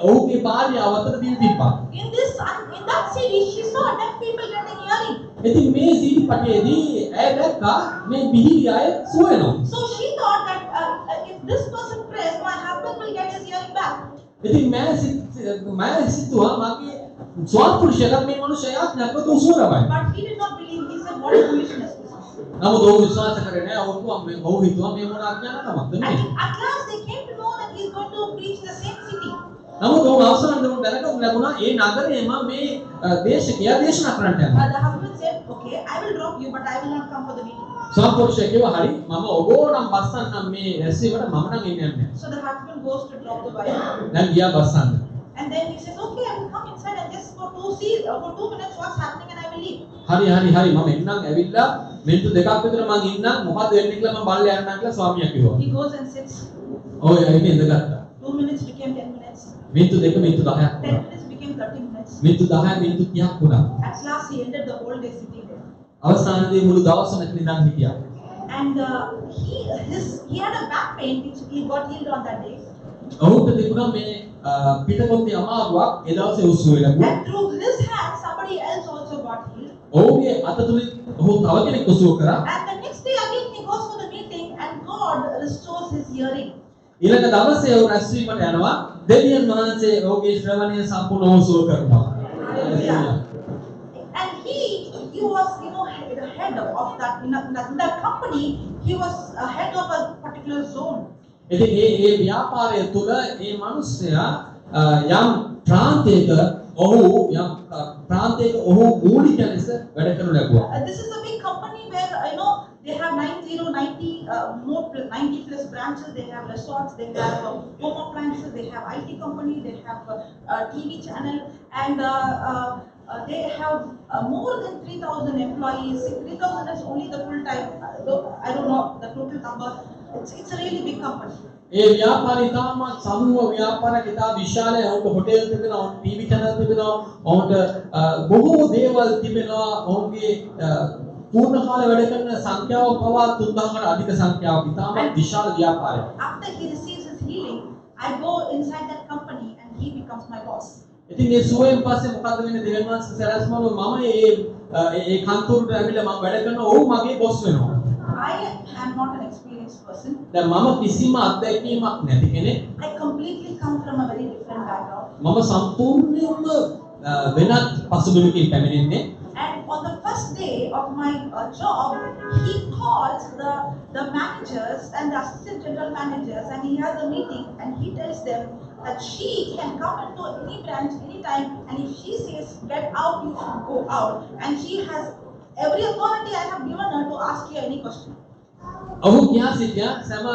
ඔහුගේ භාර්යාව අතට දීලා තිබ්බා. In that CD, she saw deaf people getting hearing. ඉතින් මේ සීඩී පටියේදී ඇය දැක්කා මේ බිහිරි අය සුව වෙනවා. So she thought that if this person prays, my husband will get his hearing back. ඉතින් මෑ සිතුවා මගේ ස්වාමි පුරුෂයාට මේ මනුස්සයා යාඥා කළොත් ඔහු සුව ලබයි. But he did not believe. He said, "What a foolishness this is." නමුත් ඔහු විශ්වාස කරේ නෑ. ඔහු කිව්වා මේ ඔහු හිතුවා මේ මොන අඥානකමක්ද මේ. And at last they came to know that he is going to preach the same city. නමුත් ඔහු අවසානයේ ඔහු දැනගන්න ලැබුණා ඒ නගරයේම මේ දේශකයා දේශනා කරන්නට යනවා. The husband said, "Okay, I will drop you, but I will not come for the meeting." ස්වාමි පුරුෂයා කිව්වා, හරි, මම ඔබව නම් බස්සන්නම් මේ රැස්වීමට, මම නම් එන්නේ නැහැ. So the husband goes to drop the wife. දැන් ගියා බස්සන්න. And then he says, "Okay, I will come inside and just for 2 minutes what's happening and I will leave." හරි හරි හරි, මම එන්නම්, ඇවිල්ලා මිනිත්තු 2ක් විතර මං ඉන්නම්, මොකද්ද වෙන්නේ කියලා මං බලලා යන්නම් කියලා ස්වාමියා කිව්වා. He goes and sits. ඔව්, ඇවිල්ලා ඉඳගත්තා. 2 minutes became 10 minutes. මිනිත්තු 2 මිනිත්තු 10ක් 10 වුණා. minutes became 30 minutes. මිනිත්තු 10 මිනිත්තු 30ක් වුණා. At last he ended the whole day sitting there. අවසානයේදී මුළු දවසම එතන ඉඳන් හිටියා. And he had a back pain which he got healed on that day. ඔහුට තිබුණා මේ පිටකොන්දේ අමාරුවක්. ඒ දවසේ ඔහු සුවය ලැබුවා. And through his hand, somebody else also got healed. ඔහුගේ අත තුලින් ඔහු තව කෙනෙක්ව සුව කරා. And the next day again he goes for the meeting and God restores his hearing. ඊළඟ දවසේ ඔහු රැස්වීමට යනවා. දෙවියන් වහන්සේ ඔහුගේ ශ්‍රවණය සම්පූර්ණව සුව කරනවා. Hallelujah. And he was the head of that in, a, in that company. He was a head of a particular zone. ඉතින් මේ මේ ව්‍යාපාරය තුළ මේ මිනිස්සයා යම් ප්‍රාන්තයක ඔහු යම් ප්‍රාන්තයක ඔහු මූලික ලෙස වැඩ කරනු ලැබුවා. This is a big company where they have 90, 90 more 90 plus branches. They have resorts, they have home appliances, they have IT company, they have TV channel, and they have more than 3,000 employees. 3,000 is only the full time. Though I don't know the total number. It's a really big company. ඒ ව්‍යාපාරය ඉතාමත් සමූහ ව්‍යාපාරයක්, ඉතා විශාලයි. ඔවුන්ට hotel තිබෙනවා, ඔවුන්ට TV channel තිබෙනවා, ඔවුන්ට බොහෝ දේවල් තිබෙනවා. ඔවුන්ගේ පූර්ණ කාල වැඩ කරන සංඛ්‍යාව පවා 3000කට අධික සංඛ්‍යාවක්. ඉතාමත් විශාල ව්‍යාපාරයක්. After he receives his healing, I go inside that company and he becomes my boss. ඉතින් මේ සුවයෙන් පස්සේ මොකද්ද වෙන්නේ? දෙවියන් වහන්සේ සැලැස්මලු මම ඒ ඒ කන්තෝරුවට ඇවිල්ලා මම වැඩ කරනවා, ඔහු මගේ බොස් වෙනවා. I am not an experienced person. දැන් මම කිසිම අත්දැකීමක් නැති කෙනෙක්. I completely come from a very different background. මම සම්පූර්ණයෙන්ම වෙනත් පසුබිමකින් පැමිණෙන්නේ. And on the first day of my job, he calls the managers and the assistant general managers, and he has a meeting, and he tells them that she can come into any branch anytime, and if she says get out, you should go out, and she has every authority I have given her to ask you any question. ඔහු කියා සිටියා සෑම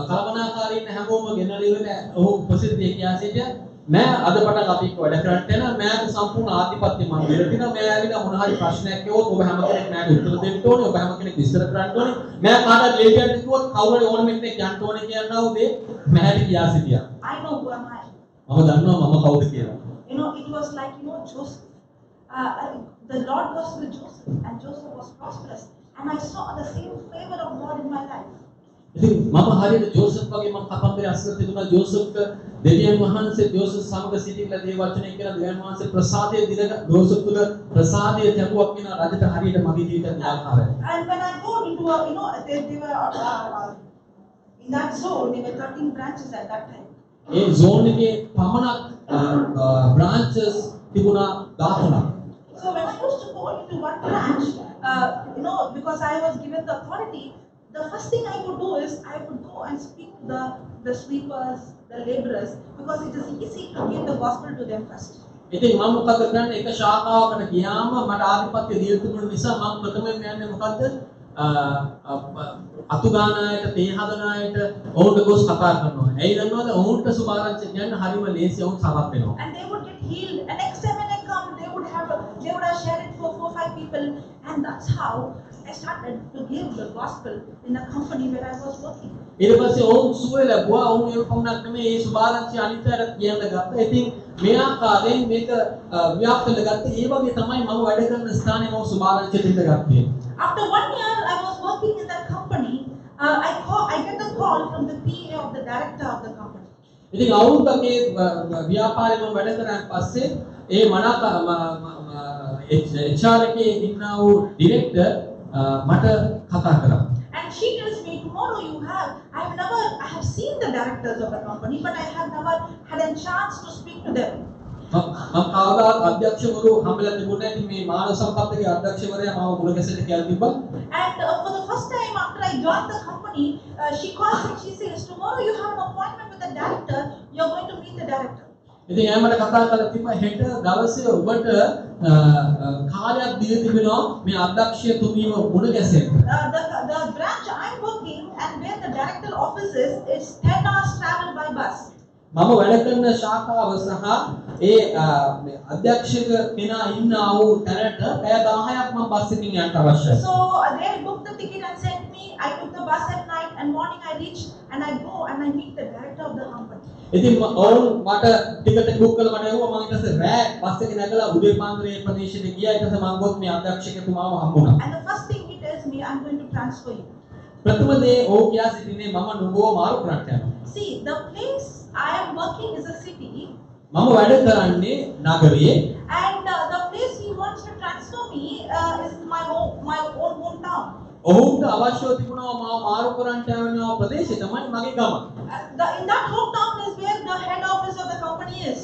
කළමනාකාරීන් හැමෝම ගෙනල්ලා ඉවරලා ඔහු ප්‍රසිද්ධිය කියා සිටියා, මෑ අද පටන් අපි එක්ක වැඩ කරන්නට යනවා. මෑට සම්පූර්ණ ආධිපත්‍ය මම දීලා තිනවා. මෑ ඇවිල්ලා මොන හරි ප්‍රශ්නයක් ඇහුවොත් ඔබ හැම කෙනෙක් මෑට උත්තර දෙන්න ඕනේ. ඔබ හැම කෙනෙක් විස්තර කරන්න ඕනේ. මෑ කාටවත් ලේට් යන්න කිව්වොත් කවුරු හරි ඕනම කෙනෙක් යන්න ඕනේ කියනවා උදේ මෑට කියා සිටියා. I know who am I. මම දන්නවා මම කවුද කියලා. It was like, Joseph. The Lord was with Joseph, and Joseph was prosperous. And I saw the same favor of God in my life. ඉතින් මම හරියට ජෝසප් වගේ මම කතන්දරය අසලා තිබුණා. ජෝසප්ට දෙවියන් වහන්සේ ජෝසප් සමග සිටින්න දේව වචනය කියලා දෙවියන් වහන්සේ ප්‍රසාදය දිනක ජෝසප් තුල ප්‍රසාදය ලැබුවක් කියන රජට හරියට මගේ ජීවිතය ආකාරය. And when I go into a, you know, they were in that zone, there were 13 branches at that time. A zone එකේ පමණක් බ්‍රාන්චස් තිබුණා 13ක්. So when I used to go into one branch, because I was given the authority, the first thing I would do is I would go and speak to the sweepers, the laborers, because it is easy to give the gospel to them first. ඉතින් මම මොකද කරන්නේ, එක ශාඛාවකට ගියාම මට ආධිපත්‍ය දීලා තිබුණ නිසා මම ප්‍රථමයෙන් යන්නේ මොකද්ද, අතු ගාන අයට, තේ හදන අයට ඔවුන්ට ගොස් කතා කරනවා. ඇයි දන්නවද? ඔවුන්ට සුභාරංචි කියන්න හරිම ලේසි, ඔවුන් සමත් වෙනවා. And they would get healed. And next time when I come, they would have shared it for four, five people. And that's how I started to give the gospel in the company where I was working. ඊට පස්සේ ඔවුන් සුවය ලැබුවා. ඔවුන් ඒ පමණක් නෙමෙයි, ඒ සුභාරංචි අනිත් අයට කියන්න ගත්තා. ඉතින් මේ ආකාරයෙන් මේක ව්‍යාප්ත වෙන්න ගත්තා. ඒ වගේ තමයි මම වැඩ කරන ස්ථානයේ මම සුභාරංචි දෙන්න ගත්තේ. After one year, I was working in that company. I get a call from the PA of the director of the company. ඉතින් අවුරුද්දක් ඒ ව්‍යාපාරේ මම වැඩ කරාන් පස්සේ ඒ මනාක HR එකේ ඉන්නා වූ ඩිරෙක්ටර් මට කතා කරා. And she tells me, tomorrow you have, I have never, I have seen the directors of the company, but I have never had a chance to speak to them. මම මම කවදාවත් අධ්‍යක්ෂවරු හම්බෙලා තිබුණේ නැහැ. ඉතින් මේ මානව සම්පත්ගේ අධ්‍යක්ෂවරයා මාව මුණ ගැසෙන්න කියලා තිබ්බා. And for the first time after I joined the company, she calls and she says, tomorrow you have an appointment with the director, you're going to meet the director. ඉතින් එයා මට කතා කරලා තිබ්බා හෙට දවසේ ඔබට කාලයක් දීලා තිබෙනවා මේ අධ්‍යක්ෂතුමීව මුණ ගැසෙන්න. The branch I'm working and where the director office is 10 hours travel by bus. මම වැඩ කරන ශාඛාව සහ ඒ මේ අධ්‍යක්ෂක කෙනා ඉන්නා වූ තැනට පැය 10ක් මම බස් එකකින් යන්න අවශ්‍යයි. So they booked the ticket and sent me. I took the bus at night and morning I reached and I go and I meet the director of the company. ඉතින් ඔවුන් මට ටිකට් එක book කරලා මට එව්වා. මම ඊට පස්සේ රෑ බස් එකේ නැගලා උදේ පාන්දර ඒ ප්‍රදේශයට ගියා. ඊට පස්සේ මං ගොස් මේ අධ්‍යක්ෂකතුමාව හම්බුණා. And the first thing he tells me, I'm going to transfer you. ප්‍රථම දේ ඔහු කියා සිටින්නේ මම නුඹව මාරු කරන්නට යනවා. See, the place I am working is a city, මම වැඩ කරන්නේ නගරයේ. and the place he wants to transfer me is my own hometown. ඔහුට අවශ්‍යව තිබුණා මාව මාරු කරන්නට යන ප්‍රදේශය තමයි මගේ ගම. In that hometown is where the head office of the company is.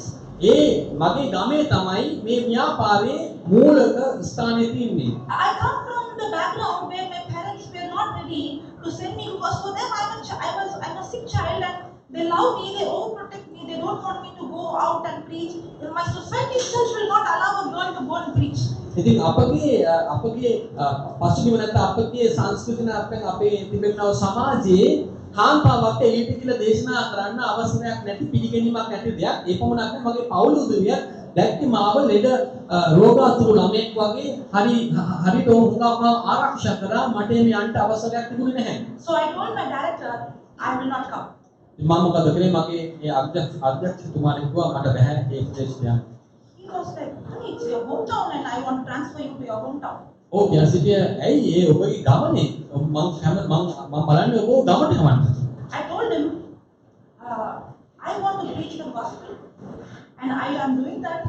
ඒ මගේ ගමේ තමයි මේ ව්‍යාපාරයේ මූලික ස්ථානය තියෙන්නේ. I come from the background where my parents were not ready to send me because for them I'm a sick child and they love me, they overprotect me, they don't want me to go out and preach. My society itself will not allow a girl to go and preach. ඉතින් අපගේ පසුබිම නැත්නම් අපගේ සංස්කෘතිය අපෙන් අපේ තිබෙනව සමාජයේ කාන්තාවක් එළියට කියලා දේශනා කරන්න අවසරයක් නැති, පිළිගැනීමක් නැති දෙයක්. ඒ පමණක් නෙවෙයි, මගේ පවුල උදවිය දැක්කේ මාව ලෙඩ රෝගාතුරු ළමයෙක් වගේ. හරියට ඔවුන් හුඟක් මාව ආරක්ෂා කරා. මට එහෙම යන්න අවසරයක් තිබුණේ නැහැ. So I told my director, I will not come. මම මොකද කරේ, මගේ ඒ අධ්‍යක්ෂතුමාට කිව්වා මට බැහැ ඒ ප්‍රදේශයට යන්න. He was like, honey, it's your hometown and I want to transfer you to your hometown. ඔව් කියා සිටිය, ඇයි ඒ ඔබගේ ගමනේ මං හැම මං මං බලන්නේ ඔබ ගමට යවන්න. I told him, I want to preach the gospel and I am doing that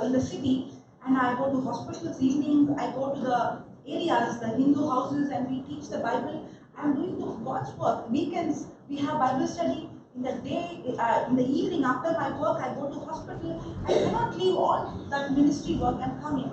in the city, and I go to hospitals evening, I go to the areas, the Hindu houses, and we teach the Bible. I am doing the God's work. Weekends we have Bible study. In the day, in the evening after my work, I go to hospital. I cannot leave all that ministry work and come here.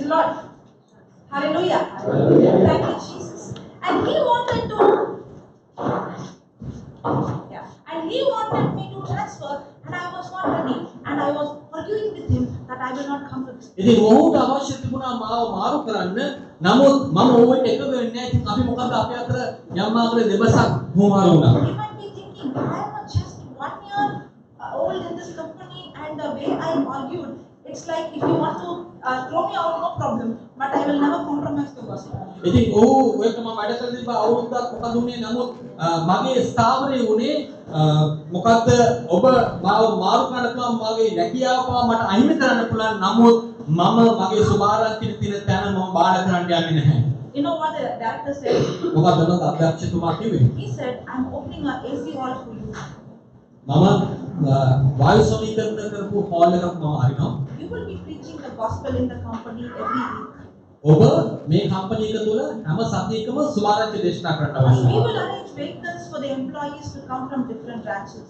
the Lord. Hallelujah. Hallelujah. Thank you, Jesus. And he wanted to, yeah, and he wanted me to transfer, and I was not ready. And I was arguing with him that I will not come to this. ඉතින් ඔහුට අවශ්‍ය තිබුණා මාව මාරු කරන්න. නමුත් මම ඔහුට එකඟ වෙන්නේ නැහැ. ඉතින් අපි මොකද අපේ අතර යම් ආකාරයේ දෙබසක් හුවමාරු වුණා. He might be thinking, I am just 1 year old in this company, and the way I argued, it's like if you want to throw me out, no problem, but I will never compromise the gospel. ඉතින් ඔහු ඔයක මම වැඩ කරලා තිබ්බ අවුරුද්දක් මොකද වුනේ? නමුත් මගේ ස්ථාවරය වුණේ මොකද්ද, ඔබ මාව මාරු කරන්න පුළුවන්, මගේ රැකියාව පවා මට අහිමි කරන්න පුළුවන්, නමුත් මම මගේ සුභාරංචියට තියෙන තැන මම බාර කරන්න යන්නේ නැහැ. You know what the director said? මොකක්ද නේද අධ්‍යක්ෂතුමා කිව්වේ? He said, "I'm opening a AC hall for you. මම වායු සමීකරණ කරපු හෝල් එකක් මම අරිනවා. You will be preaching the gospel in the company every week. ඔබ මේ කම්පැනි එක තුළ හැම සතියකම සුභාරංචි දේශනා කරන්න We අවශ්‍යයි. will arrange vehicles for the employees to come from different branches.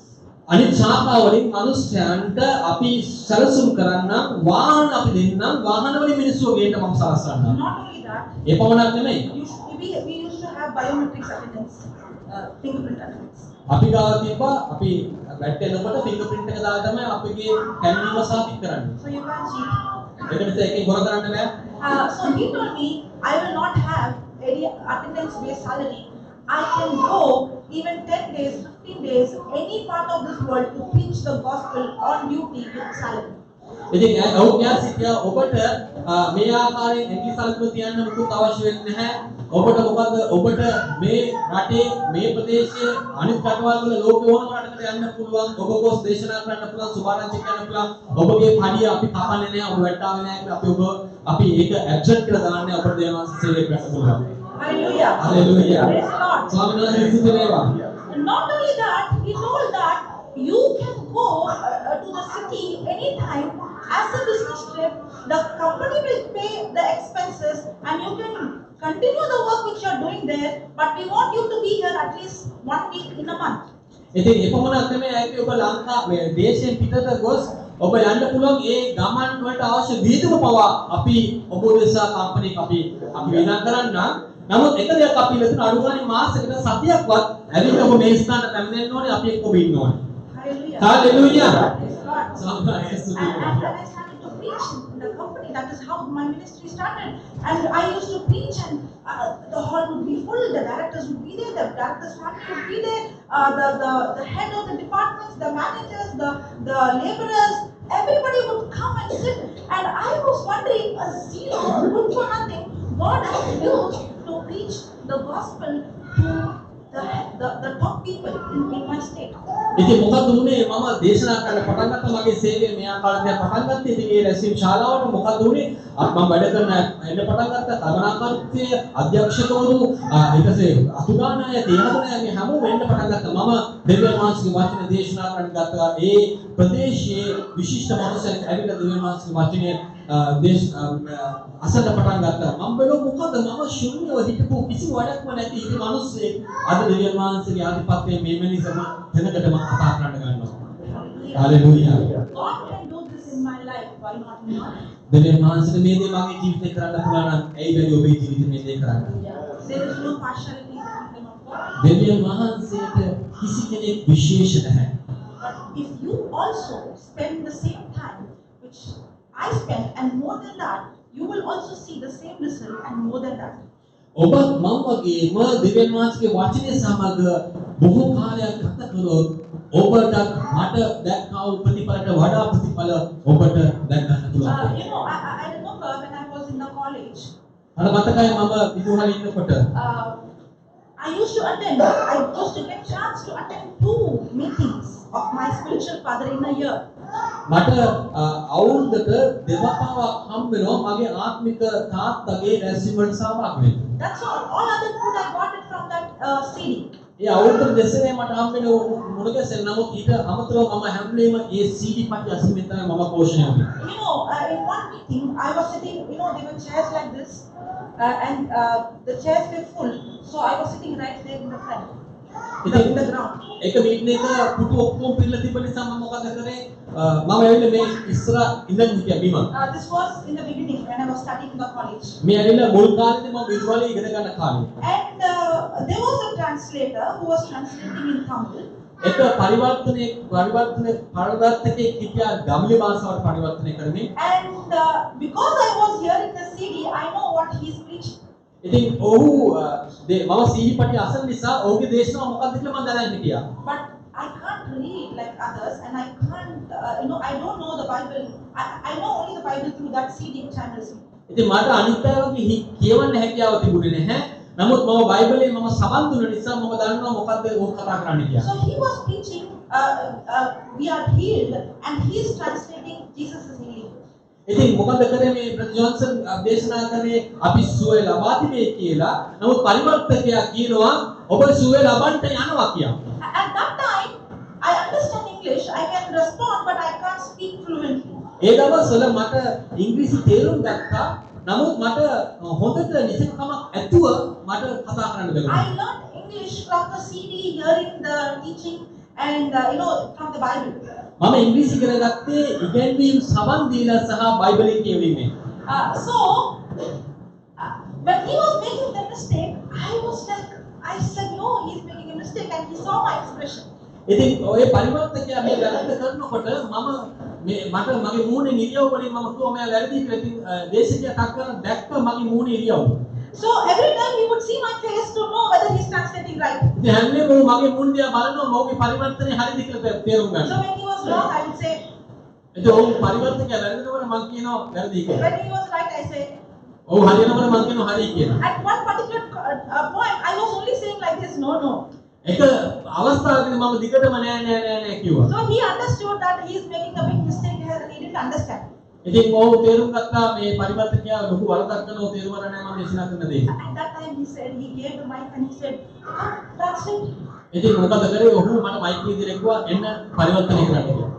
අනිත් ශාඛා වලින් මිනිස්යන්ට අපි සැලසුම් කරන්නම්, වාහන අපි දෙන්නම්, වාහන වලින් මිනිස්සු ගේන්න මම සලස්වන්නම්. Not only that, ඒ පමණක් නෙමෙයි. we used to have biometrics attendance, fingerprint attendance. අපි ගාව තිබ්බා අපි වැඩට එනකොට ෆින්ගර්ප්‍රින්ට් එක දාලා තමයි අපගේ පැමිණීම සහතික කරන්නේ. So you can't cheat. ඒක නිසා එකෙන් හොර කරන්න බෑ. So he told me, I will not have any attendance based salary. I can go even 10 days, 15 days, any part of this world to preach the gospel on duty with salary. ඉතින් ඔහු කියා සිටියා ඔබට මේ ආකාරයෙන් ඇඟිලි සලකුණු තියන්න මුකුත් අවශ්‍ය වෙන්නේ නැහැ. ඔබට මොකද ඔබට මේ රටේ මේ ප්‍රදේශයේ අනිත් රටවල් වල ලෝකෙ ඕනම රටකට යන්න පුළුවන්. ඔබ ගොස් දේශනා කරන්න පුළුවන්, සුභාරංචි කියන්න පුළුවන්. ඔබගේ පඩිය අපි කපන්නේ නැහැ, ඔබ වැට්ටාවේ නැහැ කියලා අපි ඔබ අපි ඒක ඇබ්සන්ට් කියලා දාන්නේ, ඔබට දේවංශ සේවය කරන්න පුළුවන්. Hallelujah. Hallelujah. Praise the Lord. ස්වාමීන් වහන්සේ ස්තුති වේවා. And not only that, he told that you can go to the city anytime as a business trip. The company will pay the expenses and you can continue the work which you are doing there, but we want you to be here at least one week in a month. ඉතින් එපමණක් නෙමෙයි, ඇයි ඔබ ලංකා මේ දේශයෙන් පිටත ගොස් ඔබ යන්න පුළුවන්, ඒ ගමන් වලට අවශ්‍ය වියදම පවා අපි ඔබ උදෙසා කම්පැනි එක අපි අපි වියදම් කරන්න. නමුත් එක දෙයක් අපි ඉල්ලන, අඩු ගානේ මාසෙකට සතියක්වත් ඇවිත් ඔබ මේ ස්ථානට පැමිණෙන්න ඕනේ, අපි එක්ක ඔබ ඉන්න ඕනේ. Hallelujah. Hallelujah. Praise God. ස්වාමීන් වහන්සේ ස්තුති And, වේවා. and then I started to preach in the company. That is how my ministry started. And I used to preach, and the hall would be full. The directors would be there. The directors' family would be there. The head of the departments, the managers, the laborers, everybody would come and sit. And I was wondering, a zero, good for nothing, God has used to preach the gospel to the top people in my state. ඉතින් මොකද වුනේ? මම දේශනා කරන්න පටන් ගත්තා, මගේ සේවය මේ ආකාරයෙන් පටන් ගත්තේ. ඉතින් ඒ රැස්වීම ශාලාවට මොකද වුනේ? මම වැඩ කරන එන්න පටන් ගත්තා. කළමනාකාරීත්වය අධ්‍යක්ෂකවරු, ඊට පස්සේ අතුගාන අය, තේ හදන අය, මේ හැමෝම එන්න පටන් ගත්තා. මම දෙවියන් වහන්සේගේ වචන දේශනා කරන්න ගත්තා. ඒ ප්‍රදේශයේ විශිෂ්ට මනුස්සයෙක් ඇවිල්ලා දෙවියන් වහන්සේගේ වචනය දේශ අසන්න පටන් ගත්තා. මම බැලුවා මොකද මම ශූන්‍යව හිටපු කිසිම වැඩක්ම නැති ඉති මිනිස්සෙක් අද දෙවියන් වහන්සේගේ ආධිපත්‍යය මේ මැනි සම දෙනකටම කතා කරන්න ගන්නවා. Hallelujah. God can do this in my life, why not in yours? දෙවියන් වහන්සේට මේ දේ මගේ ජීවිතේ කරන්න පුළුවන් නම් ඇයි බැරි ඔබේ ජීවිතේ මේ දේ කරන්න? There is no partiality in the kingdom of God. දෙවියන් වහන්සේට කිසි කෙනෙක් විශේෂ නැහැ. But if you also spend the same time which I spent and more than that, you will also see the same result and more than that. ඔබත් මම වගේම දෙවියන් වහන්සේගේ වචනය සමග බොහෝ කාලයක් ගත කළොත් ඔබට මට දැක්කා වූ ප්‍රතිඵලට වඩා ප්‍රතිඵල ඔබට දැක් ගන්න පුළුවන්. I remember when I was in the college, මට මතකයි මම විදුහලේ ඉන්නකොට I used to get chance to attend two meetings of my spiritual father in a year. මට අවුරුද්දට දෙවතාවක් හම්බ වෙනවා මගේ ආත්මික තාත්තගේ රැස්වීම වලට සහභාගී වෙන්න. That's all. All other food I got it from that CD. ඒ අවුරුද්දට දෙසැරේ මට හම්බ වෙන මුණ ගැසෙන, නමුත් ඊට අමතරව මම හැම වෙලේම ඒ CD පටි අසීමෙන් තමයි මම පෝෂණය වුනේ. In one meeting, I was sitting, there were chairs like this, and the chairs were full. So I was sitting right there in the front. in the ground. එක මීටින් එක පුටු ඔක්කොම පිරලා තිබ්බ නිසා මම මොකද කරේ? මම ඇවිල්ලා මේ ඉස්සර ඉඳන් හිටියා බිම. This was in the beginning when I was studying in the college. මේ ඇවිල්ලා මුල් කාලේදී මම විදුහලේ ඉගෙන ගන්න කාලේ. And there was a translator who was translating in Tamil. එක පරිවර්තනයේ පරිවර්තකයෙක් හිටියා දමිළ භාෂාවට පරිවර්තනය කරමින්. And because I was hearing the CD, I know what he is preaching. ඉතින් ඔහු මම සීහිපටිය අසන නිසා ඔහුගේ දේශනාව මොකක්ද කියලා මම දැනන් හිටියා. But I can't read like others, and I can't, I don't know the Bible. I know only the Bible through that CD which I'm listening. ඉතින් මට අනිත් අය වගේ කියවන්න හැකියාව තිබුණේ නැහැ. නමුත් මම බයිබලයේ මම සවන් දුන්න නිසා මම දන්නවා මොකද්ද ඔහු කතා කරන්න කියලා. So he was preaching, we are healed, and he is translating Jesus is healing. ඉතින් මොකද කරේ මේ බ්‍රදර් ජොන්සන් දේශනා කරේ අපි සුවය ලබා තිබේ කියලා. නමුත් පරිවර්තකයා කියනවා ඔබ සුවය ලබන්නට යනවා කියලා. At that time, I understand English, I can respond, but I can't speak fluently. ඒ දවස්වල මට ඉංග්‍රීසි තේරුම් ගත්තා. නමුත් මට හොඳට නිසකමක් ඇතුව මට කතා කරන්න බැරුණා. I learned English from the CD, hearing the teaching, and from the Bible. මම ඉංග්‍රීසි ඉගෙන ගත්තේ ඉගැන්වීම් සවන් දීලා සහ බයිබලයේ කියවීමෙන්. So, when he was making the mistake, I was like, I said, no, he's making a mistake, and he saw my expression. ඉතින් ඔය පරිවර්තකයා මේ වැරද්ද කරනකොට මම මේ මට මගේ මූණේ ඉරියව් වලින් මම කිව්වා මෙයා වැරදි කියලා. ඉතින් දේශකයා ටක් කරලා දැක්ක මගේ මූණේ ඉරියව්. So every time he would see my face to know whether he's translating right. ඉතින් හැම වෙලේම ඔහු මගේ මූණ දිහා බලනවා මොහුගේ පරිවර්තනය හරිද කියලා තේරුම් ගන්න. So when he was wrong, I would say. ඉතින් ඔහු පරිවර්තකයා වැරදිනකොට මං කියනවා වැරදි කියලා. When he was right, I say. ඔහු හරියනකොට මං කියනවා හරි කියලා. At one particular point, I was only saying like this, no, no. එක අවස්ථාවකදී මම දිගටම නෑ නෑ නෑ නෑ කිව්වා. So he understood that he is making a big mistake here and he didn't understand. ඉතින් ඔහු තේරුම් ගත්තා මේ පරිවර්තකයා ලොකු වරදක් කරනවා තේරුම් ගන්න නෑ මම දේශනා කරන දේ. At that time he said, he gave the mic and he said, come, translate. ඉතින් මොකද කරේ ඔහු මට මයික් එක දීලා කිව්වා එන්න පරිවර්තනය කරන්න කියලා.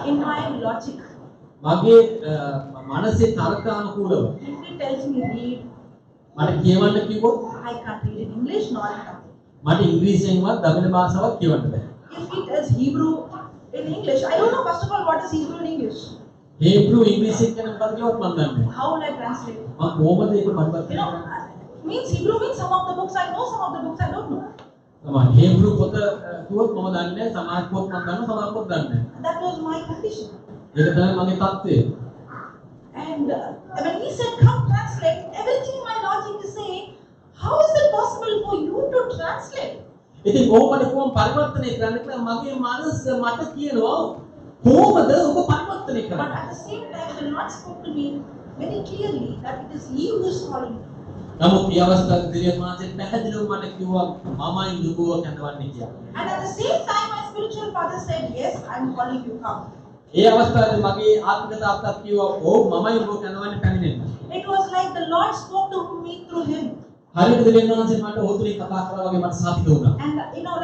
In my logic, මගේ මනසේ තර්කානුකූලව if he tells me read, මට කියවන්න කිව්වොත් I can't read in English nor in Tamil. මට ඉංග්‍රීසියෙන්වත් දමිළ භාෂාවක් කියවන්න බෑ. If he tells Hebrew in English, I don't know first of all what is Hebrew in English. Hebrew ඉංග්‍රීසියෙන් කියන මොකක්ද කියවත් මන් දන්නේ නෑ. How will I translate? මම කොහොමද ඒක පරිවර්තනය You know, කරන්නේ? means Hebrew means some of the books I know, some of the books I don't know. තමයි හේබ්‍රු පොත කිව්වොත් මම දන්නේ නෑ, සමහර පොත් මම දන්නවා, සමහර පොත් දන්නේ නෑ. That was my condition. ඒක තමයි මගේ තත්ත්වය. And when he said, come translate, everything my logic is saying, how is it possible for you to translate? ඉතින් කොහොමද කොහොම පරිවර්තනය කරන්න කියලා මගේ මනස මට කියනවා කොහොමද ඔබ පරිවර්තනය But කරන්නේ? at the same time, the Lord spoke to me very clearly that it is He who is calling me. නමුත් මේ අවස්ථාවේ දෙවියන් වහන්සේ පැහැදිලිවම මට කිව්වා මමයි නුඹව කැඳවන්නේ කියලා. And at the same time, my spiritual father said, yes, I'm calling you, come. ඒ අවස්ථාවේ මගේ ආත්මික තාත්තත් කිව්වා ඔව් මමයි ඔබව කැඳවන්නේ පැමිණෙන්න. It was like the Lord spoke to me through him. හරියට දෙවියන් වහන්සේ මට ඔහු තුලින් කතා කරා වගේ මට සාතික වුණා. And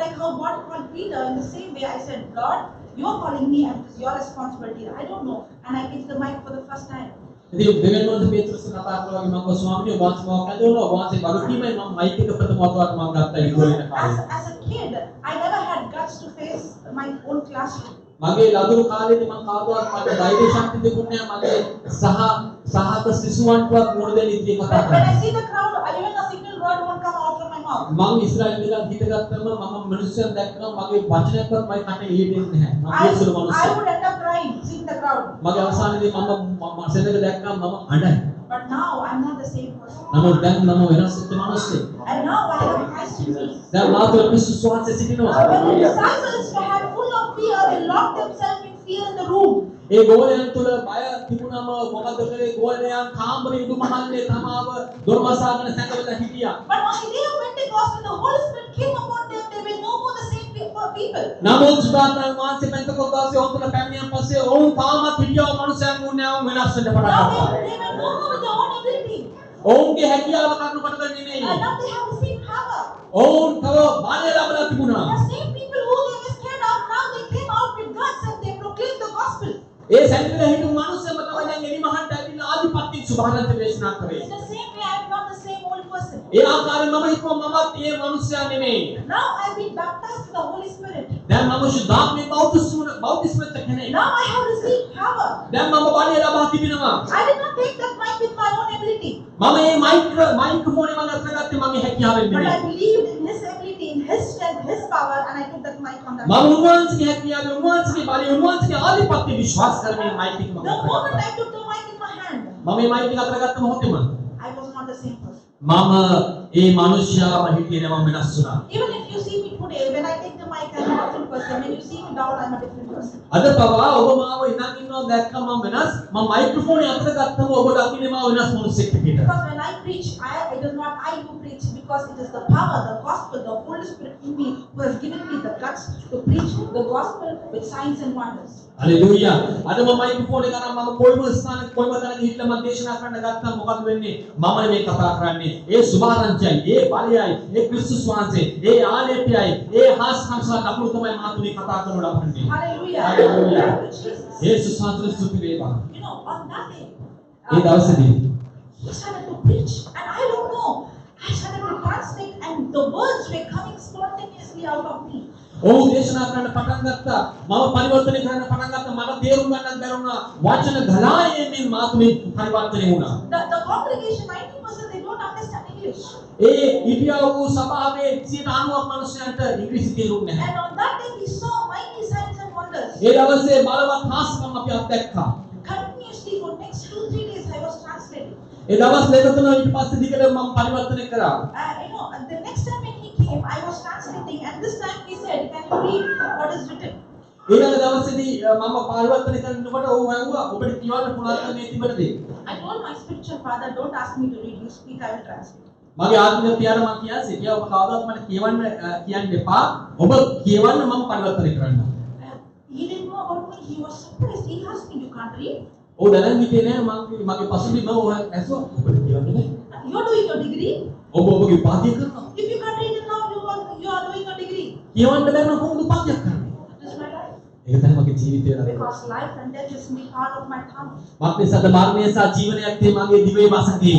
like how God called Peter, in the same way I said, Lord, you're calling me and it is your responsibility. I don't know. And I picked the mic for the first time. ඉතින් දෙවියන් වහන්සේ පේත්‍රුස්ව කතා කරා වගේ මම කිව්වා ස්වාමීනි ඔබ වහන්සේ මාව කැඳවනවා ඔබ වහන්සේ වගකීමයි මම මයික් එක ප්‍රථම වතාවට මම ගත්තා ඉදුවල ඉන්න As, කාලේ. as a kid, I never had guts to face my own classroom. මගේ ලදරු කාලේදී මම කවදාවත් මට ධෛර්ය ශක්තිය තිබුණේ නැහැ මගේ සහක සිසුවන්ටවත් මුහුණ දෙන්න ඉදිරියේ කතා When I කරන්න. see the crowd, even a single word won't come out from my mouth. මං ඉස්රායිල් ඉඳලා හිටගත්තම මම මිනිස්සුන් දැක්කම මගේ වචනයක්වත් මගේ කටේ එළියට එන්නේ නැහැ. මම පිස්සු I මිනිස්සු. would end up crying seeing the crowd. මගේ අවසානයේදී මම මම සෙනඟ දැක්කම මම අඬයි. But now I'm not the same person. නමුත් දැන් මම වෙනස් වෙච්ච මිනිස්සෙක්. And now I have Christ in me. දැන් මා තුළ ක්‍රිස්තුස් වහන්සේ සිටිනවා. When the disciples had full of fear, they locked themselves in fear in the room. ඒ ගෝලයන් තුළ බය තිබුණම මොකද කරේ? ගෝලයන් කාමරේ උඩුමහල්ලේ තමාව දොර වසාගෙන සැඟවිලා හිටියා. But on the day of Pentecost, when the Holy Spirit came upon them, they were no more the same people. නමුත් සුදාත්මන් වහන්සේ පෙන්තකොස්තාසේ ඔවුන් තුළ පැමිණියන් පස්සේ ඔවුන් තාමත් හිටියව මනුස්සයන් වුණේ නැහැ. ඔවුන් වෙනස් වෙන්න පටන් Now ගත්තා. they were no more with their own ability. ඔවුන්ගේ හැකියාව කරුණු කොටගෙන නෙමෙයි. And now they have the same power. ඔවුන් තව බලය ලැබලා තිබුණා. The same people who they were scared of, now they came out with guts and they proclaimed the gospel. ඒ සැඟවිලා හිටපු මනුස්සයම තමයි දැන් එලිමහාන්ට ඇවිල්ලා ආධිපත්‍ය සුභාරංචි දේශනා කරේ. In the same way, I am not the same old person. ඒ ආකාරයෙන් මම හිතුවා මමත් ඒ මනුස්සයා නෙමෙයි. Now I've been baptized with the Holy Spirit. දැන් මම ශුද්ධාත්මේ බෞතිස්ම වෙච්ච කෙනෙක්. Now I have received power. දැන් මම බලය ලබා තිබෙනවා. I did not take that mic with my own ability, මම මේ මයික්‍රොෆෝනේ මම අතට ගත්තේ මගේ හැකියාවෙන් but I නෙමෙයි. believed in His ability, in His strength, His power, and I took that mic on that. මම උන්වහන්සේගේ හැකියාවෙන්, උන්වහන්සේගේ බලය, උන්වහන්සේගේ ආධිපත්‍ය විශ්වාස කරමින් මයික් එක මම The අතට moment ගත්තා. I took the mic in my hand, මම මේ මයික් එක අතට ගත්ත මොහොතේම I was not the same person. මම ඒ මනුෂ්‍යයාම හිටියේ නෑ. මම වෙනස් වුණා. Even if you see me today, when I take the mic, I'm a different person. When you see me down, I'm a different person. අද පවා ඔබ මාව ඉඳන් ඉන්නවා දැක්කම මම වෙනස්. මම මයික්‍රොෆෝනේ අතට ගත්තම ඔබ දකින්නේ මාව වෙනස් මනුස්සෙක් විදියට. Because when I preach, it is not I who preach, because it is the power, the gospel, the Holy Spirit in me who has given me the guts to preach the gospel with signs and wonders. Hallelujah. අද මම microphone එක අරන් මම කොයිම ස්ථානක කොයිම තැනක හිටලා මම දේශනා කරන්න ගත්තම මොකද වෙන්නේ? මම නෙමෙයි කතා කරන්නේ. ඒ සුභාරංචියයි, ඒ බලයයි, ඒ ක්‍රිස්තුස් වහන්සේ, ඒ ආලේපයයි, ඒ හාස්කම් සහ ලකුණු තමයි මා තුලින් කතා කරනු ලබන්නේ. Hallelujah. Hallelujah. Thank you, Jesus. යේසුස් වහන්සේට ස්තුති වේවා. On that day, ඒ දවසේදී he started to preach, and I don't know. I started to translate, and the words were coming spontaneously out of me. ඔහු දේශනා කරන්න පටන් ගත්තා. මම පරිවර්තනය කරන්න පටන් ගත්තා. මට තේරුම් ගන්නත් බැරි වුණා. වචන ගලා එමින් මා තුලින් පරිවර්තනය වුණා. The congregation, 90%, they don't understand English. ඒ හිටියා වූ සභාවේ 90ක් මනුස්සයන්ට ඉංග්‍රීසි තේරුම් නැහැ. And on that day, we saw mighty signs and wonders. ඒ දවසේ බලවත් හාස්කම් අපි අත්දැක්කා. Continuously for next 2, 3 days, I was translating. ඒ දවස් දෙක තුන ඊට පස්සේ දිගට මම පරිවර්තනය කරා. And the next time when he came, I was translating, and this time he said, "Can you read what is written?" ඊළඟ දවසේදී මම පරිවර්තනය කරනකොට ඔහු ඇහුවා, ඔබට කියවන්න පුළුවන් මේ තිබෙන දේ? I told my spiritual father, "Don't ask me to read, you speak, I will translate." මගේ ආත්මික පියාට මම කියා සිටියා, ඔබ කවදාවත් මට කියවන්න කියන්න එපා. ඔබ කියවන්න, මම පරිවර්තනය කරන්න. He didn't know about me. He was surprised. He asked me, "You can't read? ඔහු දැනන් හිටියේ නෑ මං මගේ පසුබිම. ඔහු ඇසුවා, ඔබට කියවන්න බෑ? You're doing your degree. ඔබ ඔබගේ උපාධිය කරනවා. If you can't read it now, you are doing a degree." කියවන්න බැරි නම් කොහොමද උපාධියක් කරන්නේ? That is my life. ඒක තමයි මගේ ජීවිතය නේද? Because life and death is in the power of my tongue. මක්නිසාද මරණය සහ ජීවනයක් තේ මගේ දිවේ වසඟේ.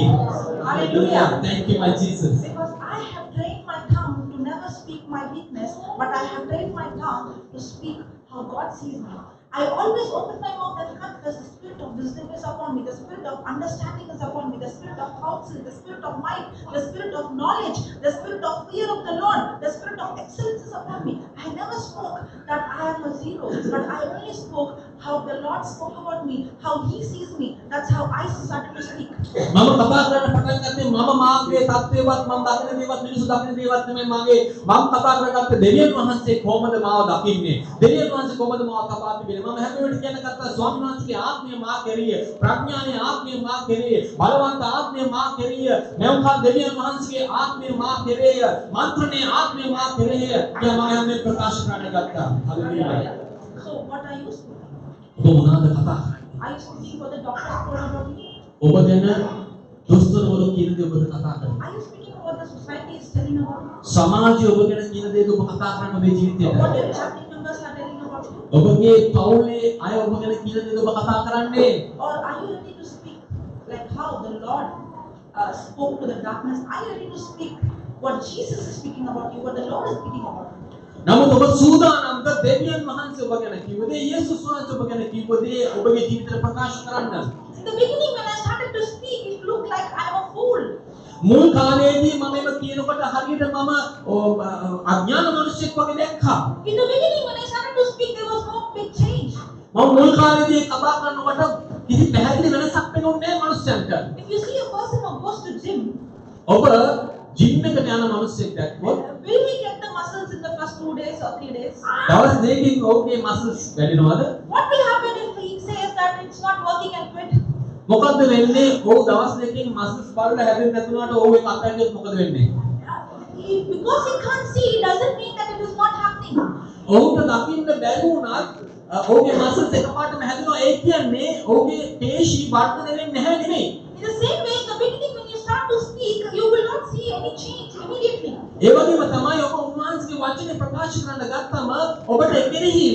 Hallelujah. Thank you, my Jesus. Because I have trained my tongue to never speak my weakness, but I have trained my tongue to speak how God sees me. I always open my mouth and confess the spirit of wisdom is upon me, the spirit of understanding is upon me, the spirit of counsel, the spirit of might, the spirit of knowledge, the spirit of fear of the Lord, the spirit of excellence is upon me. I never spoke that I am a zero, but I only spoke how the Lord spoke about me, how He sees me. That's how I started to speak. මම කතා කරන්න පටන් ගත්තේ මම මාගේ තත්ත්වයවත් මම දකින දේවත් මිනිස්සු දකින දේවත් නෙමෙයි. මගේ මම කතා කරගත්තේ දෙවියන් වහන්සේ කොහොමද මාව දකින්නේ, දෙවියන් වහන්සේ කොහොමද මාව තබා තිබෙන්නේ. මම හැම වෙලේම කියන ගත්තා, ස්වාමීන් වහන්සේගේ ආත්මය මා කෙරෙහිය, ප්‍රඥාවේ ආත්මය මා කෙරෙහිය, බලවන්ත ආත්මය මා කෙරෙහිය, මෙව්කා දෙවියන් වහන්සේගේ ආත්මය මා කෙරෙහිය, මන්ත්‍රණයේ ආත්මය මා කෙරෙහිය කියලා මම හැම වෙලේම ප්‍රකාශ කරන්න ගත්තා. Hallelujah. So, what are you speaking? ඔබ මොනවද කතා කරන්නේ? Are you speaking what the doctors told about you? ඔබ ගැන දොස්තරවරු කියන දේ ඔබද කතා කරන්නේ? Are you speaking what the society is telling about you? සමාජය ඔබ ගැන කියන දේද ඔබ කතා කරන්න ඔබේ ජීවිතයට? What your family members are telling about you? ඔබගේ පවුලේ අය ඔබ ගැන කියන දේද ඔබ කතා කරන්නේ? Or are you ready to speak like how the Lord spoke to the darkness? Are you ready to speak what Jesus is speaking about you, what the Lord is speaking about you? නමුත් ඔබ සූදානම්ද දෙවියන් වහන්සේ ඔබ ගැන කිව්ව දේ, යේසුස් වහන්සේ ඔබ ගැන කිව්ව දේ ඔබගේ ජීවිතේට ප්‍රකාශ කරන්න? In the beginning, when I started to speak, it looked like I'm a fool. මුල් කාලයේදී මම එම කියනකොට හරියට මම අඥාන මිනිසෙක් වගේ දැක්කා. In the beginning, when I started to speak, there was no big change. මම මුල් කාලේදී කතා කරනකොට කිසි පැහැදිලි වෙනසක් පෙනුන්නේ නැහැ මනුස්සයන්ට. If you see a person who goes to gym, ඔබ ජිම් එකට යන මිනිස්සෙක් දැක්කොත් will he get the muscles in the first 2 days or 3 days? දවස් දෙකකින් ඔහුගේ muscles වැඩෙනවද? What will happen if he says that it's not working and quit? මොකද්ද වෙන්නේ? ඔහු දවස් දෙකකින් මසල්ස් බලලා හැදෙන්නේ නැතුණාට ඔහු ඒක අත්හැරියොත් මොකද වෙන්නේ? Because he can't see, it doesn't mean that it is not happening. ඔහුට දකින්න බැරි වුණත් ඔහුගේ මසල්ස් එකපාරටම හැදෙනවා. ඒ කියන්නේ ඔහුගේ පේශි වර්ධනය වෙන්නේ නැහැ නෙමෙයි. In the same way, in the beginning, when you start to speak, you will not see any change immediately. ඒ වගේම තමයි ඔබ උන්වහන්සේගේ වචනේ ප්‍රකාශ කරන්න ගත්තම ඔබට එකෙරෙහිම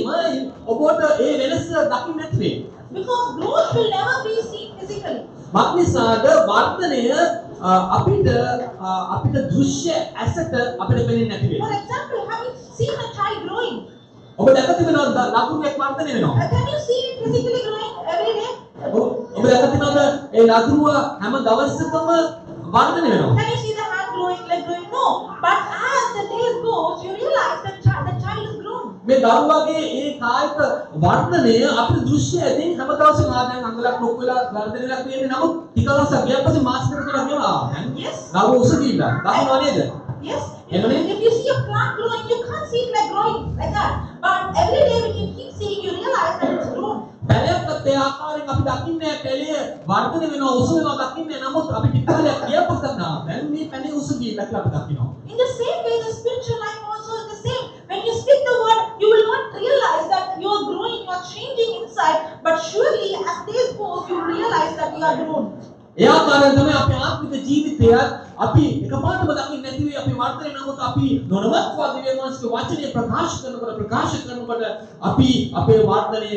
ඔබට ඒ වෙනස දකින්න නැති වෙයි. Because growth will never be seen physically. මක්නිසාද වර්ධනය අපිට අපිට දෘශ්‍ය ඇසට අපිට පෙනෙන්නේ නැති For වෙනවා. example, have you seen a child growing? ඔබ දැක තිබෙනවද ලදරුවෙක් වර්ධනය වෙනවා? Can you see it physically growing every day? ඔබ දැක තිබෙනවද ඒ ලදරුව හැම දවසකම වර්ධනය වෙනවා? Can you see the hand growing, leg growing? No. But as the days goes, you realize that the child is grown. මේ දරුවගේ ඒ කායික වර්ධනය අපිට දෘශ්‍ය ඇතින් හැම දවසම ආ දැන් අඟලක් ලොකු වෙලා වර්ධනය වෙලා තියෙන්නේ. නමුත් ටික දවසක් ගියාට පස්සේ මාස දෙක තුනක් ගියාම ආ දැන් Yes. දරුවෝ උස ගිහිල්ලා දකින්නව නේද? Yes. If, Emily? if you see a plant growing, you can't see it like growing like that. But every day when you keep seeing, you realize that it's grown. පැලයක්වත් ඒ ආකාරයෙන් අපි දකින්නේ නැහැ. පැලය වර්ධනය වෙනවා, උස වෙනවා දකින්නේ නැහැ. නමුත් අපි ටික කාලයක් ගියාට පස්සේ දන්නවා දැන් මේ පැලේ උස ගිහිල්ලා කියලා අපි දකිනවා. In the same way, the spiritual life also is the same. When you speak the word, you will not realize that you are growing, you are changing inside. But surely, as days goes, you realize that you are grown. ඒ ආකාරයෙන් තමයි අපේ ආත්මික ජීවිතයත් අපි එකපාරටම දකින්නේ නැති වෙයි අපි වර්ධනය. නමුත් අපි නොනවත්වා දෙවියන් වහන්සේගේ වචනය ප්‍රකාශ කරනකොට අපි අපේ වර්ධනය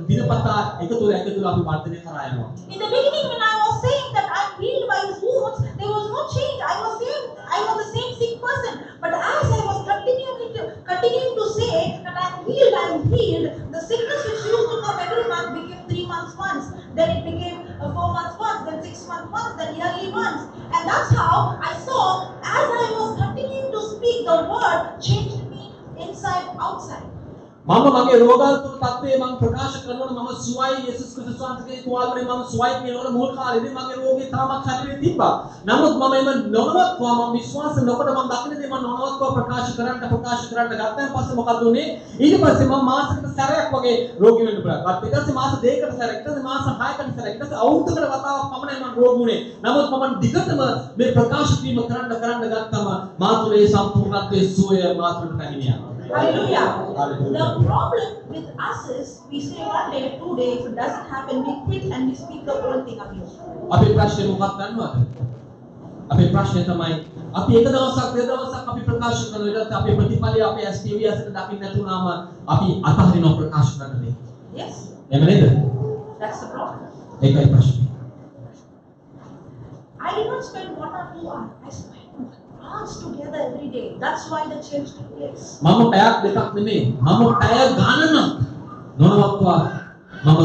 දිනපතා එකතු වෙලා එකතු වෙලා අපි වර්ධනය කරා යනවා. In the beginning, when I was saying that I'm healed by his wounds, there was no change. I was same, I was the same sick person. But as I was continuing to say that I'm healed, the sickness which used to come every month became 3 months once. Then it became 4 months once, then 6 months once, then yearly once. And that's how I saw, as I was continuing to speak, the word changed me inside, outside. මම මගේ රෝගාතුර තත්ත්වය මම ප්‍රකාශ කරනකොට මම සුවයි, යේසුස් ක්‍රිස්තුස් වහන්සේගේ තුවාල වලින් මම සුවයි කියනකොට මුල් කාලේදී මගේ රෝගේ තාමත් ශරීරයේ තිබ්බා. නමුත් මම එම නොනවත්වා මම විශ්වාස නොකොට මම දකින දේ මම නොනවත්වා ප්‍රකාශ කරන්න ගත්තන් පස්සේ මොකද වුනේ? ඊට පස්සේ මම මාසෙකට සැරයක් වගේ රෝගී වෙන්න පටන් ගත්තා. ඊට පස්සේ මාස 2කට සැරයක්, ඊට පස්සේ මාස 6කට සැරයක්, ඊට පස්සේ අවුරුද්දකට වතාවක් පමණයි මම රෝගී වුනේ. නමුත් මම දිගටම මේ ප්‍රකාශ කිරීම කරන්න කරන්න ගත්තම මා තුළ ඒ සම්පූර්ණත්වයේ සුවය මා තුළට පැමිණියා. Hallelujah. Hallelujah. The problem with us is we say one day, 2 day, if it doesn't happen, we quit and we speak the old thing again. අපේ ප්‍රශ්නේ මොකක්ද දන්නවද? අපේ ප්‍රශ්නේ තමයි අපි එක දවසක් දෙක දවසක් අපි ප්‍රකාශ කරන ඊට අපේ ප්‍රතිඵලය අපේ ඇස් ටීවී ඇසට දකින්න නැතුණාම අපි අතහරිනවා ප්‍රකාශ කරන දේ. Yes, එහෙම නේද? that's the problem. ඒකයි ප්‍රශ්නේ. I did not spend 1 or 2 hours. I spent hours together every day. That's why the change took place. මම පැයක් දෙකක් නෙමෙයි, මම පැය ගණනක් නොනවත්වා මම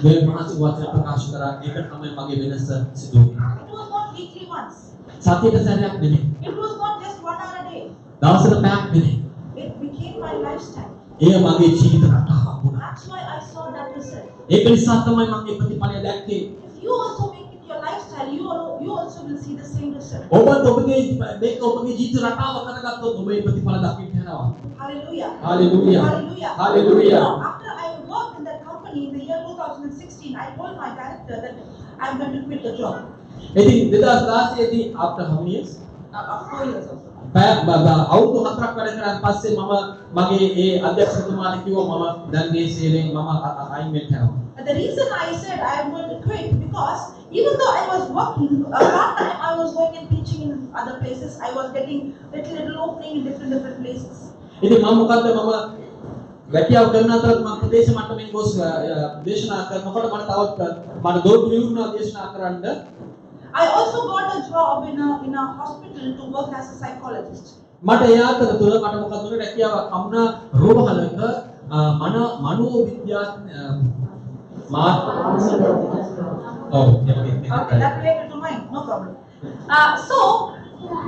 මේ මහත් වචන ප්‍රකාශ කරා. ඒක තමයි මගේ වෙනස සිදු වුණේ. It was not weekly once. සතියට සැරයක් නෙමෙයි. It was not just 1 hour a day. දවසට පැයක් නෙමෙයි. It became my lifestyle. එය මගේ ජීවිත රටාවක් වුණා. That's why I saw that result. ඒක නිසා තමයි මම මේ ප්‍රතිඵලය දැක්කේ. If you also make it your lifestyle, you also will see the same result. ඔබත් ඔබගේ මේක ඔබගේ ජීවිත රටාව කරගත්තොත් ඔබ මේ ප්‍රතිඵල දකින්න යනවා. Hallelujah. Hallelujah. Hallelujah. Hallelujah. Now, after I worked in that company in the year 2016, I told my director that I'm going to quit the job. ඉතින් 2016 දී after how many years? 4 years or so. පැය අවුරුදු 4ක් වැඩ කරාන් පස්සේ මම මගේ ඒ අධ්‍යක්ෂකතුමාට කිව්වා මම දැන් මේ සේවයෙන් මම අයින් වෙන්න යනවා. And the reason I said I am going to quit because even though I was working part time, I was going and teaching in other places. I was getting little little opening in different different places. ඉතින් මම මොකද්ද මම රැකියාව කරන අතරත් මම ප්‍රදේශ මට්ටමින් ගොස් දේශනා කරනකොට මට තවත් මට දොරටු විවෘණා දේශනා කරන්න. I also got a job in a hospital to work as a psychologist. මට ඒ අතරතුර මට මොකද වුනේ, රැකියාවක් හම්බුණා රෝහලක මනෝවිද්‍යා මා ඔව් ඒ වගේ. Okay, that related to mine, no problem. So,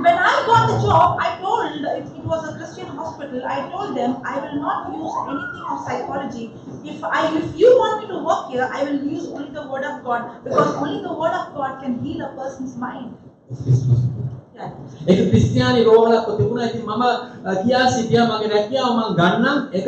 when I got the job, I told, it was a Christian hospital, I told them I will not use anything of psychology. If you want me to work here, I will use only the word of God because only the word of God can heal a person's mind. Yeah. ඒක ක්‍රිස්තියානි රෝහලක් තිබුණා. ඉතින් මම කියා සිටියා මගේ රැකියාව මං ගන්නම් එක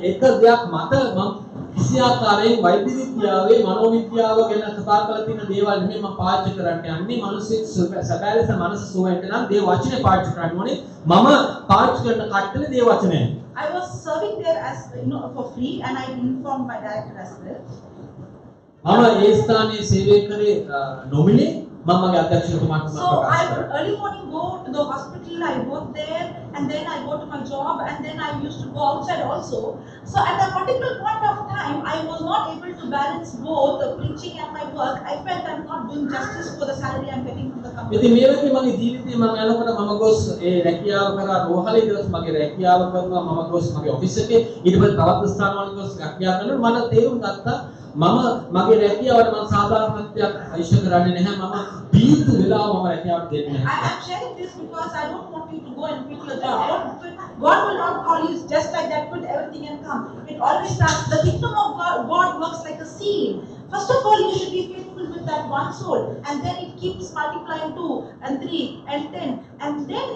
එක දෙයක් මත, මං කිසි ආකාරයෙන් වෛද්‍ය විද්‍යාවේ මනෝවිද්‍යාව ගැන කතා කරලා තියෙන දේවල් නෙමෙයි මම පාවිච්චි කරන්න යන්නේ. මිනිස්සෙක් සැබෑ ලෙස මනස සුවයට නම් දේව වචනේ පාවිච්චි කරන්න ඕනේ. මම පාවිච්චි කරන කට්ටලේ දේව වචනය. I was serving there as for free and I informed my director as well. මම ඒ ස්ථානයේ සේවය කරේ නොමිලේ. මම මගේ අධ්‍යක්ෂකතුමාට මම So ප්‍රකාශ I කරා. would early morning go to the hospital, I work there. and then I go to my job, and then I used to go outside also. So at a particular point of time, I was not able to balance both the preaching and my work. I felt I'm not doing justice for the salary I'm getting from the company. ඉතින් මේ වගේ මගේ ජීවිතේ මම යනකොට මම ගොස් ඒ රැකියාව කරා රෝහලේ. ඊට පස්සේ මගේ රැකියාව කරනවා මම ගොස් මගේ ඔෆිස් එකේ. ඊට පස්සේ තවත් ස්ථානවල ගොස් රැකියාව කරනකොට මට තේරුම් ගත්තා මම මගේ රැකියාවට මම සාධාරණත්වයක් ඉෂ්ට කරන්නේ නැහැ. මම දීර්ඝ වෙලාව මම රැකියාවට දෙන්නේ I නැහැ. am sharing this because I don't want you to go and quit your job. Don't quit. God will not call you just like that, quit everything and come. It always starts, the kingdom of God works like a seed. First of all, you should be faithful with that one soul, and then it keeps multiplying 2 and 3 and 10. And then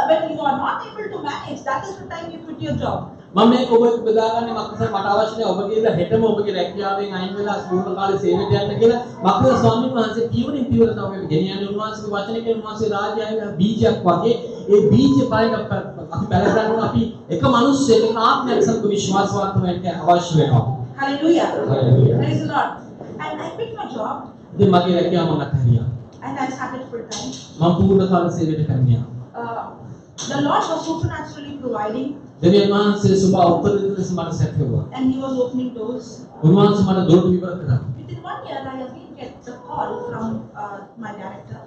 when you are not able to manage, that is the time you quit your job. මම මේක ඔබ එක්ක බෙදාගන්නේ මක්නිසාද මට අවශ්‍ය නැහැ ඔබ කියලා හෙටම ඔබගේ රැකියාවෙන් අයින් වෙලා පූර්ණ කාලේ සේවයට යන්න කියලා. මක්නිසාද ස්වාමීන් වහන්සේ පියවරින් පියවර තමයි ඔබ ගෙනියන්නේ. උන්වහන්සේගේ වචනේ කියන උන්වහන්සේ රාජ්‍යය ඇවිල්ලා බීජයක් වගේ. ඒ බීජ පයන අපි පැල කරන්න ඕන. අපි එක මිනිස්සෙක් එක ආත්මයක් සමග විශ්වාසවන්ත වෙන්න අවශ්‍ය වෙනවා. Hallelujah. Hallelujah. Praise the Lord. And I quit my job ඉතින් මගේ රැකියාව මම අත්හැරියා. And I started full time. මම පූර්ණ කාල සේවයට පැමිණියා. The Lord was supernaturally providing දෙවියන් වහන්සේ සුභ උපරිම ලෙස මට සැපයුවා. and He was opening doors. උන්වහන්සේ මට දොරටු විවර කරා. Within one year, I again get the call from my director.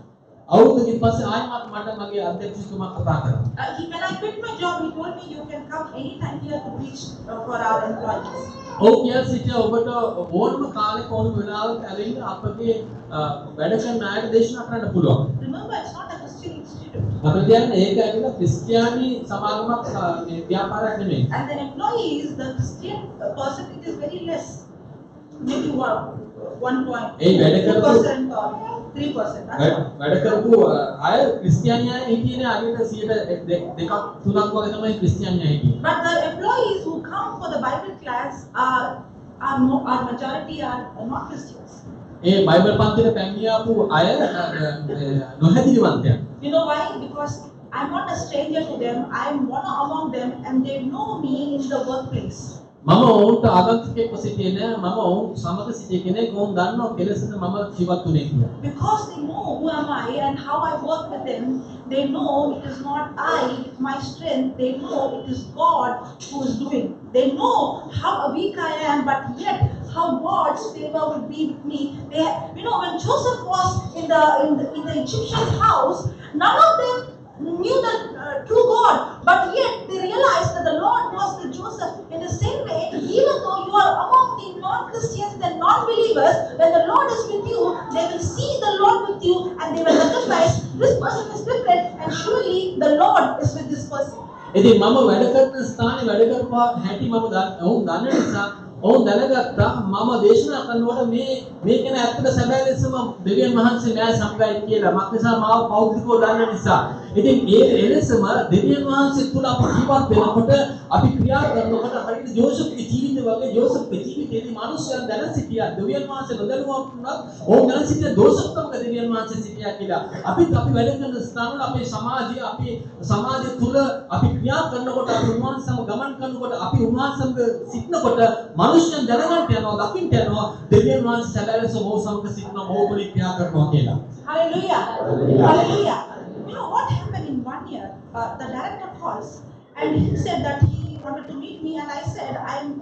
අවුරුද්දකින් පස්සේ ආයෙමත් මට මගේ අධ්‍යක්ෂකතුමා කතා කරා. When I quit my job, he told me, "You can come anytime here to preach for our employees." ඔහු කියා සිටියා ඔබට ඕනම කාලෙක ඕනම වෙලාවක ඇවිල්ලා අපගේ වැඩ කරන අයට දේශනා කරන්න පුළුවන්. Remember, it's not a Christian institute. මතක තියාගන්න ඒක ඇවිල්ලා ක්‍රිස්තියානි සමාගමක් මේ ව්‍යාපාරයක් නෙමෙයි. And the employees, the Christian percentage is very less. Maybe one point ඒ වැඩ two කරපු percent or 3%. That's all. වැඩ කරපු අය ක්‍රිස්තියානි අය හිටියේ නෑ. හරියට 2%ක් 3ක් වගේ තමයි ක්‍රිස්තියානි අය හිටියේ. But the employees who come for the Bible class are no, are majority are not Christians. ඒ බයිබල් පන්තියට පැමිණියාපු අය නොහැදිලිවන්තයන්. You know why? Because I'm not a stranger to them. I'm one among them, and they know me in the workplace. මම ඔවුන්ට ආගන්තුකෙක්ව සිටියේ නෑ. මම ඔවුන් සමග සිටිය කෙනෙක්. ඔවුන් දන්නවා කෙලෙසද මම ජීවත් වුණේ කියලා. Because they know who am I and how I work with them, they know it is not I with my strength, they know it is God who is doing. They know how weak I am, but yet how God's favor would be with me. When Joseph was in the Egyptian house, none of them knew the true God, but yet they realized that the Lord was with Joseph. In the same way, even though you are among the non-Christians, the non-believers, when the Lord is with you, they will see the Lord with you and they will recognize this person is different and surely the Lord is with this person. ඉතින් මම වැඩ කරන ස්ථානේ වැඩ කරපු හැටි මම ඔවුන් දන්න නිසා ඔවුන් දැනගත්තා මම දේශනා කරනකොට මේ මේ කෙනා ඇත්තට සැබෑ ලෙසම දෙවියන් වහන්සේ නෑ සමගයි කියලා. මක් නිසා මාව පෞද්ගලිකව දන්න නිසා. ඉතින් ඒ එලෙසම දෙවියන් වහන්සේ තුල අපි ජීවත් වෙනකොට අපි ක්‍රියා කරනකොට හරියට ජෝසප්ගේ ජීවිතය වගේ ජෝසප්ගේ ජීවිතයේදී මිනිස්යන් දැන සිටියා දෙවියන් වහන්සේ නොදැනුවත් වුණත් ඔවුන් දැන සිටියා ජෝසප් සමග දෙවියන් වහන්සේ සිටියා කියලා. අපිත් අපි වැඩ කරන ස්ථානවල අපේ සමාජය අපේ සමාජය තුල අපි ක්‍රියා කරනකොට අපි උන්වහන්සේ සමග ගමන් කරනකොට අපි උන්වහන්සේ සමග සිටිනකොට මනුෂ්‍යයන් දැනගන්න යනවා දකින්න යනවා දෙවියන් වහන්සේ සැබෑ ලෙස ඔහු සමග සිටිනවා ඔහු තුලින් ක්‍රියා කරනවා කියලා. Hallelujah. Hallelujah. You know what happened in one year? The director calls and he said that he wanted to meet me, and I said, "I'm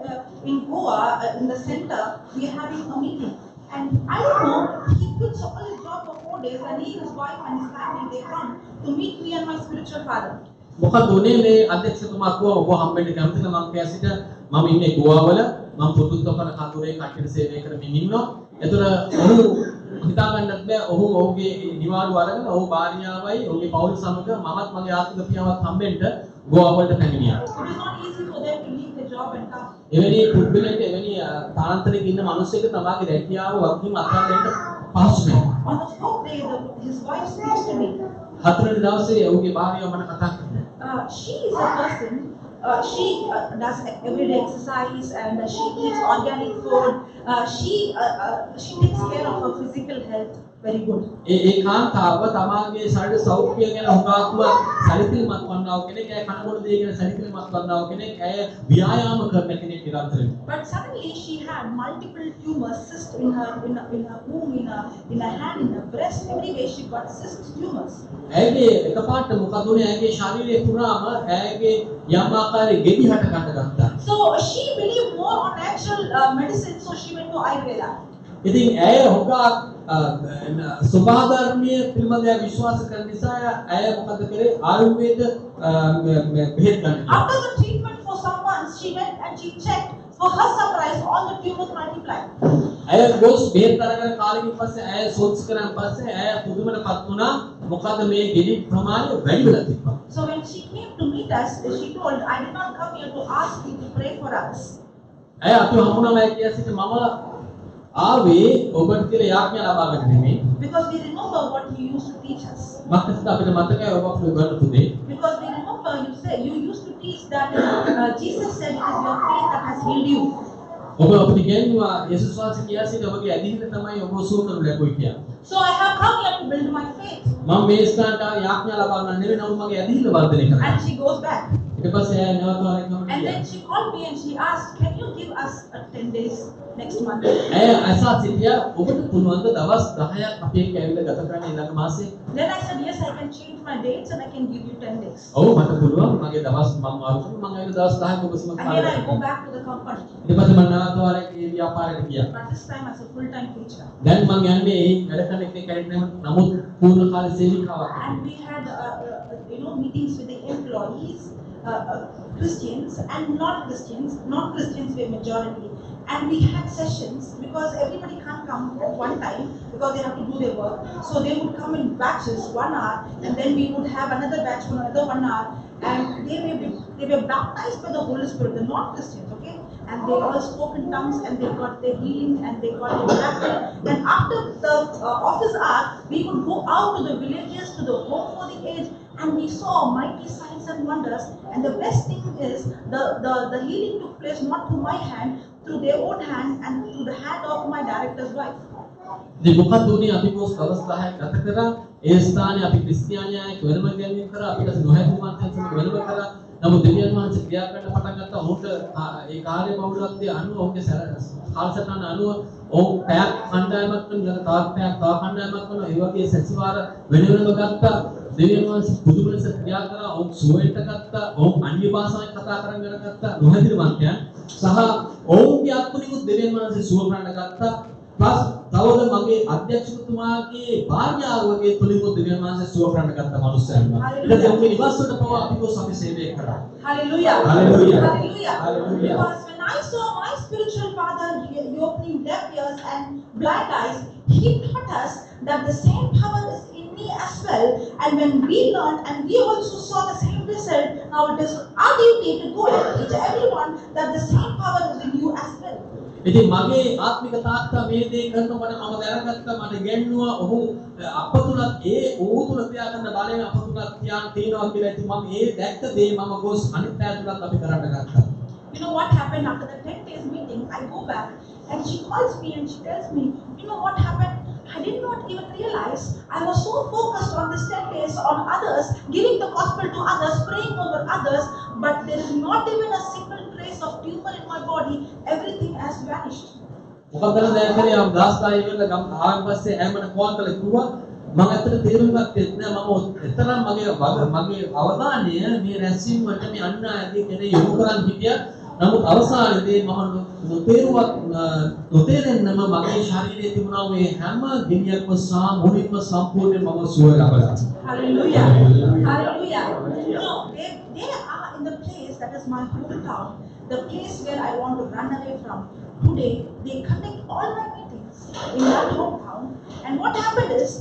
in Goa, in the center, we are having a meeting." And I don't know, he quits all his job for 4 days and he, his wife, and his family, they come to meet me and my spiritual father. මොකද උනේ මේ අධ්‍යක්ෂකතුමා කිව්වා ඔබ හම්බෙන්න කැමතිද මං කියා සිට මම ඉන්නේ ගෝවාවල මං පුතුත්වපන කඳුරේ කට්ටියට සේවය කරමින් ඉන්නවා. එතකොට ඔහු හිතා ගන්නත් බෑ ඔහු ඔහුගේ නිවාඩු අරගෙන ඔහු භාර්යාවයි ඔහුගේ පවුල් සමග මමත් මගේ ආත්මික පියාවත් හම්බෙන්න ගෝවා වලට පැමිණියා. It is not easy for them to leave the job and come. එවැනි පුද්ගලයෙක් එවැනි තානාන්තරයක ඉන්න මිනිස්සෙක් තමාගේ රැකියාව වගකීම අත්හරින්න පහසු නෑ. On the fourth day, his wife speaks to me. හතරවෙනි දවසේ ඔහුගේ භාර්යාව මට කතා කරනවා. She is a person, she does everyday exercise and she eats organic food. She takes care of her physical health. very good. ඒ ඒ කාන්තාව තමාගේ ශරීර සෞඛ්‍යය ගැන හුඟක්ම සැලකිලිමත් වන්නා වූ කෙනෙක්. ඇය කන බොන දේ ගැන සැලකිලිමත් වන්නා වූ කෙනෙක්. ඇය ව්‍යායාම කරන කෙනෙක් නිරන්තරයෙන්. But suddenly she had multiple tumors, cysts in her womb, in her hand, in her breast, everywhere she got cyst tumors. ඇයගේ එකපාරට මොකද වුනේ? ඇයගේ ශරීරය පුරාම ඇයගේ යම් ආකාරයේ ගෙඩි හට ගන්න ගත්තා. So she believed more on natural medicine, so she went to Ayurveda. ඉතින් ඇය හුඟක් ස්වභාවධර්මයේ පිළිබඳව ඇය විශ්වාස කරන නිසා ඇය මොකද කරේ? ආයුර්වේද බෙහෙත් ගන්න ගියා. After the treatment for some months, she went and she checked. For her surprise, all the tumors multiplied. ඇය ගොස් බෙහෙත් අරගෙන කාලෙකින් පස්සේ ඇය සෝදිසි කරාන් පස්සේ ඇය පුදුමයට පත් වුණා. මොකද මේ ගෙඩි ප්‍රමාණය වැඩි වෙලා තිබ්බා. So when she came to meet us, she told, "I did not come here to ask you to pray for us." ඇය අපිව හමුනම ඇය කියා සිටි මම ආවේ ඔබට කියලා යාඥා ලබා ගන්න නෙමෙයි. Because we remember what you used to teach us. මක්නිසාද අපිට මතකයි ඔබ අපිට උගන්වපු දේ. Because we remember you used to teach that Jesus said it is your faith that has healed you. ඔබ අපිට ඉගැන්වුවා යේසුස් වහන්සේ කියා සිටි ඔබගේ ඇදහිල්ල තමයි ඔබ සුව කරනු ලැබුවේ කියලා. So I have come here to build my faith. මම මේ ස්ථානට ආවේ යාඥා ලබා ගන්න නෙමෙයි, නමුත් මගේ ඇදහිල්ල වර්ධනය කරන්න. And she goes back. ඊට පස්සේ ඇය නැවත වරක් ගමට And ගියා. then she called me and she asked, "Can you give us a 10 days next month?" ඇය අසා සිටියා ඔබට පුළුවන් ද දවස් 10ක් අපි එක්ක ඇවිල්ලා ගත කරන්න ඊළඟ මාසේ? Then I said, "Yes, I can change my dates and I can give you 10 days." ඔව්, මට පුළුවන් මගේ දවස් මම මාරු කරලා මං ඇවිල්ලා දවස් 10ක් ඔබ සමග කාලය Again, ගත I go කරන්න. back to the company. ඊට පස්සේ මම නැවත වරක් ඒ ව්‍යාපාරයට ගියා. But this time as a full-time preacher. දැන් මං යන්නේ ඒ වැඩ කරන කෙනෙක් හැටියට නෙමෙයි, නමුත් පූර්ණ කාල සේවිකාවක් And හැටියට. we had meetings with the employees, Christians and non-Christians. Non-Christians were majority. And we had sessions because everybody can't come at one time because they have to do their work. So they would come in batches, one hour, and then we would have another batch for another one hour. And they were baptized by the Holy Spirit, the non-Christians, okay? And they all spoke in tongues and they got their healing and they got their miracle. And after the office hour, we would go out to the villages, to the home for the aged, and we saw mighty signs and wonders. And the best thing is, the healing took place not through my hand, through their own hand and through the hand of my director's wife. ඉතින් මොකක්ද උනේ? අපි ගොස් දවස් 10ක් ගත කරා. ඒ ස්ථානයේ අපි ක්‍රිස්තියානි අය වෙනම ගැනීම කරා. අපි ඊට නොහැදුමත්යන් සමග වෙනම කරා. නමුත් දෙවියන් වහන්සේ ක්‍රියා කරන්න පටන් ගත්තා. ඔහුට ඒ කාර්ය බහුලත්වයේ අනුව, ඔහුගේ කාලසටහන අනුව ඔවුන් පැයක් කණ්ඩායමක් කරන, ඊළඟ තවත් පැයක් තව කණ්ඩායමක් කරනවා. ඒ වගේ සැසිවාර වෙන වෙනම ගත්තා. දෙවියන් වහන්සේ පුදුම ලෙස ක්‍රියා කරා. ඔවුන් සුවයට ගත්තා. ඔවුන් අන්‍ය භාෂාවෙන් කතා කරන්න ගත්තා, නොහැදිරිවන්තයන්. සහ ඔවුන්ගේ අත්වලිනුත් දෙවියන් වහන්සේ සුව කරන්න ගත්තා. ප්ලස් තවද මගේ අධ්‍යක්ෂකතුමාගේ භාර්යාවගේ තුලින් දෙවියන් වහන්සේ සුව කරන්න ගත්ත මනුස්සයන්ව. ඊට පස්සේ ඔවුන්ගේ නිවස් වලට පවා අපි ගොස් අපි සේවය කරා. Hallelujah. Hallelujah. Hallelujah. Hallelujah. Because when I saw my spiritual father opening deaf ears and blind eyes, he taught us that the same power is in me as well. And when we learned and we also saw the same result, now it is our duty to go and teach everyone that the same power is in you as well. ඉතින් මගේ ආත්මික තාත්තා මේ දේ කරනකොට මම දැනගත්තා, මට ඉගැන්නුවා ඔහු අප තුලත් ඒ ඔහු තුල ක්‍රියා කරන බලය අප තුලත් තියාන් තියෙනවා කියලා. ඉතින් මම ඒ දැක්ක දේ මම ගොස් අනිත් අය තුලත් අපි කරන්න ගත්තා. You know what happened after the 10 days meeting? I go back and she calls me and she tells me, "You know what happened? I did not even realize I was so focused on this 10 days on others, giving the gospel to others, praying over others, but there is not even a single trace of tumor in my body. Everything has vanished." මොකක්ද දැන් කරේ? මම දාස්තායි වෙලා ගම් ආවන් පස්සේ ඇය මට call කරලා කිව්වා මම ඇත්තට තේරුම් ගත්තෙත් නෑ, මම එතරම් මගේ වග මගේ අවධානය මේ රැස්වීම වලට මේ අන්න අයගේ කෙනේ යොමු කරන් හිටියා. නමුත් අවසානයේදී මම නොතේරුවත් නොතේරෙන්නම මගේ ශරීරයේ තිබුණා මේ හැම ගෙඩියක්ම සාමූහිකව සම්පූර්ණයෙන් මම සුවය ලබලා. Hallelujah. Hallelujah. Hallelujah. No, they are in the place that is my hometown, the place where I want to run away from. Today, they conduct all my meetings in that hometown. And what happened is,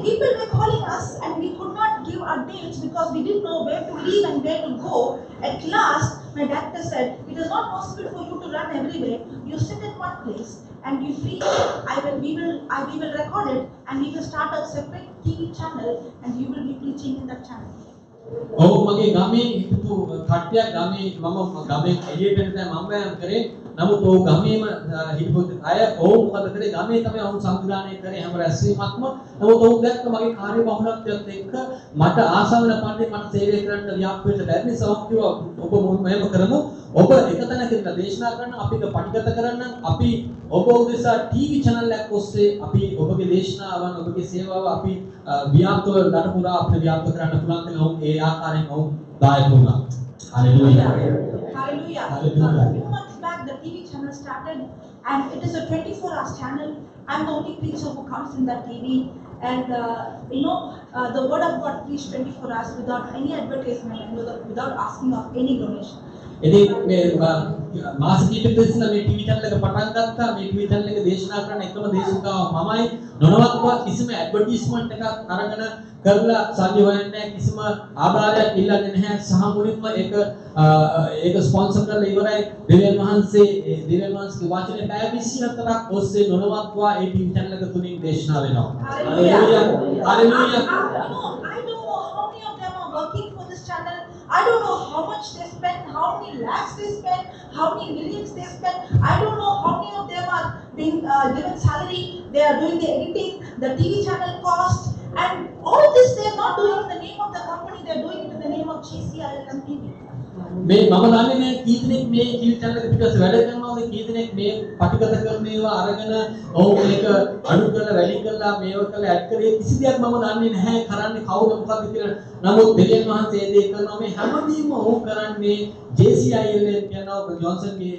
people were calling us and we could not give our dates because we didn't know where to leave and where to go. At last, my doctor said, "It is not possible for you to run everywhere. You sit in one place and you preach. I will, we will, I, we will record it and we will start a separate TV channel and you will be preaching in that channel." ඔව්, මගේ ගමේ හිටපු කට්ටියක් ගමේ මම ගමේ එළියට එන තැන මම වෑයම් කරේ. නමුත් ඔව් ගමේම හිටපු අය ඔව් මොකද කරේ ගමේ තමයි ඔවුන් සංවිධානය කරේ හැම රැස්වීමක්ම. නමුත් ඔවුන් දැක්ක මගේ කාර්ය බහුලත්වයත් එක්ක මට ආසාව වෙන පරිදි මට සේවය කරන්න ව්‍යාප්ත වෙන්න බැරි නිසා ඔවුන් කිව්වා ඔබ මෙහෙම කරමු. ඔබ එක තැනක ඉඳලා දේශනා කරන්න අපි ඒක පටිගත කරන්න අපි ඔබ උදෙසා ටීවී චැනල් එකක් ඔස්සේ අපි ඔබගේ දේශනාවන් ඔබගේ සේවාව අපි ව්‍යාප්තව රට පුරා අපිට ව්‍යාප්ත කරන්න පුළුවන් කියලා ඔවුන් ඒ ආකාරයෙන් ඔවුන් දායක වුණා. Hallelujah. Hallelujah. Hallelujah. A few months back, the TV channel started, and it is a 24 hours channel. I'm the only preacher who comes in that TV, and the word of God preached 24 hours without any advertisement and without asking of any donation. ඉතින් මේ මාස කිහිපයකට ඉස්සෙල්ලා මේ TV channel එක පටන් ගත්තා. මේ ටීවී චැනල් එක දේශනා කරන එකම දේශිකාව මමයි. නොනවත්වා කිසිම ඇඩ්වර්ටයිස්මන්ට් එකක් අරගෙන කරලා සල්ලි හොයන්නේ නැහැ. කිසිම ආදායයක් ඉල්ලන්නේ නැහැ. සහ මුලින්ම ඒක ඒක ස්පොන්සර් කරලා ඉවරයි. දෙවියන් වහන්සේ ඒ දෙවියන් වහන්සේගේ වචනේ පැය 24ක් ඔස්සේ නොනවත්වා ඒ ටීවී චැනල් එක තුලින් දේශනා වෙනවා. Hallelujah. Hallelujah. I don't know how many of them are working for this channel. I don't know how much they spend, how many lakhs they spend, how many millions they spend. I don't know how many of them are being given salary. They are doing the editing, the TV channel cost, and all this they are not doing in the name of the company. They are doing it in the name of JCILM TV. මේ මම දන්නේ නෑ කී දෙනෙක් මේ TV channel එක පිටපස්සේ වැඩ කරනවද කී දෙනෙක් මේ පටිගත කරන ඒවා අරගෙන ඔවුන් මේක අඩු කරලා වැඩි කරලා මේව කරලා ඇඩ් කරේ කිසි දෙයක් මම දන්නේ නැහැ කරන්නේ කවුද මොකද්ද කියලා. නමුත් දෙවියන් වහන්සේ ඒ දේ කරනවා. මේ හැමදේම ඔවුන් කරන්නේ JCILM කියනවා ජොන්සන්ගේ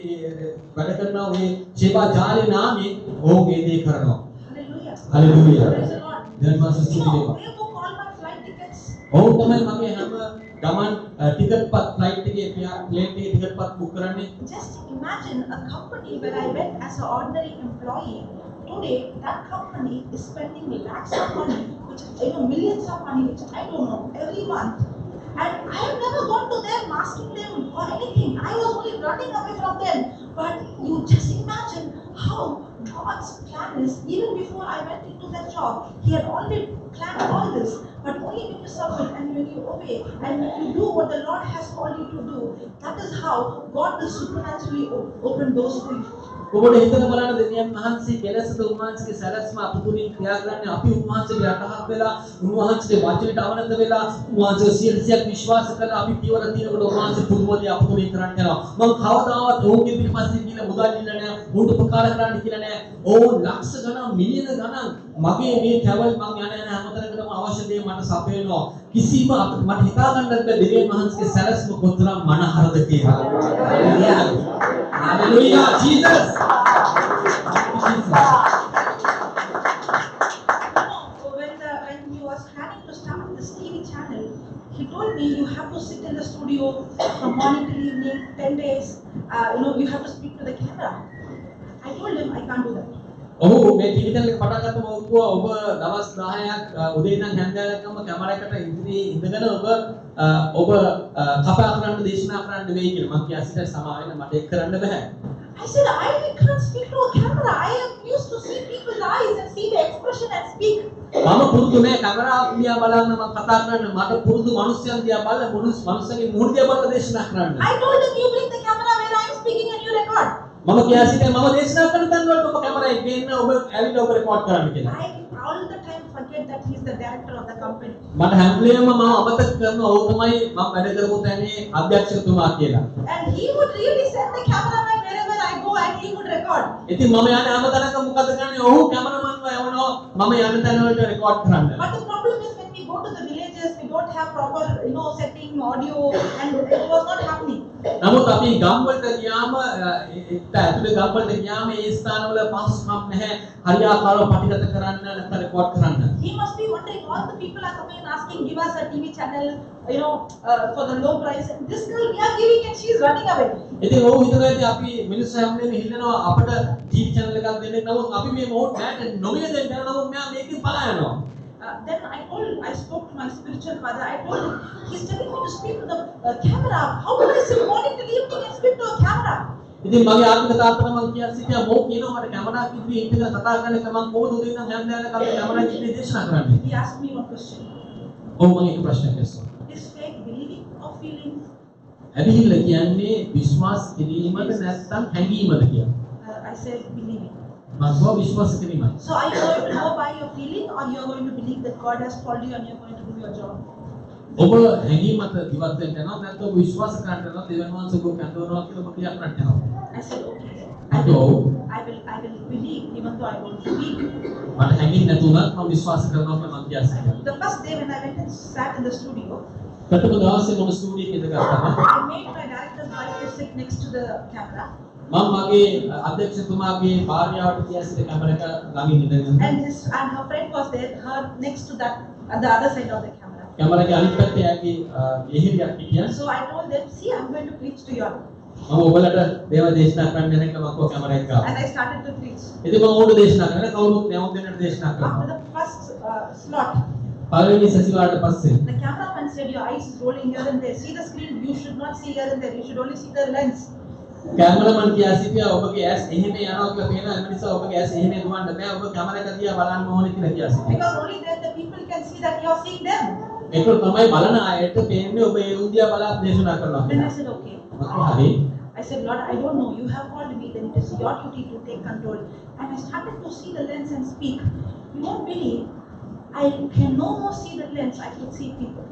වැඩ කරනවා මේ සේවා ජාලේ නාමයෙන් ඔවුන් ඒ දේ කරනවා. Hallelujah. Hallelujah. Praise the Lord. දෙවියන් වහන්සේ ස්තුති වේවා. They book all my flight tickets. ඔවුන් තමයි මගේ හැම ගමන් ටිකට් පත් ෆ්ලයිට් එකේ ප්ලේන් එකේ ටිකට් පත් බුක් කරන්නේ. Just imagine a company where I went as an ordinary employee. Today, that company is spending lakhs of money, which millions of money, which I don't know, every month. And I have never gone to them asking them for anything. I was only running away from them. But you just imagine how God's plan is. Even before I went into that job, He had already planned all this. But only when you submit and when you obey and when you do what the Lord has called you to do, that is how God will supernaturally open doors for you. ඔබට හිතලා බලන්න දෙවියන් වහන්සේ කෙලෙසද උන්වහන්සේගේ සැලැස්ම අප තුලින් ක්‍රියා කරන්නේ අපි උන්වහන්සේට යටහත් වෙලා උන්වහන්සේගේ වචනයට අවනත වෙලා උන්වහන්සේ 100%ක් විශ්වාස කරලා අපි පියවර තියනකොට උන්වහන්සේ පුදුම දේ අප තුලින් කරන්න යනවා. මං කවදාවත් ඔවුන්ගේ පිටිපස්සේ ගිහලා මුදල් ඉල්ලලා නෑ. උන්ට උපකාර කරන්න කියලා නෑ. ඔවුන් ලක්ෂ ගණන් මිලියන ගණන් මගේ මේ ට්‍රැවල් මං යන යන හැමතැනකටම අවශ්‍ය දේ මට සපයනවා. කිසිම අපිට මට හිතා ගන්නත් බැහැ දෙවියන් වහන්සේගේ සැලැස්ම කොතරම් මනහරද කියලා. Hallelujah, Jesus. Jesus. When he was planning to start this TV channel, he told me you have to sit in the studio from morning till evening, 10 days. You have to speak to the camera. I told him I can't do that. ඔහු මේ TV channel එක පටන් ගත්තම ඔහු කිව්වා ඔබ දවස් 10ක් උදේ ඉඳන් හැන්ද වෙනකම්ම කැමරා එකට ඉදිරියේ ඉඳගෙන ඔබ ඔබ කතා කරන්න දේශනා කරන්න වෙයි කියලා. මං කියා සිටියා සමා වෙන්න මට ඒක කරන්න බෑ. I said, I can't speak to a camera. I am used to see people's eyes and see the expression and speak. මම පුරුදු නෑ කැමරාව දිහා බලන්න මම කතා කරන්න. මට පුරුදු මිනිස්යන් දිහා බලලා මනුස්සයන්ගේ මුහුණ දිහා බලලා දේශනා කරන්න. I told him, you bring the camera where I am speaking and you record. මම කියා සිටියා මම දේශනා කරන තැන් වලට ඔබ කැමරා එක ගේන්න ඔබ ඇවිල්ලා ඔබ රෙකෝඩ් කරන්න කියලා. I all the time forget that he's the director of the company. මට හැම වෙලේම මම අමතක කරනවා ඔහු තමයි මම වැඩ කරපු තැනේ අධ්‍යක්ෂකතුමා කියලා. And he would really send the cameraman wherever I go and he would record. ඉතින් මම යන හැම තැනකම මොකද කරන්නේ? ඔහු කැමරාමන්ව යවනවා මම යන තැන වලට රෙකෝඩ් කරන්න. But the problem is when we go to the villages, we don't have proper, setting, audio, and it was not happening. නමුත් අපි ගම් වලට ගියාම එක්ක ඇතුලේ ගම් වලට ගියාම ඒ ස්ථානවල පහසුකම් නැහැ හරියාකාරව පටිගත කරන්න නැත්නම් රෙකෝඩ් කරන්න. He must be wondering, all the people are coming and asking, give us a TV channel, for the low price. And this girl we are giving and she is running away. ඉතින් ඔහු හිතනවා ඉතින් අපි මිනිස්සු හැම වෙලේම ඉල්ලනවා අපට ටීවී චැනල් එකක් දෙන්න. නමුත් අපි මේ මොහොත මෑට නොමිල දෙන්න යනවා. නමුත් මෙයා මේකෙන් පලා යනවා. Then I spoke to my spiritual father. I told him, he's telling me to speak to the camera. How will I sit morning till evening and speak to a camera? ඉතින් මගේ ආත්මික තාත්තට මං කියා සිටියා මොහු කියනවා මට කැමරාවක් ඉදිරියේ ඉඳගෙන කතා කරන්න කියලා මං කොහොමද උදේ ඉඳන් හැන්ද වෙනකම් මේ කැමරාවක් ඉදිරියේ දේශනා කරන්නේ? He asked me one question. ඔව් මං එක ප්‍රශ්නයක් ඇසුවා. Is faith believing or feeling? ඇදහිල්ල කියන්නේ විශ්වාස කිරීමද නැත්නම් හැඟීමද කියලා. I said, believing. මං කිව්වා විශ්වාස කිරීමයි. So are you going to go by your feeling or you are going to believe that God has called you and you're going to do your job? ඔබ හැඟීම මත දිවත් වෙන්න යනවා නැත්නම් ඔබ විශ්වාස කරන්න යනවා දෙවියන් වහන්සේ ඔබ කැඳවනවා කියලා ඔබ ක්‍රියා කරන්න යනවා. I said, okay. I මං කිව්වා ඔව්. I will believe even though I don't feel. මට හැඟෙන්නේ නැතු වුණත් මම විශ්වාස කරනවා කියලා මං කියා සිටියා. The first day when I went and sat in the studio, ප්‍රථම දවසේ මම ස්ටුඩියෝ එකේ ඉඳගත්තාම I made my director's wife to sit next to the camera. මම මගේ අධ්‍යක්ෂතුමාගේ භාර්යාවට කියා සිට කැමරා එක ළඟින් ඉඳගෙන And her friend was there, her next to that, at the other side of the camera. Camera එකේ අනිත් පැත්තේ එයාගේ යෙහෙළියක් හිටියා. So I told them, see, I'm going to preach to you all. මම ඔයාලට දේව දේශනා කරන්න යන එක මම කිව්වා කැමරා එක ගාව. And I started to preach. ඉතින් මම ඔවුන්ට දේශනා කරනවා කවුරුත් නෑ ඔවුන් දෙන්නට දේශනා After කරනවා. the first slot, පළවෙනි සැසිවාරයට පස්සේ the cameraman said, your eyes is rolling here and there. See the screen, you should not see here and there. You should only see the lens. Cameraman කියා සිටියා ඔබගේ ඇස් එහෙම යනවා කියලා පේනවා එම නිසා ඔබගේ ඇස් එහෙම දුවන්න බෑ ඔබ කැමරා එක දිහා බලන්න ඕනේ කියලා කියා සිටියා. Because only then the people can see that you are seeing them. ඒක තමයි බලන අයට පේන්නේ ඔබ ඒ උන් දිහා බලා දේශනා කරනවා Then කියලා. I said, okay. මම කිව්වා හරි. I said, Lord, I don't know. You have called me, then it is your duty to take control. And I started to see the lens and speak. You won't believe, I can no more see the lens, I could see people.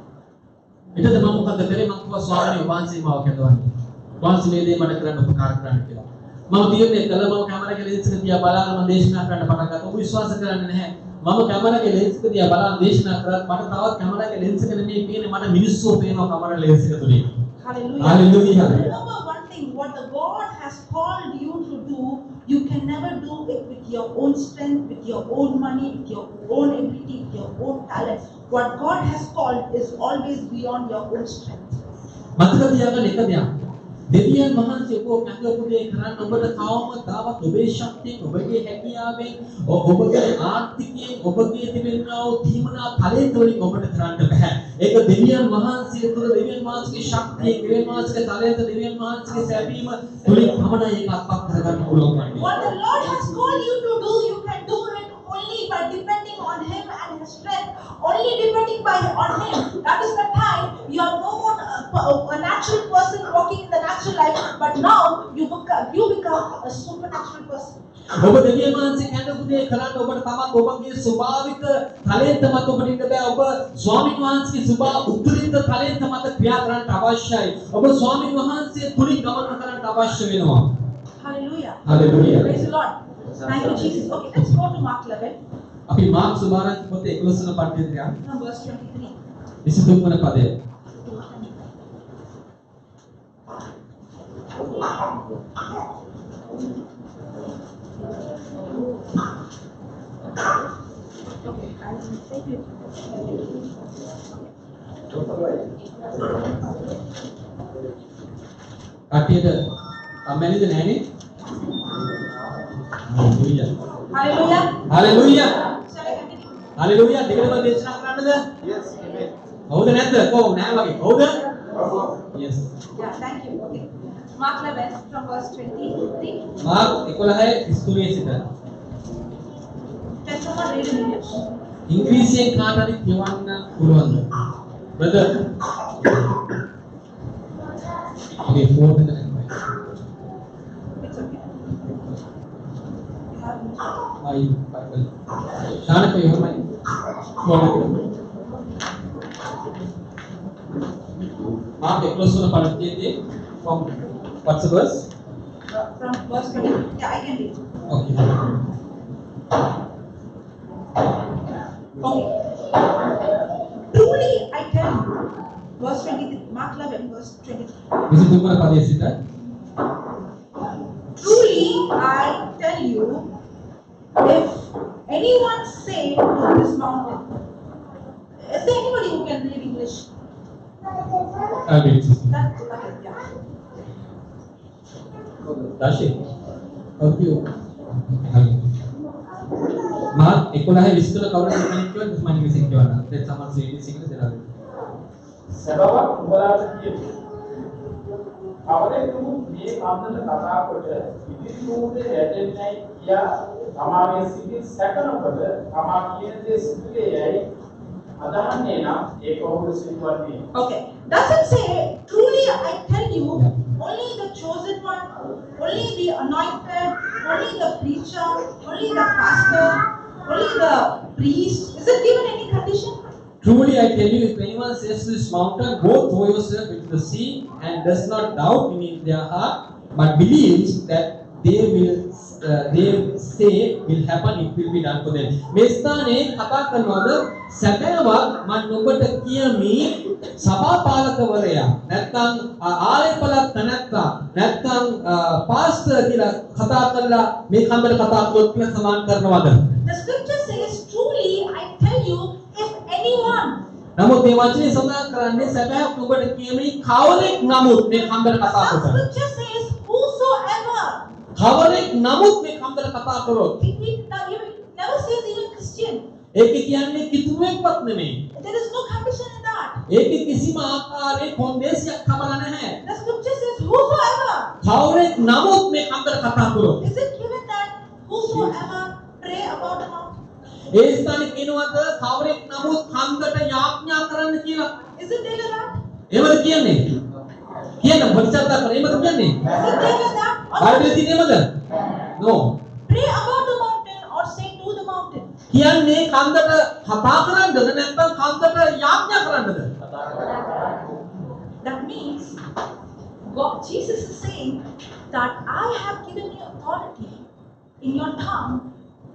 ඊට පස්සේ මම මොකද කරේ මම කිව්වා ස්වාමීනි ඔබ වහන්සේ මාව කැඳවන්නේ. වහන්සේ මේ දේ මට කරන්න උපකාර කරන්න කියලා. මම තීරණය කළා මම කැමරා එකේ ලෙන්ස් එක දිහා බලාගෙන මම දේශනා කරන්න පටන් ගත්තා. ඔබ විශ්වාස කරන්නේ නැහැ. මම කැමරා එකේ ලෙන්ස් එක දිහා බලාගෙන දේශනා කරත් මට තවත් කැමරා එකේ ලෙන්ස් එක නෙමෙයි පේන්නේ මට මිනිස්සු පේනවා කැමරා ලෙන්ස් එක තුලින්. Hallelujah. Hallelujah. Remember one thing, what the God has called you to do, you can never do it with your own strength, with your own money, with your own ability, with your own talent. What God has called is always beyond your own strength. මතක තියාගන්න එක දෙයක්. දෙවියන් වහන්සේ ඔබ කැඳවපු දේ කරන්න ඔබට කවමදාවත් ඔබේ ශක්තියෙන්, ඔබගේ හැකියාවෙන්, ඔබගේ ආර්ථිකයෙන්, ඔබගේ තිබෙනා වූ ධීමනා තාලන්ත වලින් ඔබට කරන්න බෑ. ඒක දෙවියන් වහන්සේ තුළ දෙවියන් වහන්සේගේ ශක්තියෙන්, දෙවියන් වහන්සේගේ තාලන්ත, දෙවියන් වහන්සේගේ සැපීම තුලින් පමණයි ඒක අත්පත් කරගන්න පුළුවන් වන්නේ. What the Lord has called you to do, you can do it only by depending on Him and His strength. Only depending by on Him. That is the time you are no more a natural person walking in the natural life, but now you become a supernatural person. ඔබ දෙවියන් වහන්සේ කැඳවපු දේ කරන්න ඔබට තවත් ඔබගේ ස්වභාවික තාලන්ත මත ඔබට ඉන්න බෑ. ඔබ ස්වාමීන් වහන්සේගේ ස්වභාව උත්තරීතර තාලන්ත මත ක්‍රියා කරන්නට අවශ්‍යයි. ඔබ ස්වාමීන් වහන්සේ තුලින් ගමන් කරන්නට අවශ්‍ය වෙනවා. Hallelujah. Hallelujah. Praise the Lord. Thank you, Jesus. Okay, let's go to Mark 11 අපි මාක් සුභාරංචි පොතේ 11 වන පදයට යමු. from verse 23. 23 වන පදය. Okay, I will take it. කට්ටියට කම්මැලිද නෑනේ? Hallelujah. Hallelujah. Hallelujah. Shall I continue? Hallelujah. දිගටම දේශනා කරන්නද? Yes, amen. හවුද නැද්ද? කොහොම නෑ වගේ. හවුද? Yes. Yeah, thank you. Okay. Mark 11 from verse 23. Mark 11 23 සිට. Can someone read in English? ඉංග්‍රීසියෙන් කාට හරි කියවන්න පුළුවන්ද? Brother. Okay, phone එක නැත්නම්. It's okay. You have English. My Bible. Shanaka, you have my phone එක. මාර්ක් 11 වන පරිච්ඡේදයේ from what's the verse? From verse 23. Yeah, I can read. Okay. Okay. Truly, I tell you, verse 23, Mark 11, verse 23. 23 වන පදයේ සිට. Truly, I tell you, if anyone say to this mountain, is there anybody who can read English? I'll read it. That, okay, yeah. Dashi. Okay. හරි. Mark 11 23 කවුරුද කෙනෙක් කිව්වොත් මම ඉංග්‍රීසියෙන් කියවන්න. Let someone say it in Sinhala then I will. සැබවක් නුඹලාට කියමි. කවරෙකු මේ කන්දට කතා කොට ඉදිරි මුහුදේ වැටෙන්නැයි කියා තමාගේ සිතින් සැක නොකොට තමා කියන දේ සිදුවේ යැයි අදහන්නේ නම් ඒක ඔහුට සිදුවන්නේ. Okay. Does it say, truly I tell you, only the anointed, only the preacher, only the pastor, only the priest? Is it given any condition? Truly I tell you, if anyone says to this mountain, go throw yourself into the sea, and does not doubt in their heart, but believes that they say will happen, it will be done for them. මේ ස්ථානයේ කතා කරනවාද සැබෑවක් මන් ඔබට කියමි, සභාපාලකවරයා නැත්නම් ආලේපලත් තැනැත්තා නැත්නම් pastor කියලා කතා කරලා මේ කන්දට කතා කළොත් කියලා සමාන කරනවද? The scripture says, truly I tell you, if anyone. නමුත් මේ වචනේ සඳහන් කරන්නේ සැබෑවක් ඔබට කියමි, කවරෙක් නමුත් මේ කන්දට කතා The කොට. scripture says, whosoever. කවරෙක් නමුත් මේ කන්දට කතා කරොත්. It never says even Christian. ඒක කියන්නේ කිතුනුවෙක්වත් නෙමෙයි. There is no condition in that. ඒකේ කිසිම ආකාරයේ කොන්දේසියක් කමලා නැහැ. The scripture says, whosoever. කවරෙක් නමුත් මේ කන්දට කතා කරොත්. Is it given that whosoever pray about the mountain? ඒ ස්ථානේ කියනවද කවරෙක් නමුත් කන්දට යාඥා කරන්න කියලා? Is it there like that? එහෙමද කියන්නේ? කියන්න පරිචර්යා කරන්න එහෙමද කියන්නේ? Is it there like that? Or බයිබලයේ තියෙන එහෙමද? No. pray about the mountain or say to the mountain? කියන්නේ කන්දට කතා කරන්නද නැත්නම් කන්දට යාඥා කරන්නද? That means God, Jesus is saying that I have given you authority in your tongue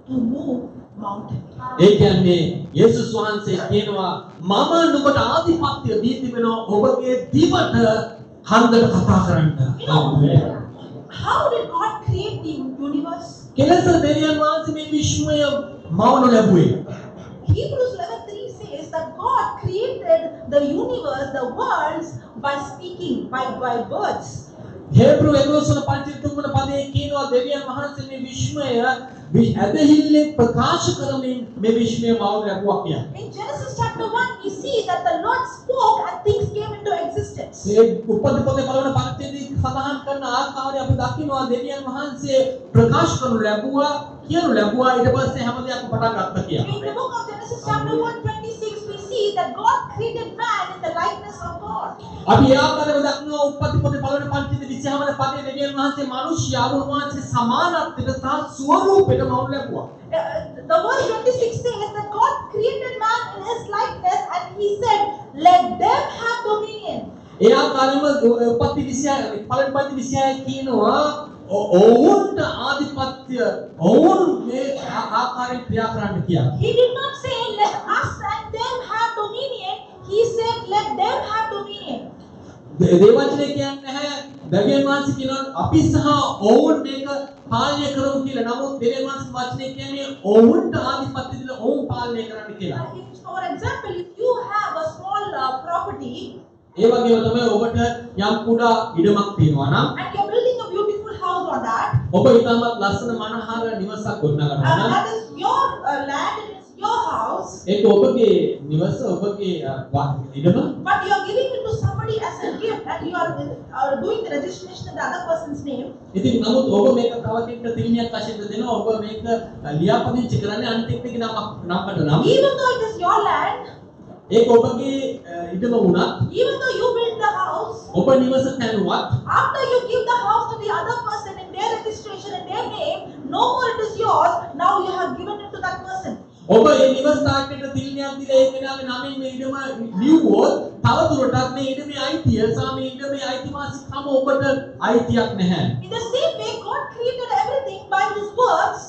to move mountain. ඒ කියන්නේ යේසුස් වහන්සේ කියනවා මම නුඹට ආධිපත්‍ය දී තිබෙනවා ඔබගේ දිවට කන්දට කතා කරන්න. You know, how did God create the universe? කෙලෙස දෙවියන් වහන්සේ මේ විශ්වය මවනු ලැබුවේ? Hebrews 11:3 says that God created the universe, the worlds, by speaking, by words. හේබ්‍රු 11 වන පරිච්ඡේද 3 වන පදයේ කියනවා දෙවියන් වහන්සේ මේ විශ්වය ඇදහිල්ලෙන් ප්‍රකාශ කරමින් මේ විශ්වය මවනු ලැබුවා කියලා. In Genesis chapter 1, we see that the Lord spoke and things came into existence. මේ උත්පත්ති පොතේ පළවෙනි පරිච්ඡේදයේ සඳහන් කරන ආකාරය අපි දකිනවා දෙවියන් වහන්සේ ප්‍රකාශ කරනු ලැබුවා, කියනු ලැබුවා, ඊට පස්සේ හැම දෙයක්ම පටන් ගත්තා කියලා. In the book of Genesis chapter 1, 26, we see that God created man in the likeness of God. අපි ඒ ආකාරව දකිනවා උත්පත්ති පොතේ පළවෙනි පරිච්ඡේදයේ 26 වන පදයේ දෙවියන් වහන්සේ මිනිස්යාව උන්වහන්සේ සමානත්වයට සහ ස්වරූපයට මවනු ලැබුවා. The verse 26 says that God created man in his likeness and he said, "Let them have dominion." ඒ ආකාරයෙන්ම උත්පත්ති 26 පළවෙනි පරිච්ඡේද 26 කියනවා ඔවුන්ට ආධිපත්‍ය, ඔවුන් මේ ආකාරයෙන් ක්‍රියා කරන්න කියලා. He did not say, "Let us and them have dominion." He said, "Let them have dominion." දේවචනය කියන්නේ නැහැ දෙවියන් වහන්සේ කියනවා අපි සහ ඔවුන් මේක පාලනය කරමු කියලා. නමුත් දෙවියන් වහන්සේ වචනය කියන්නේ ඔවුන්ට ආධිපත්‍ය දීලා ඔවුන් පාලනය කරන්න කියලා. If, for example, if you have a small property ඒ වගේම තමයි ඔබට යම් කුඩා ඉඩමක් තියෙනවා නම් and you're building a beautiful house on that, ඔබ ඉතාමත් ලස්සන මනහර නිවසක් ගොඩනගනවා නම් that is your land, it is your house, ඒක ඔබගේ නිවස, ඔබගේ ඉඩම. But you are giving it to somebody as a gift and you are doing the registration in the other person's name. ඉතින් නමුත් ඔබ මේක තව කෙනෙක්ට තිළිණයක් වශයෙන් දෙනවා. ඔබ මේක ලියාපදිංචි කරන්නේ අනිත් එක්කෙනෙක්ගේ නමක් නමකට නම් Even though it is your land, ඒක ඔබගේ ඉඩම වුණත් even though you built the house, ඔබ නිවස තැනුවත් after you give the house to the other person in their registration and their name, no more it is yours. Now you have given it to that person. ඔබ ඒ නිවස තාක්ෂණයට තිළිණයක් දීලා ඒ කෙනාගේ නමින් මේ ඉඩම ලිව්වොත් තව දුරටත් මේ ඉඩමේ අයිතිය සහ මේ ඉඩමේ අයිතිවාසිකම ඔබට අයිතියක් නැහැ. In the same way, God created everything by His words.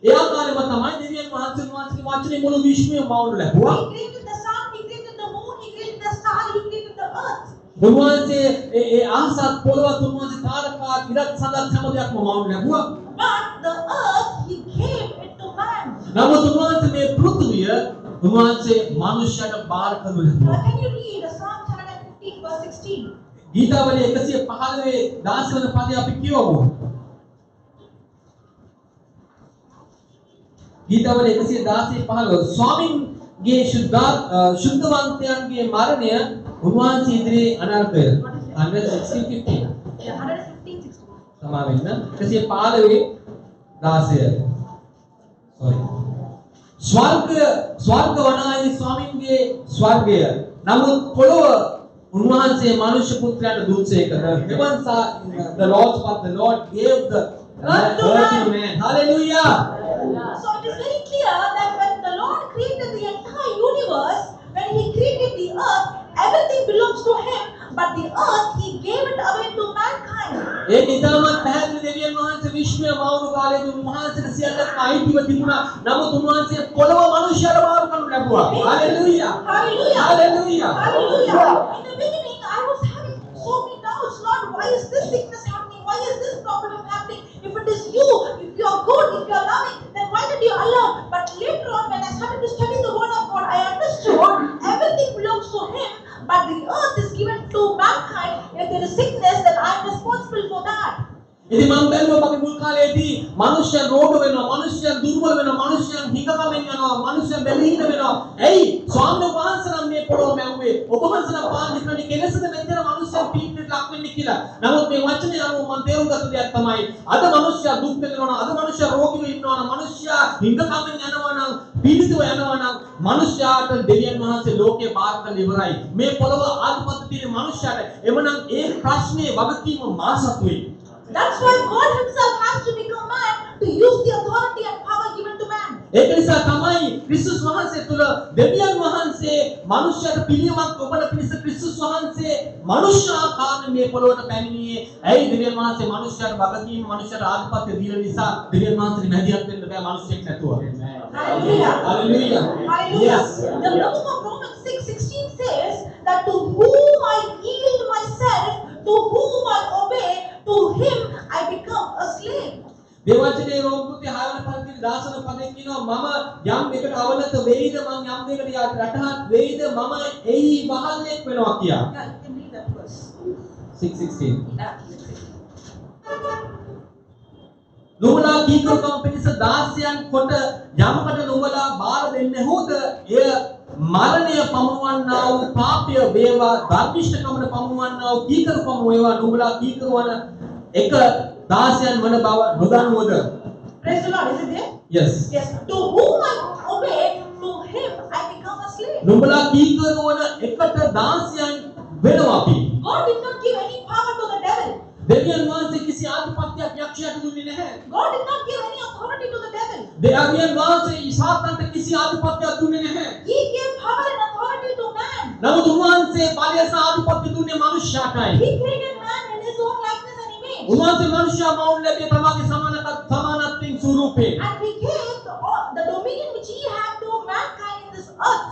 ඒ ආකාරයෙන්ම තමයි දෙවියන් වහන්සේ උන්වහන්සේගේ වචනේ මුළු විශ්වයම මවනු ලැබුවා. He created the sun, He created the moon, He created the star, He created the earth. උන්වහන්සේ ඒ ඒ අහසත් පොළොවත් උන්වහන්සේ තාරකා ඉරත් සඳත් හැම දෙයක්ම මවනු ලැබුවා. But the earth, He gave it to man. නමුත් උන්වහන්සේ මේ පෘථුවිය උන්වහන්සේ මනුෂ්‍යයට බාර කරනු Now, ලැබුවා. can you read Psalm 115, verse 16? ගීතාවලිය 115 16 වන පදය අපි කියවමු. ගීතාවලිය 116 15. ස්වාමින්ගේ ශුද්ධවන්තයන්ගේ මරණය උන්වහන්සේ ඉදිරියේ අනර්ඝය. 116 15. Yeah, 115, 16. සමා වෙන්න, 115 16. Sorry. ස්වර්ග ස්වර්ග වනාහි ස්වාමින්ගේ ස්වර්ගය. නමුත් පොළොව උන්වහන්සේ මනුෂ්‍ය පුත්‍රයාට දුන්සේක. The heavens are the Lord's, but the Lord gave the Earth to earth to man. Man. Hallelujah. So it is very clear that when the Lord created the entire universe, when He created the earth, everything belongs to Him, but the earth, He gave it away to mankind. ඒක ඉතාමත් පැහැදිලි දෙවියන් වහන්සේ විශ්වය මවුණු කාලයේදී උන්වහන්සේට සියල්ලක්ම අයිතිව තිබුණා. නමුත් උන්වහන්සේ පොළොව මනුෂ්‍යයාට බාර කරනු ලැබුවා. Hallelujah. Hallelujah. Hallelujah. Hallelujah. In the beginning, I was having so many doubts. Lord, why is this sickness happening? Why is this problem happening? If it is you, if you are good, if you are loving, then why did you allow? But later on, when I started to study the Word of God, I understood everything belongs to Him, but the earth is given to mankind. If there is sickness, then I am responsible for that. ඉතින් මම බැලුවා මගේ මුල් කාලේදී මනුෂ්‍යයන් රෝග වෙනවා, මනුෂ්‍යයන් දුර්වල වෙනවා, මනුෂ්‍යයන් හිඟකමෙන් යනවා, මනුෂ්‍යයන් බැලීන වෙනවා. ඇයි? ස්වාමීන් වහන්සේ නම් මේ පොළොව මැව්වේ. ඔබ වහන්සේ නම් පාලනය කරන්නේ කෙලෙසද මෙතන මනුෂ්‍යයන් පීඩනයට ලක් වෙන්නේ කියලා. නමුත් මේ වචනය අනුව මම තේරුම් ගත්ත දෙයක් තමයි අද මනුෂ්‍යයා දුක් විඳිනවා නම්, අද මනුෂ්‍යයා රෝගීව ඉන්නවා නම්, මනුෂ්‍යයා හිඟකමෙන් යනවා නම්, පීඩිතව යනවා නම් මනුෂ්‍යයාට දෙවියන් වහන්සේ ලෝකේ බාර කරලා ඉවරයි. මේ පොළොව ආධිපත්‍ය තියෙන මනුෂ්‍යයාට. එමනම් ඒ ප්‍රශ්නේ වගකීම මා සතුයි. That's why God Himself has to become man to use the authority and power given to man. ඒක නිසා තමයි ක්‍රිස්තුස් වහන්සේ තුල දෙවියන් වහන්සේ මනුෂ්‍යයට පිළියමක් ඔබන පිණිස ක්‍රිස්තුස් වහන්සේ මනුෂ්‍ය ආකාරයෙන් මේ පොළොවට පැමිණියේ. ඇයි දෙවියන් වහන්සේ මනුෂ්‍යයට වගකීම මනුෂ්‍යයට ආධිපත්‍ය දීලා නිසා දෙවියන් වහන්සේට මැදිහත් වෙන්න බෑ මනුෂ්‍යෙක් නැතුව. Hallelujah. Hallelujah. Hallelujah. Yes. The book of Romans 6:16 says that to whom I yield myself, to whom I obey, to him I become a slave. දේවචනේ රෝම පොතේ 6 වන පරිදි 16 පදයෙන් කියනවා මම යම් එකට අවනත වෙයිද මං යම් දෙයකට යටහත් වෙයිද මම එහි වහල්ලෙක් වෙනවා කියා. Yeah, you can read that verse. 6:16. Yeah, 6:16. නුඹලා කීකරුකම පිණිස දාසයන් කොට යමකට නුඹලා බාර දෙන්නෙහුද එය මරණය පමුණුවන්නා වූ පාපය වේවා ධර්මිෂ්ඨකමට පමුණුවන්නා වූ කීකරුකම වේවා නුඹලා කීකරු වන එක දාසයන් වන බව නොදන්නුවද? Praise the Lord. Is it there? Yes. Yes. To whom I obey, to him I become a slave. නුඹලා කීකරු වන එකට දාසයන් වෙනවා අපි. God did not give any power to the devil. දෙවියන් වහන්සේ කිසි ආධිපත්‍යයක් යක්ෂයාට දුන්නේ නැහැ. God did not give any authority to the devil. දෙවියන් වහන්සේ සාතන්ට කිසි ආධිපත්‍යයක් දුන්නේ නැහැ. He gave power and authority to man. නමුත් උන්වහන්සේ බලය සහ ආධිපත්‍ය දුන්නේ මනුෂ්‍යයාටයි. He created man in his own likeness and image. උන්වහන්සේ මනුෂ්‍යයා මවුන් ලැබිය තමාගේ සමානත්වයෙන් ස්වරූපයෙන්. And he gave the dominion which he had to mankind in this earth.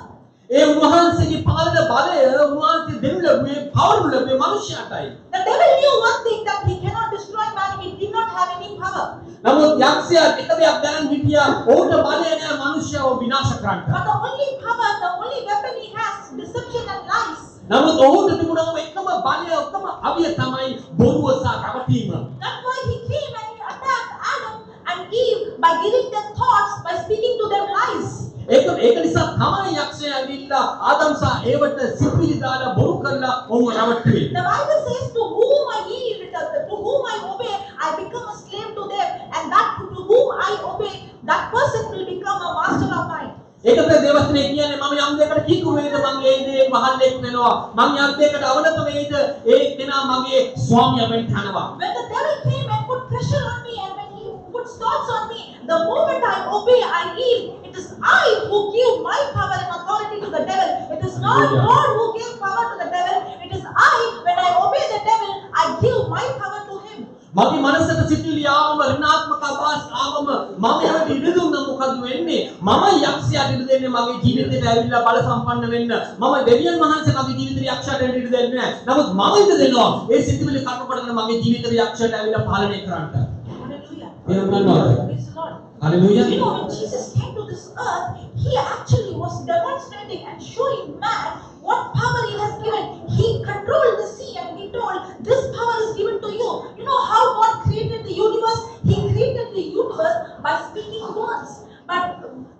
ඒ උන්වහන්සේගේ පාලන බලය උන්වහන්සේ දෙනු ලැබුවේ පවරනු ලැබුවේ මනුෂ්‍යයාටයි. The devil knew one thing, that he cannot destroy man if he did not have any power. නමුත් යක්ෂයා එක දෙයක් දැනන් හිටියා ඔහුට බලය නෑ මනුෂ්‍යව විනාශ කරන්න. But the only power, the only weapon he has is deception and lies. නමුත් ඔහුට තිබුණා වූ එකම බලය එකම අවිය තමයි බොරුව සහ රැවටීම. That's why he came and he attacked Adam and Eve by giving them thoughts, by speaking to them lies. ඒක ඒක නිසා තමයි යක්ෂයා ඇවිල්ලා ආදම් සහ ඒවට සිතුවිලි දාලා බොරු කරලා ඔහුව රැවට්ටුවේ. The Bible says, to whom I yield, to whom I obey, I become a slave to them, and that to whom I obey, that person will become a master of mine. ඒක තමයි දේවචනේ කියන්නේ මම යම් දෙයකට කීකරු වේද මං ඒ දේ වහල්ලෙක් වෙනවා. මං යම් දෙයකට අවනත වේද ඒ කෙනා මගේ ස්වාමියා වෙන්න යනවා. When the devil came and put pressure on me, and when he puts thoughts on me, the moment I obey, I yield. It is I who give my power and authority to the devil. It is not Hallelujah. God who gave power to the devil. It is I, when I obey the devil, I give my power to him. මගේ මනසට සිතුවිලි ආවම ඍණාත්මක අදහස් ආවම මම ඒවට ඉඩ දුන්නා මොකද වෙන්නේ? මම යක්ෂයාට ඉඩ දෙන්නේ මගේ ජීවිතේට ඇවිල්ලා බල සම්පන්න වෙන්න. මම දෙවියන් වහන්සේ මගේ ජීවිතේ යක්ෂයාට එන්න ඉඩ දෙන්නේ නැහැ. නමුත් මම ඉඩ දෙනවා ඒ සිතුවිලි කරුණු කොටගෙන මගේ ජීවිතේ යක්ෂයාට ඇවිල්ලා පාලනය කරන්න. Hallelujah. තේරුම් ගන්නවද? Praise the Lord. Hallelujah. You know, when Jesus came to this earth, he actually was demonstrating and showing man what power he has given. He controlled the sea and he told, this power is given to you. You know how God created the universe? He created the universe by speaking words. But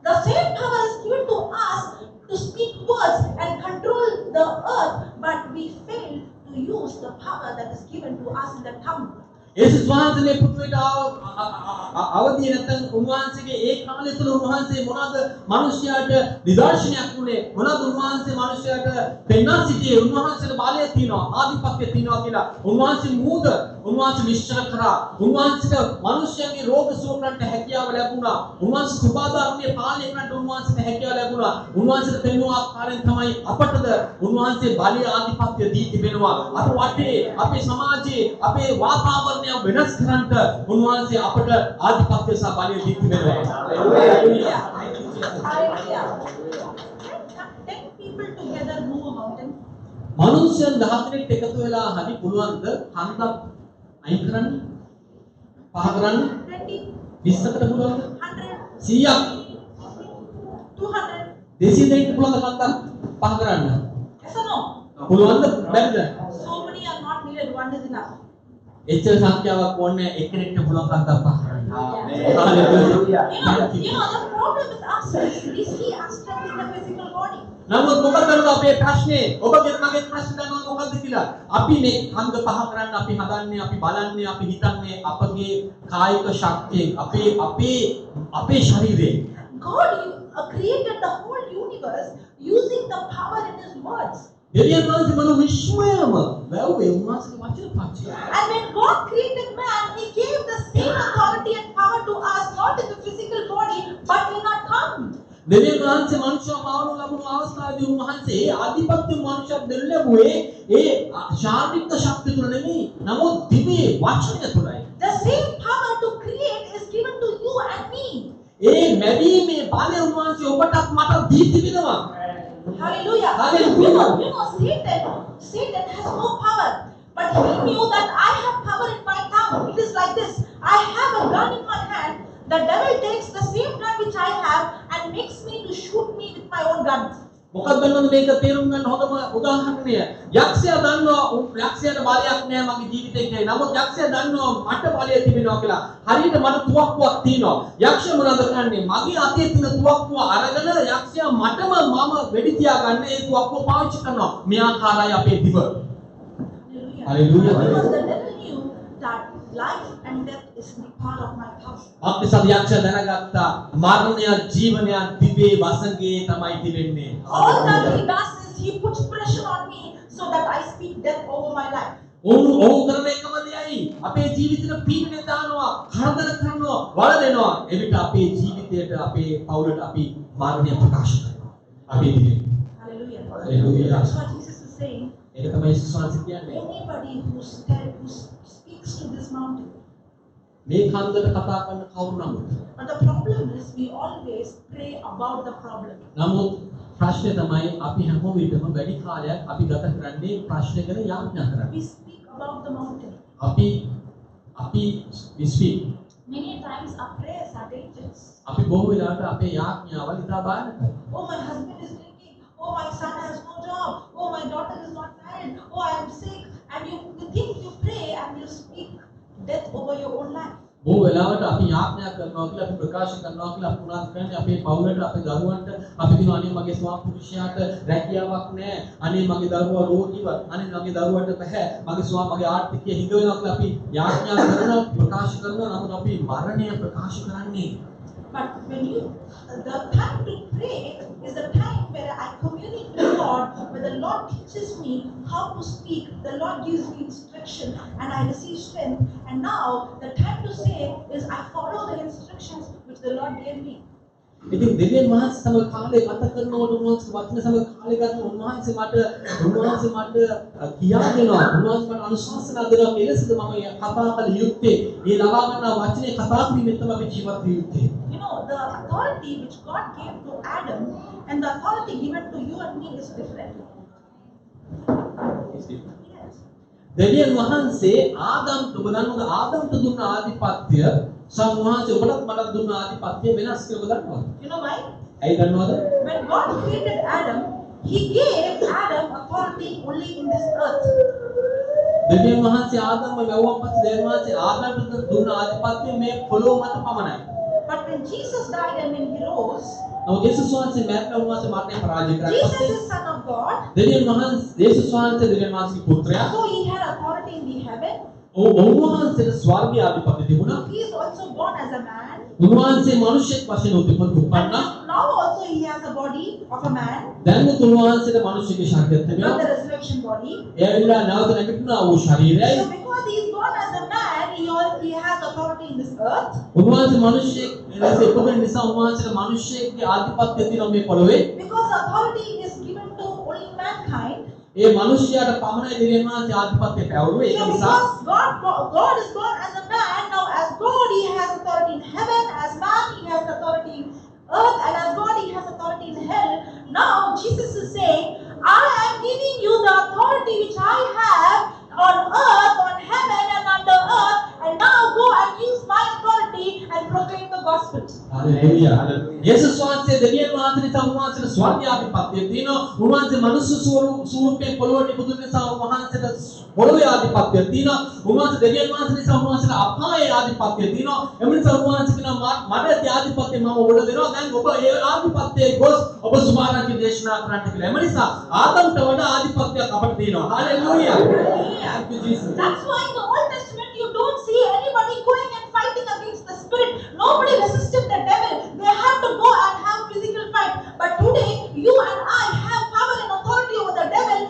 the same power is given to us to speak words and control the earth, but we failed to use the power that is given to us in the tongue. යේසුස් වහන්සේ මේ පෘථිවියට අවදී නැත්නම් උන්වහන්සේගේ ඒ කාලය තුල උන්වහන්සේ මොනවාද මිනිස්යාට නිදර්ශනයක් වුණේ, මොනවාද උන්වහන්සේ මිනිස්යාට පෙන්වා සිටියේ, උන්වහන්සේට බලය තියෙනවා, ආධිපත්‍ය තියෙනවා කියලා උන්වහන්සේ මූද උන්වහන්සේ නිශ්චල කරා. උන්වහන්සේට මිනිස්යාගේ රෝග සුව කරන්නට හැකියාව ලැබුණා. උන්වහන්සේ සුභාධර්මයේ පාලනය කරන්නට උන්වහන්සේට හැකියාව ලැබුණා. උන්වහන්සේට පෙන්වූ ආකාරයෙන් තමයි අපටද උන්වහන්සේ බලය ආධිපත්‍ය දී තිබෙනවා. අප වටේ, අපේ සමාජයේ, අපේ වාතාවරණය වෙනස් කරන්නට උන්වහන්සේ අපට ආධිපත්‍ය සහ බලය දී තිබෙනවා. Hallelujah. Hallelujah. 10 people together move a mountain? මනුෂ්‍යයන් 10 දෙනෙක් එකතු වෙලා හරි පුළුවන්ද කන්දක් අයින් කරන්න? පහ කරන්න? 20, 20කට පුළුවන්ද? 100, 100ක්, 200. 200 දෙනෙක්ට පුළුවන්ද කන්දක් පහ කරන්න? Yes or no? පුළුවන්ද බැරිද? So many are not needed, one is enough. එච්චර සංඛ්‍යාවක් ඕනේ නැහැ, එක්කෙනෙක්ට පුළුවන් කන්දක් පහ කරන්න. Hallelujah. The problem with us is we see our strength in the physical body. නමුත් මොකද දන්නවද අපේ ප්‍රශ්නේ? ඔබගේ මගේ ප්‍රශ්නේ දන්නවද මොකද්ද කියලා? අපි මේ කන්ද පහ කරන්න අපි හදන්නේ, අපි බලන්නේ, අපි හිතන්නේ අපගේ කායික ශක්තියෙන්, අපේ අපේ අපේ ශරීරයෙන්. God created the whole universe using the power in His words. දෙවියන් වහන්සේ මුළු විශ්වයම වැව්වේ උන්වහන්සේගේ වචන පාවිච්චි කරලා. And when God created man, He gave the same authority and power to us, not in the physical body, but in our tongue. දෙවියන් වහන්සේ මනුෂ්‍යව මවනු ලැබුණු අවස්ථාවේදී උන්වහන්සේ ඒ ආධිපත්‍ය මනුෂ්‍යයට දෙනු ලැබුවේ ඒ ශාරීරික ශක්තිය තුළ නෙමෙයි, නමුත් දිවේ වචනය තුළයි. The same power to create is given to you and me. ඒ මැවීමේ බලය උන්වහන්සේ ඔබටත් මටත් දී තිබෙනවා. Hallelujah. Hallelujah. Satan has no power. But he knew that I have power in my tongue. It is like this. I have a gun in my hand. The devil takes the same gun which I have and makes me to shoot me with my own gun. මොකක්ද දන්නවද මේක තේරුම් ගන්න හොඳම උදාහරණය? යක්ෂයා දන්නවා යක්ෂයාට බලයක් නෑ මගේ ජීවිතේ කියලා. නමුත් යක්ෂයා දන්නවා මට බලය තිබෙනවා කියලා. හරියට මට තුවක්කුවක් තියෙනවා. යක්ෂයා මොනවද කරන්නේ? මගේ අතේ තියෙන තුවක්කුව අරගෙන යක්ෂයා මටම මම වෙඩි තියාගන්න ඒ තුවක්කුව පාවිච්චි කරනවා. මේ ආකාරයි අපේ දිව. Hallelujah. Hallelujah. Because the devil knew that life and death is in the power of my tongue. මක්නිසාද යක්ෂයා දැනගත්තා මරණය ජීවනය දිවේ වසඟේ තමයි තිබෙන්නේ. All that he does is he puts pressure on me so that I speak death over my life. ඔවුන් ඔවුන් කරන එකම දෙයයි අපේ ජීවිතේට පීඩනය දානවා, කරදර කරනවා, වල දෙනවා. එවිට අපේ ජීවිතයට, අපේ පවුලට අපි මරණය ප්‍රකාශ කරනවා අපේ දිවේ. Hallelujah. Hallelujah. That's what Jesus is saying. ඒක තමයි යේසුස් වහන්සේ කියන්නේ. Anybody who speaks to this mountain. මේ කන්දට කතා කරන කවුරු නමුත්. But the problem is we always pray about the problem. නමුත් ප්‍රශ්නේ තමයි අපි හැම විටම වැඩි කාලයක් අපි ගත කරන්නේ ප්‍රශ්න ගැන යාඥා කරන්නේ. We speak about the mountain. අපි අපි we speak. Many times our prayers are dangerous. අපි බොහෝ වෙලාවට අපේ යාඥාවල් ඉතා භයානකයි. Oh, my husband is drinking. Oh, my son has no job. Oh, my daughter is not married. Oh, I am sick. And you think you pray and you speak death over your own life. බොහෝ වෙලාවට අපි යාඥා කරනවා කියලා, අපි ප්‍රකාශ කරනවා කියලා, අපි මොනවද කරන්නේ? අපේ පවුලට, අපේ දරුවන්ට අපි කියනවා, අනේ මගේ ස්වාමි පුරුෂයාට රැකියාවක් නැහැ, අනේ මගේ දරුවා රෝගීව, අනේ මගේ දරුවට බැහැ, මගේ ස්වාමි, මගේ ආර්ථිකය හිඟ වෙනවා කියලා අපි යාඥා කරනවා, ප්‍රකාශ කරනවා. නමුත් අපි මරණය ප්‍රකාශ කරන්නේ. But the time to pray is the time where I communicate to God, where the Lord teaches me how to speak, the Lord gives me instruction, and I receive strength. And now the time to say is I follow the instructions which the Lord gave me. ඉතින් දෙවියන් වහන්සේ සමග කාලය ගත කරනකොට, උන්වහන්සේ වචන සමග කාලය ගත කරන උන්වහන්සේ මට කියා දෙනවා, උන්වහන්සේ මට අනුශාසනා දෙනවා කෙලෙසද මම කතා කළ යුත්තේ. මේ ලබා ගන්නා වචනේ කතා කිරීමෙන් තමයි අපි ජීවත් විය යුත්තේ. The authority which God gave to Adam and the authority given to you and me is different. Yes. දෙවියන් වහන්සේ ආදම්ට, ඔබ දන්නවද, ආදම්ට දුන්න ආධිපත්‍ය සහ උන්වහන්සේ ඔබටත් මටත් දුන්න ආධිපත්‍ය වෙනස් කියලා ඔබ දන්නවද? You know why? ඇයි දන්නවද? When God created Adam, He gave Adam authority only in this earth. දෙවියන් වහන්සේ ආදම්ව මැව්වන් පස්සේ දෙවියන් වහන්සේ ආදම්ට දුන්න ආධිපත්‍ය මේ පොළොව මත පමණයි. But when Jesus died and when He rose, නමුත් යේසුස් වහන්සේ මැරෙන උන්වහන්සේ මරණය පරාජය කරාට Jesus පස්සේ is Son of God, දෙවියන් වහන්සේ, යේසුස් වහන්සේ දෙවියන් වහන්සේගේ පුත්‍රයා. so He had authority in the heaven. ඔව් උන්වහන්සේට ස්වර්ගයේ ආධිපත්‍ය තිබුණා. He is also born as a man. උන්වහන්සේ මිනිසෙක් වශයෙන් උප්පන්නා. And now also he has a body of a man, දැන් උන්වහන්සේට මිනිසෙකුගේ ශරීරයක් not තිබෙනවා. the resurrection body. එය ඇවිල්ලා නැවත නැගිටිනා වූ ශරීරයයි. So because he is born as a man, he has authority in this earth. උන්වහන්සේ මිනිසෙක් ලෙස ඉපදෙන නිසා උන්වහන්සේට මිනිසෙක්ගේ ආධිපත්‍ය තියෙනවා මේ පොළොවේ. Because authority is given to only mankind. ඒ මිනිස්යාට පමණයි දෙවියන් වහන්සේ ආධිපත්‍ය පැවරුවේ. ඒක So නිසා because God is born as a man, now as God he has authority in heaven, as man he has authority in earth, and as God he has authority in hell. Now Jesus is saying, I am giving you the authority which I have on earth, on heaven, and under earth, and now go and use my authority and proclaim the gospel. Hallelujah. යේසුස් වහන්සේ දෙවියන් වහන්සේ නිසා උන්වහන්සේට ස්වර්ගීය ආධිපත්‍යය තියෙනවා. උන්වහන්සේ මනුෂ්‍ය ස්වරූපයෙන් පොළොවට ඉපදුන නිසා උන්වහන්සේට පොළොවේ ආධිපත්‍යය තියෙනවා. උන්වහන්සේ දෙවියන් වහන්සේ නිසා උන්වහන්සේට අපායේ ආධිපත්‍යය තියෙනවා. එම නිසා උන්වහන්සේ කියනවා මට ඇති ආධිපත්‍යය මම ඔබට දෙනවා. දැන් ඔබ ඒ ආධිපත්‍යයේ ගොස් ඔබ සුභාරංචි දේශනා කරන්න කියලා. එම නිසා ආදම්ට වඩා ආධිපත්‍යයක් අපට තියෙනවා. Hallelujah. Thank you, Jesus. That's why in the Old Testament you don't see anybody going and fighting against the spirit. Nobody resisted the devil. They had to go and have physical fight. But today you and I have power and authority over the devil.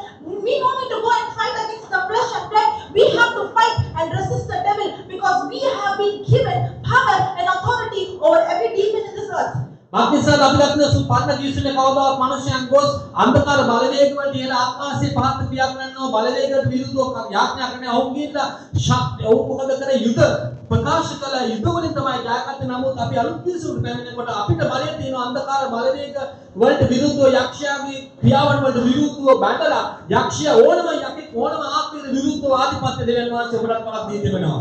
We don't need to go and fight against the flesh and blood. We have to fight and resist the devil because we have been given power and authority over every demon in this earth. මක්නිසාද අපි දකින පරණ ගිවිසුමේ කවදාවත් මනුෂ්‍යයන් ගොස් අන්ධකාර බලවේග වලට ඉහළ ආකාශයේ පහත් ක්‍රියා කරනවා බලවේග වලට විරුද්ධව යාඥා කරනවා. ඔවුන් ගිහිල්ලා ශක්තිය ඔවුන් මොකද කරේ? යුද ප්‍රකාශ කළ යුද වලින් තමයි ජයගත්තේ. නමුත් අපි අලුත් ගිවිසුමට පැමිණෙනකොට අපිට බලය තියෙනවා අන්ධකාර බලවේග වලට විරුද්ධව, යක්ෂයාගේ ක්‍රියාවන් වලට විරුද්ධව බැඳලා යක්ෂයා ඕනම යකෙක් ඕනම ආත්මයකට විරුද්ධව ආධිපත්‍ය දෙවියන් වහන්සේ ඔබටත් මටත් දී තිබෙනවා.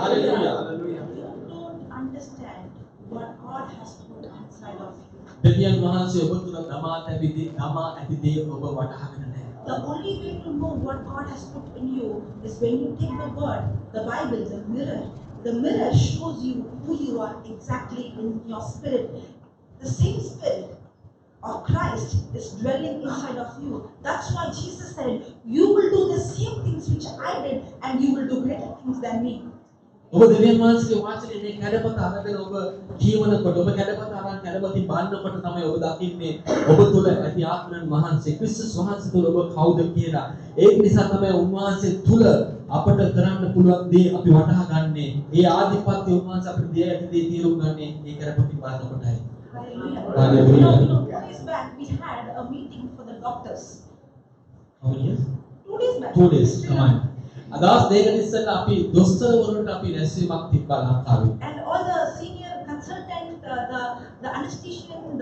Hallelujah. You don't understand what God has put inside of you. දෙවියන් වහන්සේ ඔබ තුළ දමා තැබි දේ දමා ඇති දේ ඔබ වටහාගෙන නැහැ. The only way to know what God has put in you is when you take the word, the Bible, the mirror. The mirror shows you who you are exactly in your spirit. The same spirit of Christ is dwelling inside of you. That's why Jesus said, "You will do the same things which I did, and you will do greater things than me." ඔබ දෙවියන් වහන්සේගේ වචනේ මේ කැඩපත අරගෙන ඔබ කියවනකොට, ඔබ කැඩපත අරන් කැඩපතින් බලනකොට තමයි ඔබ දකින්නේ ඔබ තුළ ඇති ආත්මයන් වහන්සේ ක්‍රිස්තුස් වහන්සේ තුළ ඔබ කවුද කියලා. ඒක නිසා තමයි උන්වහන්සේ තුළ අපට කරන්න පුළුවන් දේ අපි වටහා ගන්නෙ. ඒ ආධිපත්‍ය උන්වහන්සේ අපිට දී ඇති දේ තේරුම් ගන්නේ ඒ කැඩපතින් බලනකොටයි. Hallelujah. Hallelujah. 2 days back, we had a meeting for the doctors. How many years? 2 days back. 2 days. Sri come on. Lanka. දවස් 2කට ඉස්සෙල්ලා අපි දොස්තරවරුන්ට අපි රැස්වීමක් තිබ්බා ලංකාවේ. And all the senior consultant, the anesthetician,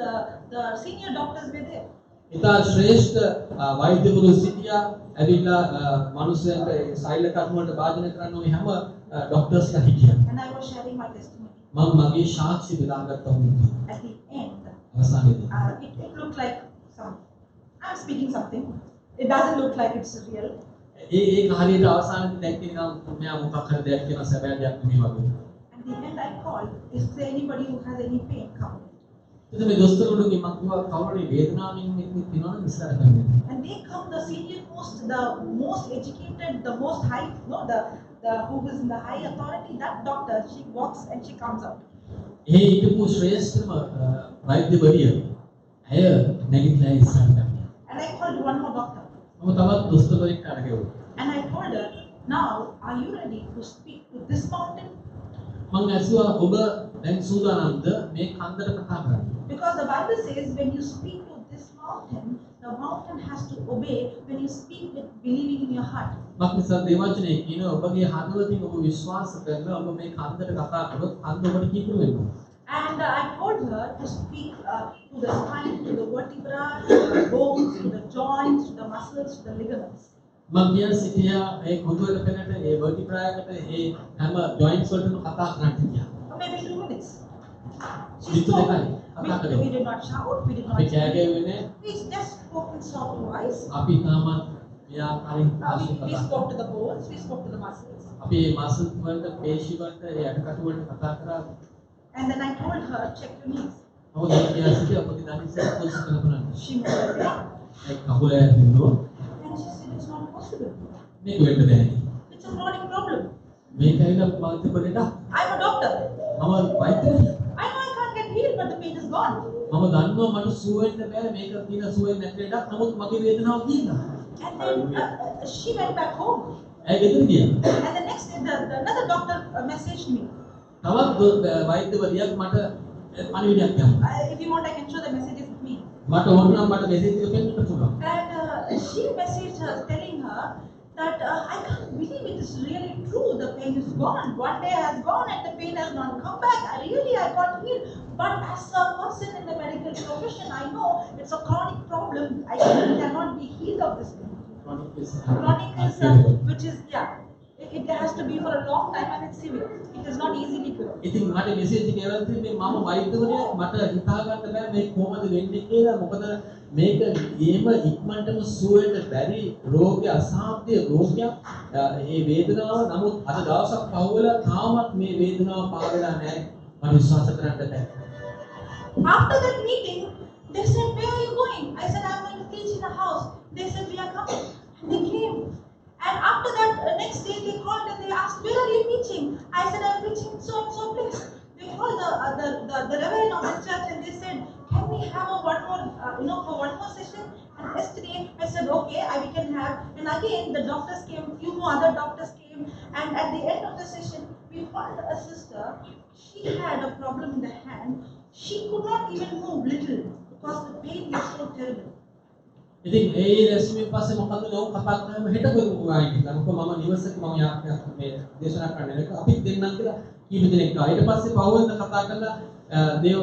the senior doctors were there. ඉතා ශ්‍රේෂ්ඨ වෛද්‍යවරු සිටියා. ඇවිල්ලා මනුස්සයන්ට ඒ ශල්‍ය කර්ම වලට භාජන කරන්න ඕනේ හැම ඩොක්ටර්ස්ලා හිටියා. And I was sharing my testimony. මම මගේ සාක්ෂි බෙදාගත්තා උන්ට. At the end, අවසානයේදී it looked like some, I'm speaking something. It doesn't look like it's real. ඒ ඒක හරියට අවසානයේදී දැක්කේ නිකන් මෙයා මොකක් හරි දෙයක් කියන සැබෑ දෙයක් නෙමෙයි වගේ. At the end, I called, "Is there anybody who has any pain? Come." ඉතින් මේ දොස්තරවරුන්ගෙන් මං කිව්වා කවුරු හරි වේදනාවෙන් ඉන්න තියෙනවා නම් ඉස්සරහට පැමිණෙන්න. And they come, the senior most, the most educated, the most high, no, the who is in the high authority, that doctor, she walks and she comes out. එහි හිටපු ශ්‍රේෂ්ඨම වෛද්‍යවරිය ඇය නැගිටලා ඉස්සරහට පැමිණියා. And I called one more doctor. මම තවත් දොස්තරවරයෙක් අරගෙන And I told her, "Now, are you ready to speak to this mountain?" මං ඇසුවා ඔබ දැන් සූදානම්ද මේ කන්දට කතා කරන්න? Because the Bible says when you speak to this mountain, the mountain has to obey when you speak with believing in your heart. මක්නිසා දේවචනයේ කියන ඔබගේ හදවතින් ඔබ විශ්වාස කරලා ඔබ මේ කන්දට කතා කරොත් කන්ද ඔබට කීකරු වෙනවා. And I told her to speak to the spine, to the vertebra, to the bones, to the joints, to the muscles, to the ligaments. මං කියා සිටියා ඒ කොටුවට පෙනට ඒ වර්ටිබ්‍රා එකට ඒ හැම ජොයින්ට්ස් වලටම කතා කරන්න කියා. For maybe 2 minutes. She විත්තු spoke. 2යි කතා කරේ. We did not shout, we did not අපි කෑ ගැහුවේ නෑ. We just spoke in soft voice. අපි තාමත් මේ ආකාරයෙන් We කතා spoke to the bones, we spoke to the muscles. අපි මේ මසල් වලට පේශි වලට ඒ ඇටකටු වලට කතා කරා. And then I told her, "Check your knees." නමුත් මම කියා සිටියා ඔබගේ දණහිස පරීක්ෂා කරලා බලන්න. She moved her leg. ඒ කකුල ඇතුළු And she said, "It's not possible." මේක වෙන්න බෑනේ. "It's a chronic problem." මේක ඇවිල්ලා මම තිබ්බ ලෙඩක්. I'm a doctor. මම වෛද්‍යවරයෙක්. I know I can't get healed, but the pain is gone. මම දන්නවා මට සුව වෙන්න බෑ මේක තියෙන සුව වෙන්නේ නැති ලෙඩක්. නමුත් මගේ වේදනාව තියෙනවා. And then she went back home. ඇය ගෙදර ගියා. And the next day, another doctor messaged me. තවත් වෛද්‍යවරියක් මට පණිවිඩයක් යවුවා. If you want, I can show the messages with me. මට ඕන නම් මට මෙසේජ් එක පෙන්නන්න පුළුවන්. And she messaged her, telling her that I can't believe it is really true. The pain is gone. One day has gone and the pain has not come back. I got healed. But as a person in the medical profession, I know it's a chronic problem. I cannot be healed of this thing. Chronic is, which is, yeah, it has to be for a long time and it's severe. It is not easily cured. ඉතින් මට message එක එවලා තිබ්බේ මම වෛද්‍යවරයෙක් මට හිතා ගන්න බෑ මේ කොහොමද වෙන්නේ කියලා. මොකද මේක එහෙම ඉක්මනටම සුව වෙන්න බැරි රෝගය අසාධ්‍ය රෝගයක්. ඒ වේදනාව නමුත් අද දවසක් පහුවෙලා තාමත් මේ වේදනාව පහ වෙලා නැහැ. මට විශ්වාස කරන්න බෑ. After that meeting, they said, "Where are you going?" I said, "I'm going to preach in a house." They said, "We are coming." And they came. And after that, next day they called and they asked, "Where are you preaching?" I said, "I'm preaching in so and so place." They called the reverend of the church and they said, "Can we have a one more, for one more session?" And yesterday I said, "Okay, we can have." And again the doctors came, few more other doctors came. And at the end of the session, we called a sister. She had a problem in the hand. She could not even move little because the pain was so terrible. ඉතින් ඒ රැස්වීමෙන් පස්සේ මොකද උනේ? ඔවුන් කතා කරාම හෙට කොහෙද ගායින් කියලා. මොකද මම නිවසක මම යාඥා මේ දේශනා කරන්න එනක අපිත් දෙන්නම් කියලා කීප දෙනෙක් ආවා. ඊට පස්සේ පහුවෙන්ද කතා කරලා දේව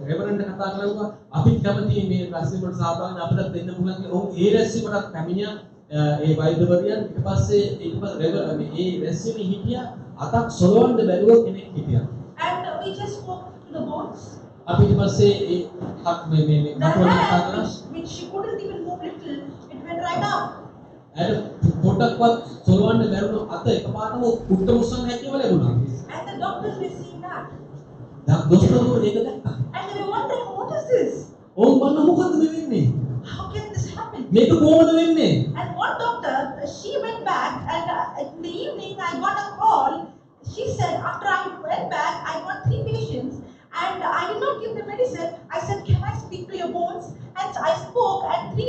රෙවරන්ඩ් කතා කරලා අපිත් කැමතියි මේ රැස්වීමට සහභාගී වෙන්න අපිටත් දෙන්න පුළුවන් කියලා. ඔවුන් ඒ රැස්වීමටත් පැමිණියා ඒ වෛද්‍යවරියන්. ඊට පස්සේ මේ ඒ රැස්වීමේ හිටියා අතක් සොලවන්න බැරුව කෙනෙක් හිටියා. And we just spoke to the bones. අපි ඊට පස්සේ ඒ මේ මේ මේ The කටුවල කතා hand, කරා. which she couldn't even move little, it went right up. ඇයට පොඩ්ඩක්වත් සොලවන්න බැරුණු අත එකපාරටම උඩට උස්සන්න හැකියාව ලැබුණා. And the doctors were seeing that. දැන් දොස්තරවරු ඒක දැක්කා. And they were wondering, what is this? ඔවුන් බලන මොකද්ද මේ වෙන්නේ? How can this happen? මේක කොහොමද වෙන්නේ? And one doctor, she went back, and in the evening I got a call. She said, after I went back, I got three patients, and I did not give the medicine. I said, "Can I speak to your bones?" And I spoke, and three